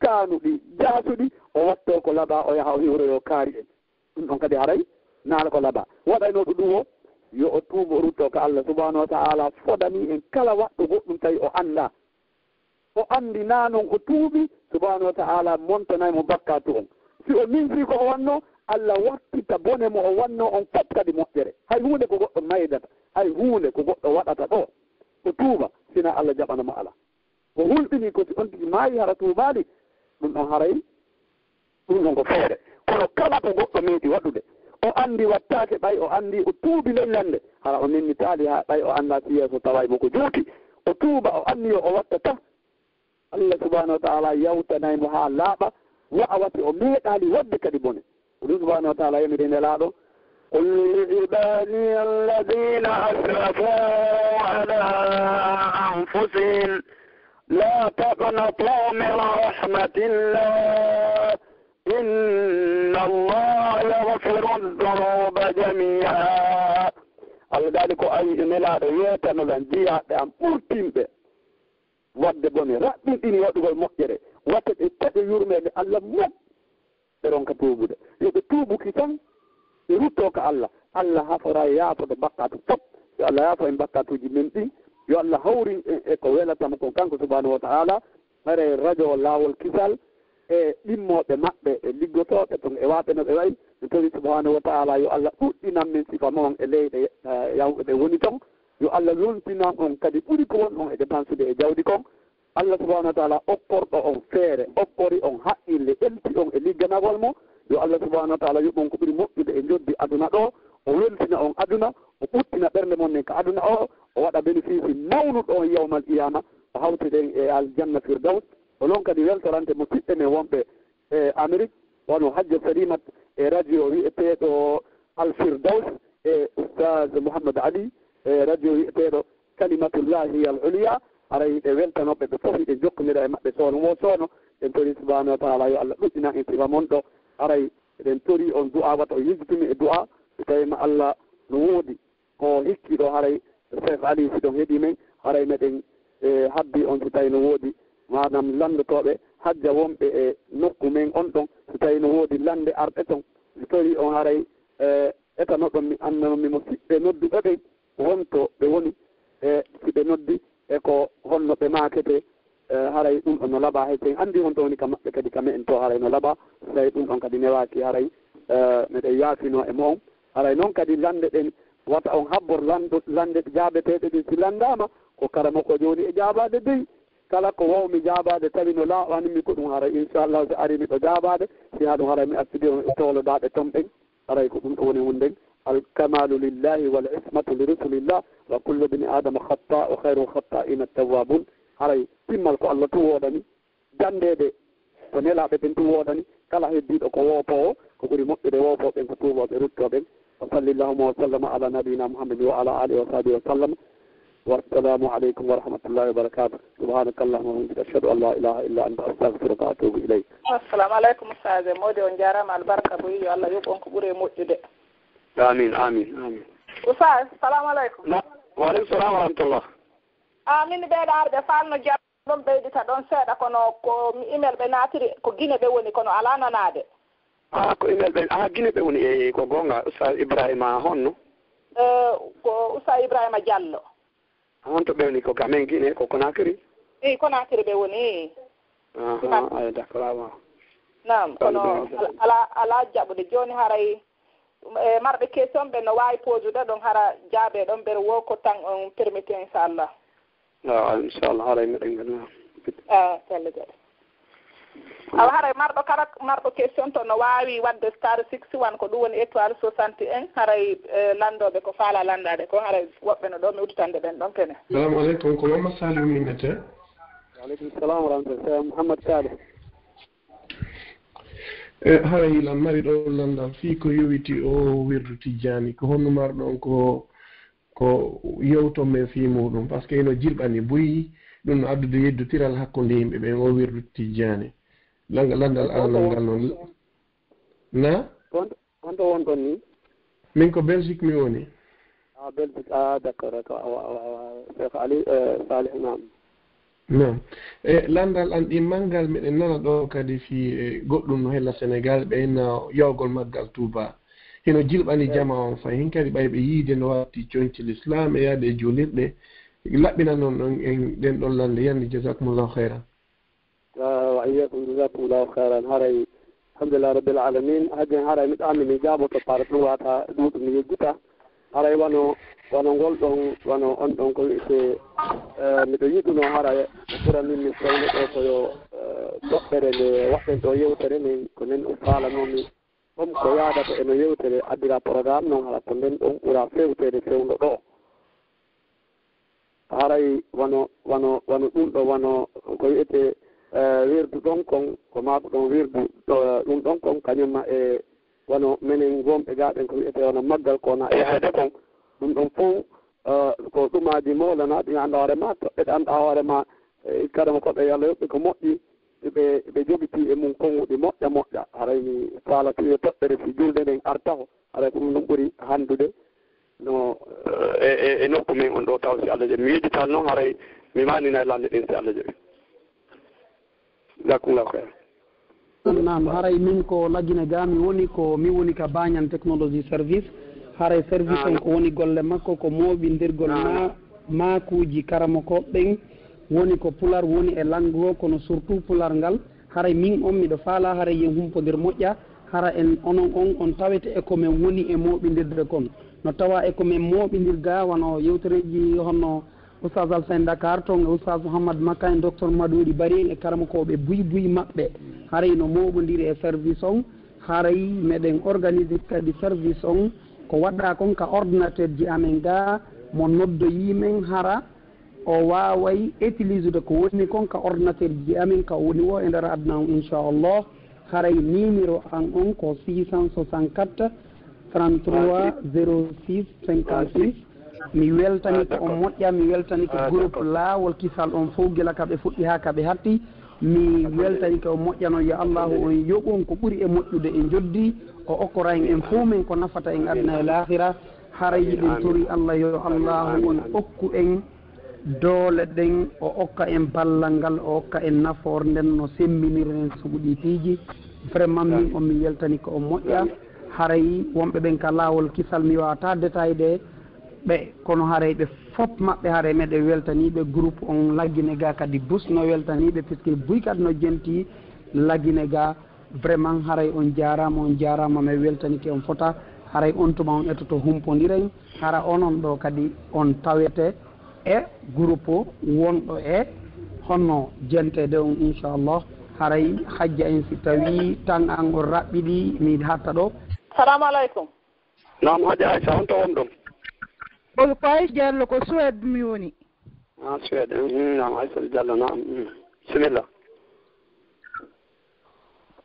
kaanuɗi, jaasuɗi, o wattoo ko labaa, o yaha o hiwroyoo kaari en. Ɗum ɗon kadi haray naala ko labaa. Waɗaynooɗo ɗum o, yo o tuubo, o ruttoo ka Allah subhanahu wa ta'ala, fodani en kala waɗɗo goɗɗum tawi o anndaa. O anndi naa non o tuubi, subhanahu wa ta'ala montanay mo bakkaatu on. Si o nimsii ko o wannoo, Allah wattita bone mo o wannoo on fof kadi moƴƴere. Hay huunde ko goɗɗo maydata, hay huunde ko goɗɗo waɗata ɗoo, o tuuba, sinaa Allah jaɓana mo alaa. O hulɓinii ko si on tigi maayi hara tuubaali, ɗum ɗon haray, ɗum ɗon ko feere. Kono kala ko goɗɗo meeɗi waɗude, o anndi wattaake, ɓay o anndi o tuubi ley lannde, hara o nennitaali haa ɓay o anndaa si yeeso taway mo ko juuti. O tuuba, o anniyo o wattata. Allah subhanahu wa ta'ala yawtanay mo haa laaɓa, wa'a wati o meeɗaali waɗde kadi bone. Ko ɗum subhanahu wa ta'ala yamiri Nelaaɗo, قل لعبادي الذين أسرفوا على أنفسهم لا تقنطوا من رحمة الله إن الله يغفر الذنوب جميعا. Allah daali ko ayi e Nelaaɗo yeetanoɗan jiyaaɓe am ɓurtinɓe waɗde bone, raɓɓinɗini waɗugol moƴƴere, wata ɓe taƴo yurmeende Allah mum, ɓe ronka tuubude. Yo ɓe tuubu ki tan, ɓe ruttoo ka Allah. Allah haforay, yaafoto bakkaatu fof. Yo Allah yaafo en bakkaatuuji men ɗin. Yo Allah hawrin en e ko welata mo kon kanko subhanahu wa ta'ala. Haray radio Laawol Kisal e ɗimmooɓe maɓɓe e liggotooɓe ton e waaɓe no ɓe wayi, mi tawi subhanahu wa ta'ala yo Allah ɗuɗɗinan men sifa mo on e leyɗe, eh, yawɓe ɓe woni ton. Yo Allah yontinan on kadi ɓuri ko won on e depansude e jawdi kon. Allah subhanahu wa ta'ala okkorɗo on feere, okkori on haqqille, elti on e ligganagol mo. Yo Allah subhanahu wa ta'ala yoɓ on ko ɓuri moƴƴude e njoddi aduna ɗo, o weltina on aduna, o ɓuttina ɓernde mon nden ka aduna o, o waɗa bénéfice mawnuɗo on yawmal qiyama, o hawtida en e aljanna firdaws. O non kadi weltorante musiɓɓe men wonɓe e Amérique, wano Hajja Salimat e radio wi'eteeɗo Al Firdaws e Oustaz Mouhammad Ali e radio wi'eteeɗo Kalimatullahi Al Uliya. Haray hiɗen weltanooɓe ɓe fof, hiɗen jokkondiraa e maɓɓe soono wo soono. Eɗen tori subhanahu wa ta'ala yo Allah ɗuɗɗinan en sifa mon ɗo. Haray eɗen tori on du'a wata o yejjitumi e du'a, so tawi ma Allah no woodi. Ko hikki ɗo haray Cheikh Ali, si ɗon heɗii men, haray meɗen, e, habbi on si tawi no woodi, maanam, lanndotooɓe hajja wonɓe e nokku men on ɗon, si tawi no woodi lannde arɓe ton, si tawi on haray, e, etanoɗon mi, annanmi mo siɓɓe nodduɓe ɓen, wonto ɓe woni, e, si ɓe noddi, e ko honno ɓe maakete, e, haray ɗum ɗon no laɓa, hay so en anndi honto woni ka maɓɓe kadi ka me'en to haray no laɓa, so tawi ɗum ɗon kadi newaaki haray, e, meɗen yaafinoo e mo'on. Haray noon kadi lannde ɗen, wata on habbor lanndo-, lannde jaabeteeɗe ɗin, si lanndaama ko karamokoojo woni e jaabaade dey. Kala ko waawmi jaabaade tawi no laaɓanimi ko ɗum, haray inchallahu so arii miɗo jaabaade, si haa ɗum haray mi artidi on e toolodaaɓe ton ɓen. Haray ko ɗum ɗo woni wonde, al kamalu lillahi wal ismatu li rusulillah, wa kullu bni adama khatta'u, khayrul khatta'ina tawwabun. Haray timmal ko Allah tun woodani, janndeede ko nelaaɓe ɓen tun woodani, kala heddiiɗo ko woopoowo, ko ɓuri moƴƴude woopooɓe ɓen ko tuubooɓe, ruttooɓe ɓen. Wa sallallahu wa sallama ala nabiyyina Muhammadin wa ala alihi wa sahbihi wa sallam. Wassalamu aleykum wa rahmatullahi wa barakatuh. Subhanaka Allahumma wa bihamdika, ashhadu an la ilaha illa anta, astaghfiruka wa atubu ilayk. Assalamu aleykum, Ustaz. Moodi, on jaaraama, albarka buy, yo Allah yoɓ on ko ɓuri e moƴƴude. Amin, amin, amin. Ustaz, salamu aleykum. Na-, wa aleykum salam wa rahmatullah. A, min ɓeyɗa arde faalno jam-, ɗon ɓeydita ɗon seeɗa, kono ko mi email ɓe naatiri, ko Gine ɓe woni, kono alaa nanaade. Ah, ko email ɓen. Ah, Gine ɓe woni. Eyi, ko goonga. Ustaz Ibrahima honno? Eh, ko Ustaz Ibrahima Diallo. Honto ɓe woni? Ko gamen Gine, ko Conakry? Eyi, Conakry ɓe woni. Aha, ay, d'accord, awa. Naam, kono ala, ala, ala jaɓude. Jooni haray, e, marɓe question ɓe no waawi posude ɗon, hara jaabe ɗon, ɓe wo ko tan on permettre, inchallah. Ah, inchallah, haray meɗen ngana. Ah, so Allah jaɓi. Awa haray marɗo kala, marɗo question to no waawi waɗde star six one, ko ɗum woni étoile soixante et un, haray, eh, lanndooɓe ko faala lanndaade ko, haray woɓɓe no ɗo mi udditande ɓen ɗon kene. Salamu aleykum, ko Mamma Saliou min nete. Wa aleykum salam wa rahmatullah. Cheikh Mouhammad Salih. E haray lan mari ɗo lanndal fii ko yowiti o wirdu Tijjaani, ko honno marɗon ko, ko yewton men fii muuɗum, parce que ino jilɓani buy, ɗum no addude yeddotiral hakkunde yimɓe ɓen o wirdu Tijjaani. Langa-, lanndal aranal ngal non. Na? Honto, honto wonɗon ni? Min ko Belgique mi woni. Ah, Belgique. Ah, d'accord, d'accord. Awa, awa, awa. Cheikh Ali, eh, Salih, naam. Naam. E lanndal an ɗimmal ngal, miɗen nana ɗo kadi fii, e, goɗɗum no hella Sénégal, ɓe inna yawgol maggal Touba. Hino jilɓani jama on fay. Hin kadi ɓay ɓe yiide no watti coñci l'islam e yaade e juulirɗe. Laɓɓinan on ɗon en ɗen ɗon lannde. Yanni, jazakumullahu khayran. Wa iyyakum, jazakumullahu khairan. Haray, alhamdulillah rabbil alamin. Hajji, haray miɗo anndi mi jaaboto par trois ta ɗuuɗu mi yejjita. Haray wano, wano ngol ɗon, wano on ɗon ko wi'ete, eh, miɗo yiɗuno haray ɓura min mi fewndo ɗo ko yo, eh, toɓɓere nde waɗɗen ɗo yewtere nden, ko nden o faalanoomi. Ɗum ko yaadata e no yewtere addira programme noon, hara ko nden ɗon ɓura fewteede fewndo ɗo. Haray wano, wano, wano ɗum ɗo, wano ko wi'ete, eh, wirdu ɗon kon, ko maaku ɗon wirdu, eh, ɗum ɗon kon, kañum ma e wano menen wonɓe gaa ɓen ko wi'ete wano maggal ko na e hayde kon. Ɗum ɗon fof, eh, ko ɗumaaji mawlanaaɗi, ɓe annda hoore ma, toɓɓe ɗe annda hoore ma, eh, kadi mo ko ɓe Yalla yoɓɓe ko moƴƴi, ɓe, ɓe jogitii e mum konguɗi moƴƴa moƴƴa. Haray mi faalatu yo toɓɓere si julde nden arta o, haray ko ɗum ɗum ɓuri hanndude no, eh, e, e, e nokku men on ɗo taw si Allah jaɓi. Mi yejjitan noon, haray mi maanina e lande ɗen si Allah jaɓi. Jazakumullahu khairan. Naam, haray min ko Lagine ga mi woni, ko mi woni ka Banyan Technology Service. Haray service on ko woni golle makko ko mooɓindirgol ma, maakuuji karamokooɓe ɓen, woni ko pular woni e langue o, kono surtout pular ngal. Haray min on miɗo faala haray yen humpondir moƴƴa, hara en onon on, on tawete e ko men woni e mooɓindirde kon. No tawa e ko men mooɓindir ga wano yewtereeji honno Oustaz Alsane Dakar, toon e Oustaz Mouhammad Makka en, Docteur Madoudi Bari en e karamokooɓe buy buy maɓɓe. Haray no mooɓondiri e service on, haray meɗen organiser kadi service on. Ko waɗɗa kon ka ordinateur ji amen ga, mo noddoyi men hara o waaway utiliser de ko woni kon ka ordinateur ji amen ka o woni o e nder aduna on, inchallah. Haray numéro an on ko six cent soixante-quatre, trente-trois, zéro six, cinquante-six. Mi weltani ko on moƴƴa, mi weltani ko groupe Laawol Kisal on fof, gila ka ɓe fuɗɗi haa ka ɓe hatti. Mi weltani ko on moƴƴa noon, yo Allahu on yoɓu on ko ɓuri e moƴƴude e njoddi, o okkora en en fof men ko nafata en aduna e laahira. Haray hiɗen tori Allah yo Allahu on okku en doole ɗen, o okka en ballal ngal, o okka en nafoore nden no semminiren sugu ɗi piiji. Vraiment, min on mi weltani ko on moƴƴa. Haray wonɓe ɓen ka Laawol Kisal, mi waawata détail ɗe ɓe, kono haray ɓe fof maɓɓe haray meɗen weltaniiɓe. Groupe on Lagine ga kadi bus no weltaniiɓe, puisque buy kadi no jenti Lagine ga. Vraiment, haray on jaaraama, on jaaraama, mi weltanike on fota. Haray on tuma on etoto humpondiren, hara onon ɗo kadi on tawete e groupe wonɗo e honno jenteede on, inchallah. Haray hajja en si tawi tan an on raɓɓiɗi, mi hatta ɗo. Salamu aleykum. Naam, Hajja Aissa, honto wonɗon? Ko, ko Aissa Diallo, ko Suède mi woni. Ah, Suède. Mhm, naam, Aissa Diallo, naam. Mhm. Bisimilla.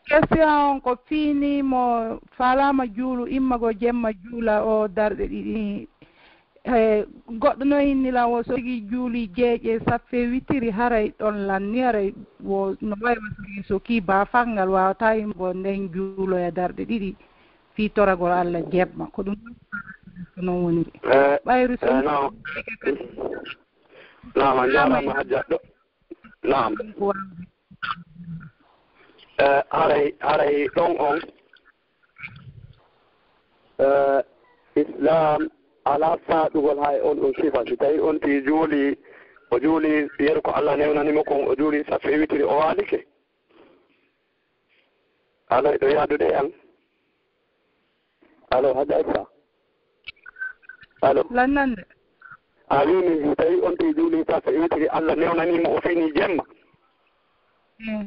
Question on ko fini mo faalaama juulu, immago jemma juula o darɗe ɗiɗi. E, goɗɗo no inni lan o so tigi juuli jeeƴe, saffe witiri, haray ɗon lanni, haray wo, no wayi wasude so ki baafal ngal waawata immago nden juuloya darɗe ɗiɗi fii toragol Allah jemma. Ko ɗum ko non woniri. Eh, ɓayru so eh, no. Naam, a jaaraama, Hajja. Ɗo, naam. Eh, haray, haray ɗon on, eh, Islam alaa faaɗugol hay on ɗon sifa. Si tawi on tii juuli, o juuli yeru ko Allah newnani mo kon, o juuli saffe witiri, o waalike. Alaa ɗo yaadude e an. Allo, Hajja Aissa? Allo? Lannande. A wiimi, si tawi on tigi juuli saffe witiri, Allah newnanii mo, o fini jemma.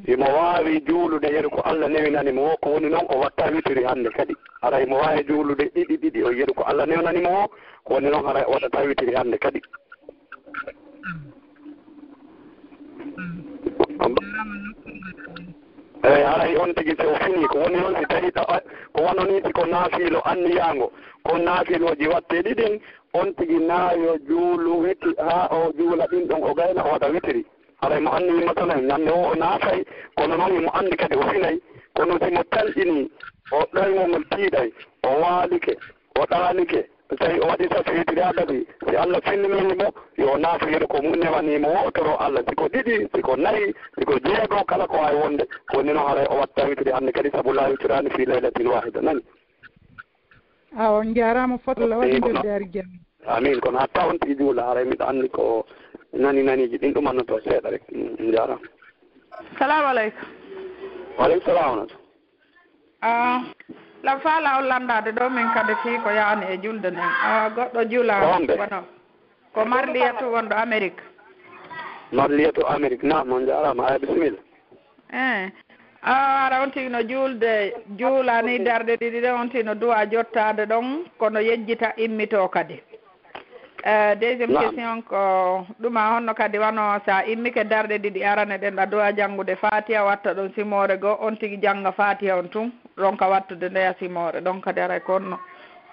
Himo waawi juulude yeru ko Alla newinani mo woo, ko woni noon o watta witiri hannde kadi. Hara himo waawi juulude ɗiɗi ɗiɗi, o yeru ko Alla newinani mo woo, ko woni noon haray o waɗata witiri hannde kadi. Eey, haray on tigi si o finii, ko woni noon si tawii ɗa-, ko wano nii si ko naafiilo anniyaango, ko naafiilooji wattee ɗiɗin, on tigi naa yo juulu witi-, haa o juula ɗin ɗon, o gayna o waɗa witiri. Haray mo anniyi masalan, ñannde o, o naafay, kono noon himo anndi kadi o finay, kono si mo tanƴinii, o ɗoyngol ngol tiiɗay, o waalike, o ɗaanike, so tawii o waɗii safiyitiri adadi, si Alla finniniima mo, yo o naafo yeru ko newanii mo woo, o toroo Alla, si ko ɗiɗi, si ko nayi, si ko jeego, kala ko waawi wonde, ko woni noon haray o watta witiri hannde kadi, sabu laa witiraani fii laylatin waahida, nani? Awa, on njaaraama fotde, Allah waɗi nder daari jam. Amiin. Kono hatta on tigi juula, haray miɗo anndi ko nani naniiji ɗin ɗum annotoo seeɗa rek. Mm, on njaaraama. Salamu aleykum. Wa aleykum salam wa rahmatulah. Ah, la faalaa on lanndaade ɗo min kadi fii ko yaani e julde nden. Ah, goɗɗo juula. Ko homɓe? Wano ko Marliyatu wonɗo Amérique. Marliyatu Amérique, naam, on njaaraama. Aya, bisimilla. Eh, a, hara on tigi no juulde, juula ni darɗe ɗiɗi ɗen, on tigi no duwa jottaade ɗon, kono yejjita immitoo kadi. Eh, deuxième question ko ɗuma honno kadi wano sa immike darɗe ɗiɗi arane ɗen, a duwa janngude Faatiha, watta ɗon simoore goo, on tigi jannga Faatiha on tun, ronka wattude ndeya simoore ɗon kadi, haray ko honno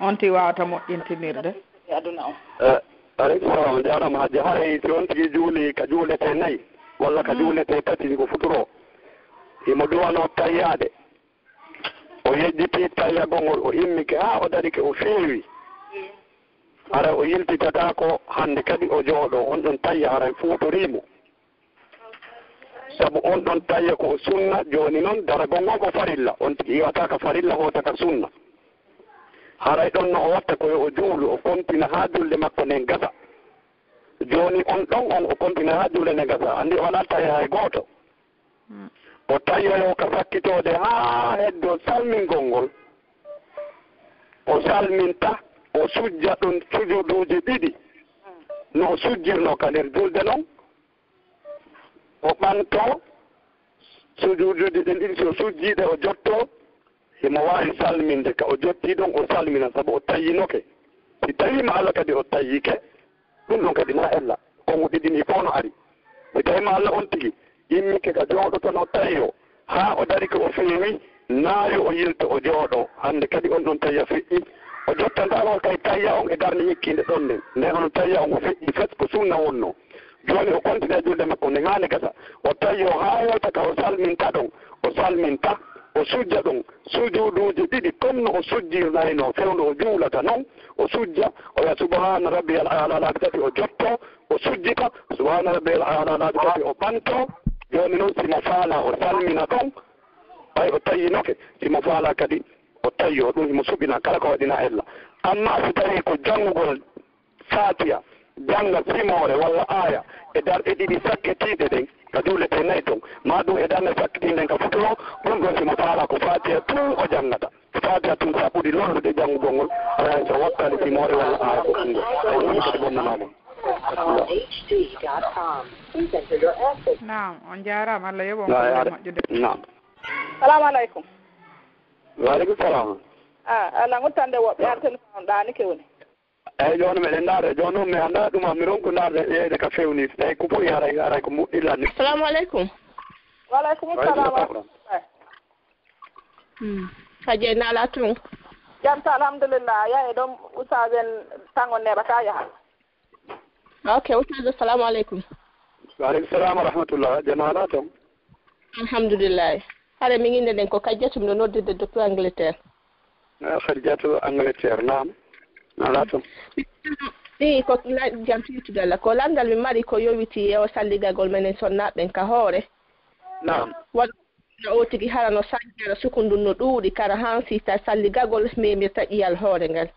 on tigi waawata moƴƴintinirde? Eh, aleykum salam, on jaaraama Hajji. Haray si on tigi juuli ka juulete nayi, walla ka juulete tati, ko futuro, himo duwanoo tayyaade. O yejjitii tayyagol ngol, o immike haa o darike, o feewi. Haray o yiltitataako hannde kadi o jooɗoo, on ɗon tayya haray fuutorii mo. Sabu on ɗon tayya ko o sunna, jooni noon daragol ngol ko farilla. On tigi iwata ka farilla, hoota ka sunna. Haray ɗon no o watta ko yo o juulu, o kontina haa julde makko nden gasa. Jooni on ɗon on o kontina haa julde nden gasa. Anndi o alaa tayya hay gooto. O tayyoyoo ka sakkitoode haa heddoo salmingol ngol. O salminta, o sujja ɗon sujuuduuji ɗiɗi. No o sujjirnoo ka nder julde non, o ɓantoo sujuuduuji ɗin ɗiɗi, si o sujjii ɗe, o jottoo, himo waawi salminde ka o jottii ɗon, o salmina, sabu o tayyinoke. Si tawiima Alla kadi o tayyike, ɗum ɗon kadi na ella. Konguɗi ɗin ɗi fof no ari. Si tawiima Alla on tigi immike ka jooɗoto no tayyoo, haa o darike o feewi, naa yo o yilto o jooɗoo. Hannde kadi on ɗon tayya feƴƴi. O jottantaako kay tayya on e darnde ɲekkiinde ɗon nden. Nden hono tayya on o feƴƴi fes ko sunna wonnoo. Jooni o kontina julde makko nden haa nde gasa. O tayyoo haa hewta ka o salminta ɗon. O salminta, o sujja ɗon sujuuduuji ɗiɗi comme no o sujjirnaynoo fewndo o juulata non. O sujja, o wi'a subhaana rabbiyal a'laa laabi tati, o jottoo, o sujjita, subhaana rabbiyal a'laa laabi tati, o ɓantoo. Jooni non si mo faalaa o salmina ɗon, ɓay o tayyinoke, si mo faalaa kadi o tayyoo, ɗum himo suɓina kala ko waɗi na ella. Ammaa si tawii ko janngugol Faatiha, jannga simoore walla aaya e darɗe ɗiɗi sakkitiiɗe ɗen ka juulete nayi ton, maa ɗum e darnde sakkitiiɗe nden ka futuro, ɗum ɗon si mo faalaa ko Faatiha tun o janngata. Faatiha tun sa ɓuri lollude janngugol ngol, haray so wattaali simoore walla aaya goɗɗum ngol, hay ɗum kadi bonnanaama. Naam, on njaaraama, Allah yoɓ on. Naam, kulle yaare moƴƴude. Naam. Salaamu aleykum. Wa aleykum salaam. Ah, Allah ŋuttande woɓɓe, an téléphone on ɗaanike woni. Eeyi, jooni meɗen ndaara, jooni noon mi anndaa ɗum, mi ronku ndaarde ƴeewde ka feewni, so tawii ko ɓuri haray, haray ko moƴƴi lan ni. Salaamu aleykum. Wa aleykum salaam wa rahmatullahi. Hmm. Hajji, en alaa toon? Jam tan, alhamdulillah. Yaa e ɗoon, Oustaz en tan on neeɓataa yaha. Ok, Oustaz, assalamu aleykum. Wa aleykum salam wa rahmatullah. Jam alaa toon? Alhamdulillahi. Hare min innde nden ko Kajjatu, miɗo noddirde depuis Angleterre. Ah, Kajjatu Angleterre, naam. Alaa toon. Ɗi ko la-, jam firtude Allah. Ko lanndal mi mari ko yowiti e o salligagol menen sonnaaɓe ɓen ka hoore. Naam. Waɗ-, o tigi hara no sanki, hara sukundu no ɗuuɗi, kara han si ta salligagol memirta ƴiyal hoore ngal.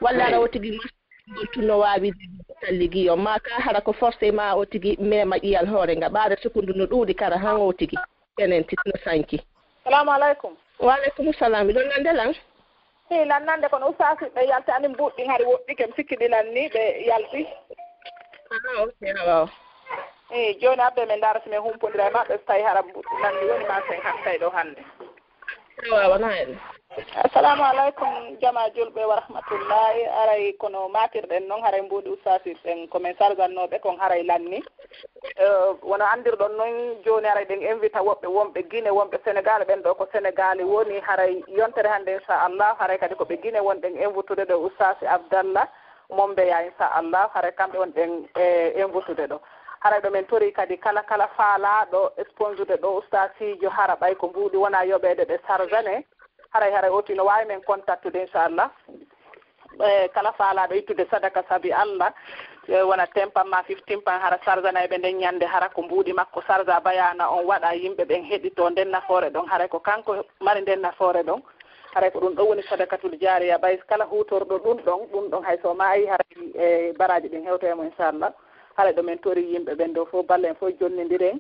Walla hara o tigi mas-, ngol tun no waawi salligi yo, maa ka hara ko forcément o tigi mema ƴiyal hoore nga, ɓaade sukundu no ɗuuɗi kara han o tigi enen tigi no sanki. Salamu aleykum. Wa aleykum salam. Miɗo nande lan? Hi, lan nande kono ustaas ɓe yalti anin mbuuɗi ɗin hari woɗɗike, mi sikki ɗi lan ni ɓe yalti. Ah, ok, awa. Eyi, jooni abbe min ndaara si min humpondira e maɓɓe, so tawi hara mbuɗɗu nanndi woni ma sen hattay ɗo hannde. Wawa na en. Assalamu alaikum, jama julɓe wa rahmatullahi. Aray kono matirɗen noon, haray mbuuɗi ustaasi ɓen ko min sargannooɓe kon haray lanni. Eh, wono anndirɗon noon, jooni haray ɗen invita woɓɓe wonɓe Gine, wonɓe Senegal, ɓen ɗo ko Senegal woni. Haray yontere hannde, inchallah, haray kadi ko ɓe Gine wonɗen invitude ɗo, ustaasi Abdallah Mombeya, inchallah, haray kamɓe wonɗen e invitude ɗo. Haray ɗo min tori kadi kala, kala faalaaɗo sponsude ɗo ustaasiijo, hara ɓay ko mbuuɗi wona yoɓeede ɓe sargane, haray, haray o tino waawi men contactude, inchallah. E kala faalaaɗo ittude sadaka sabi Allah, e wona ten pan ma fifteen pan, hara sarganayɓe nden ñannde, hara ko mbuuɗi makko sarga bayana on waɗa, yimɓe ɓen heɗito nden nafoore ɗon, haray ko kanko mari nden nafoore ɗon. Haray ko ɗum ɗon woni sadakatul jaariya, ɓay kala huutorɗo ɗum ɗon, ɗum ɗon hay so maayi, haray e baraaji ɗin hewta e mo, inchallah. Haray ɗo min tori yimɓe ɓen ɗo fof, ballen fof jonnindiren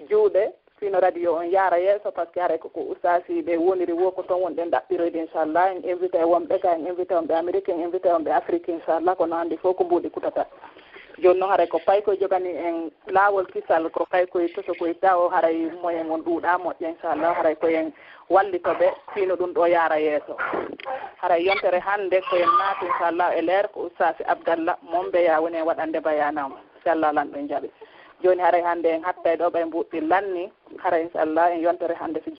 juuɗe, fino radio on yaara yeeso, parce que haray koko ustaasiiɓe woniri wo ko ton wonɗen ɗaɓɓiroyde, inchallah. En invité wonɓe ga, en invité wonɓe Amérique, en invité wonɓe Afrique, inchallah. Kono anndi fof ko mbuuɗi kutata. Jooni noon haray ko paykoye jogani en laawol kisal, ko paykoye tosokoye tawo, haray moyen on ɗuuɗa moƴƴa, inchallah. Haray ko en wallito ɓe fino ɗum ɗo yaara yeeso. Haray yontere hannde ko en naati, inchallah, e leer ko ustaasi Abdallah Mombeya woni en waɗande bayana on. Inchallah, lanɗo en jaɓi. Jooni haray hannde en hattay ɗo ɓay mbuuɗi lanni. Haray inchallah en yontere hannde so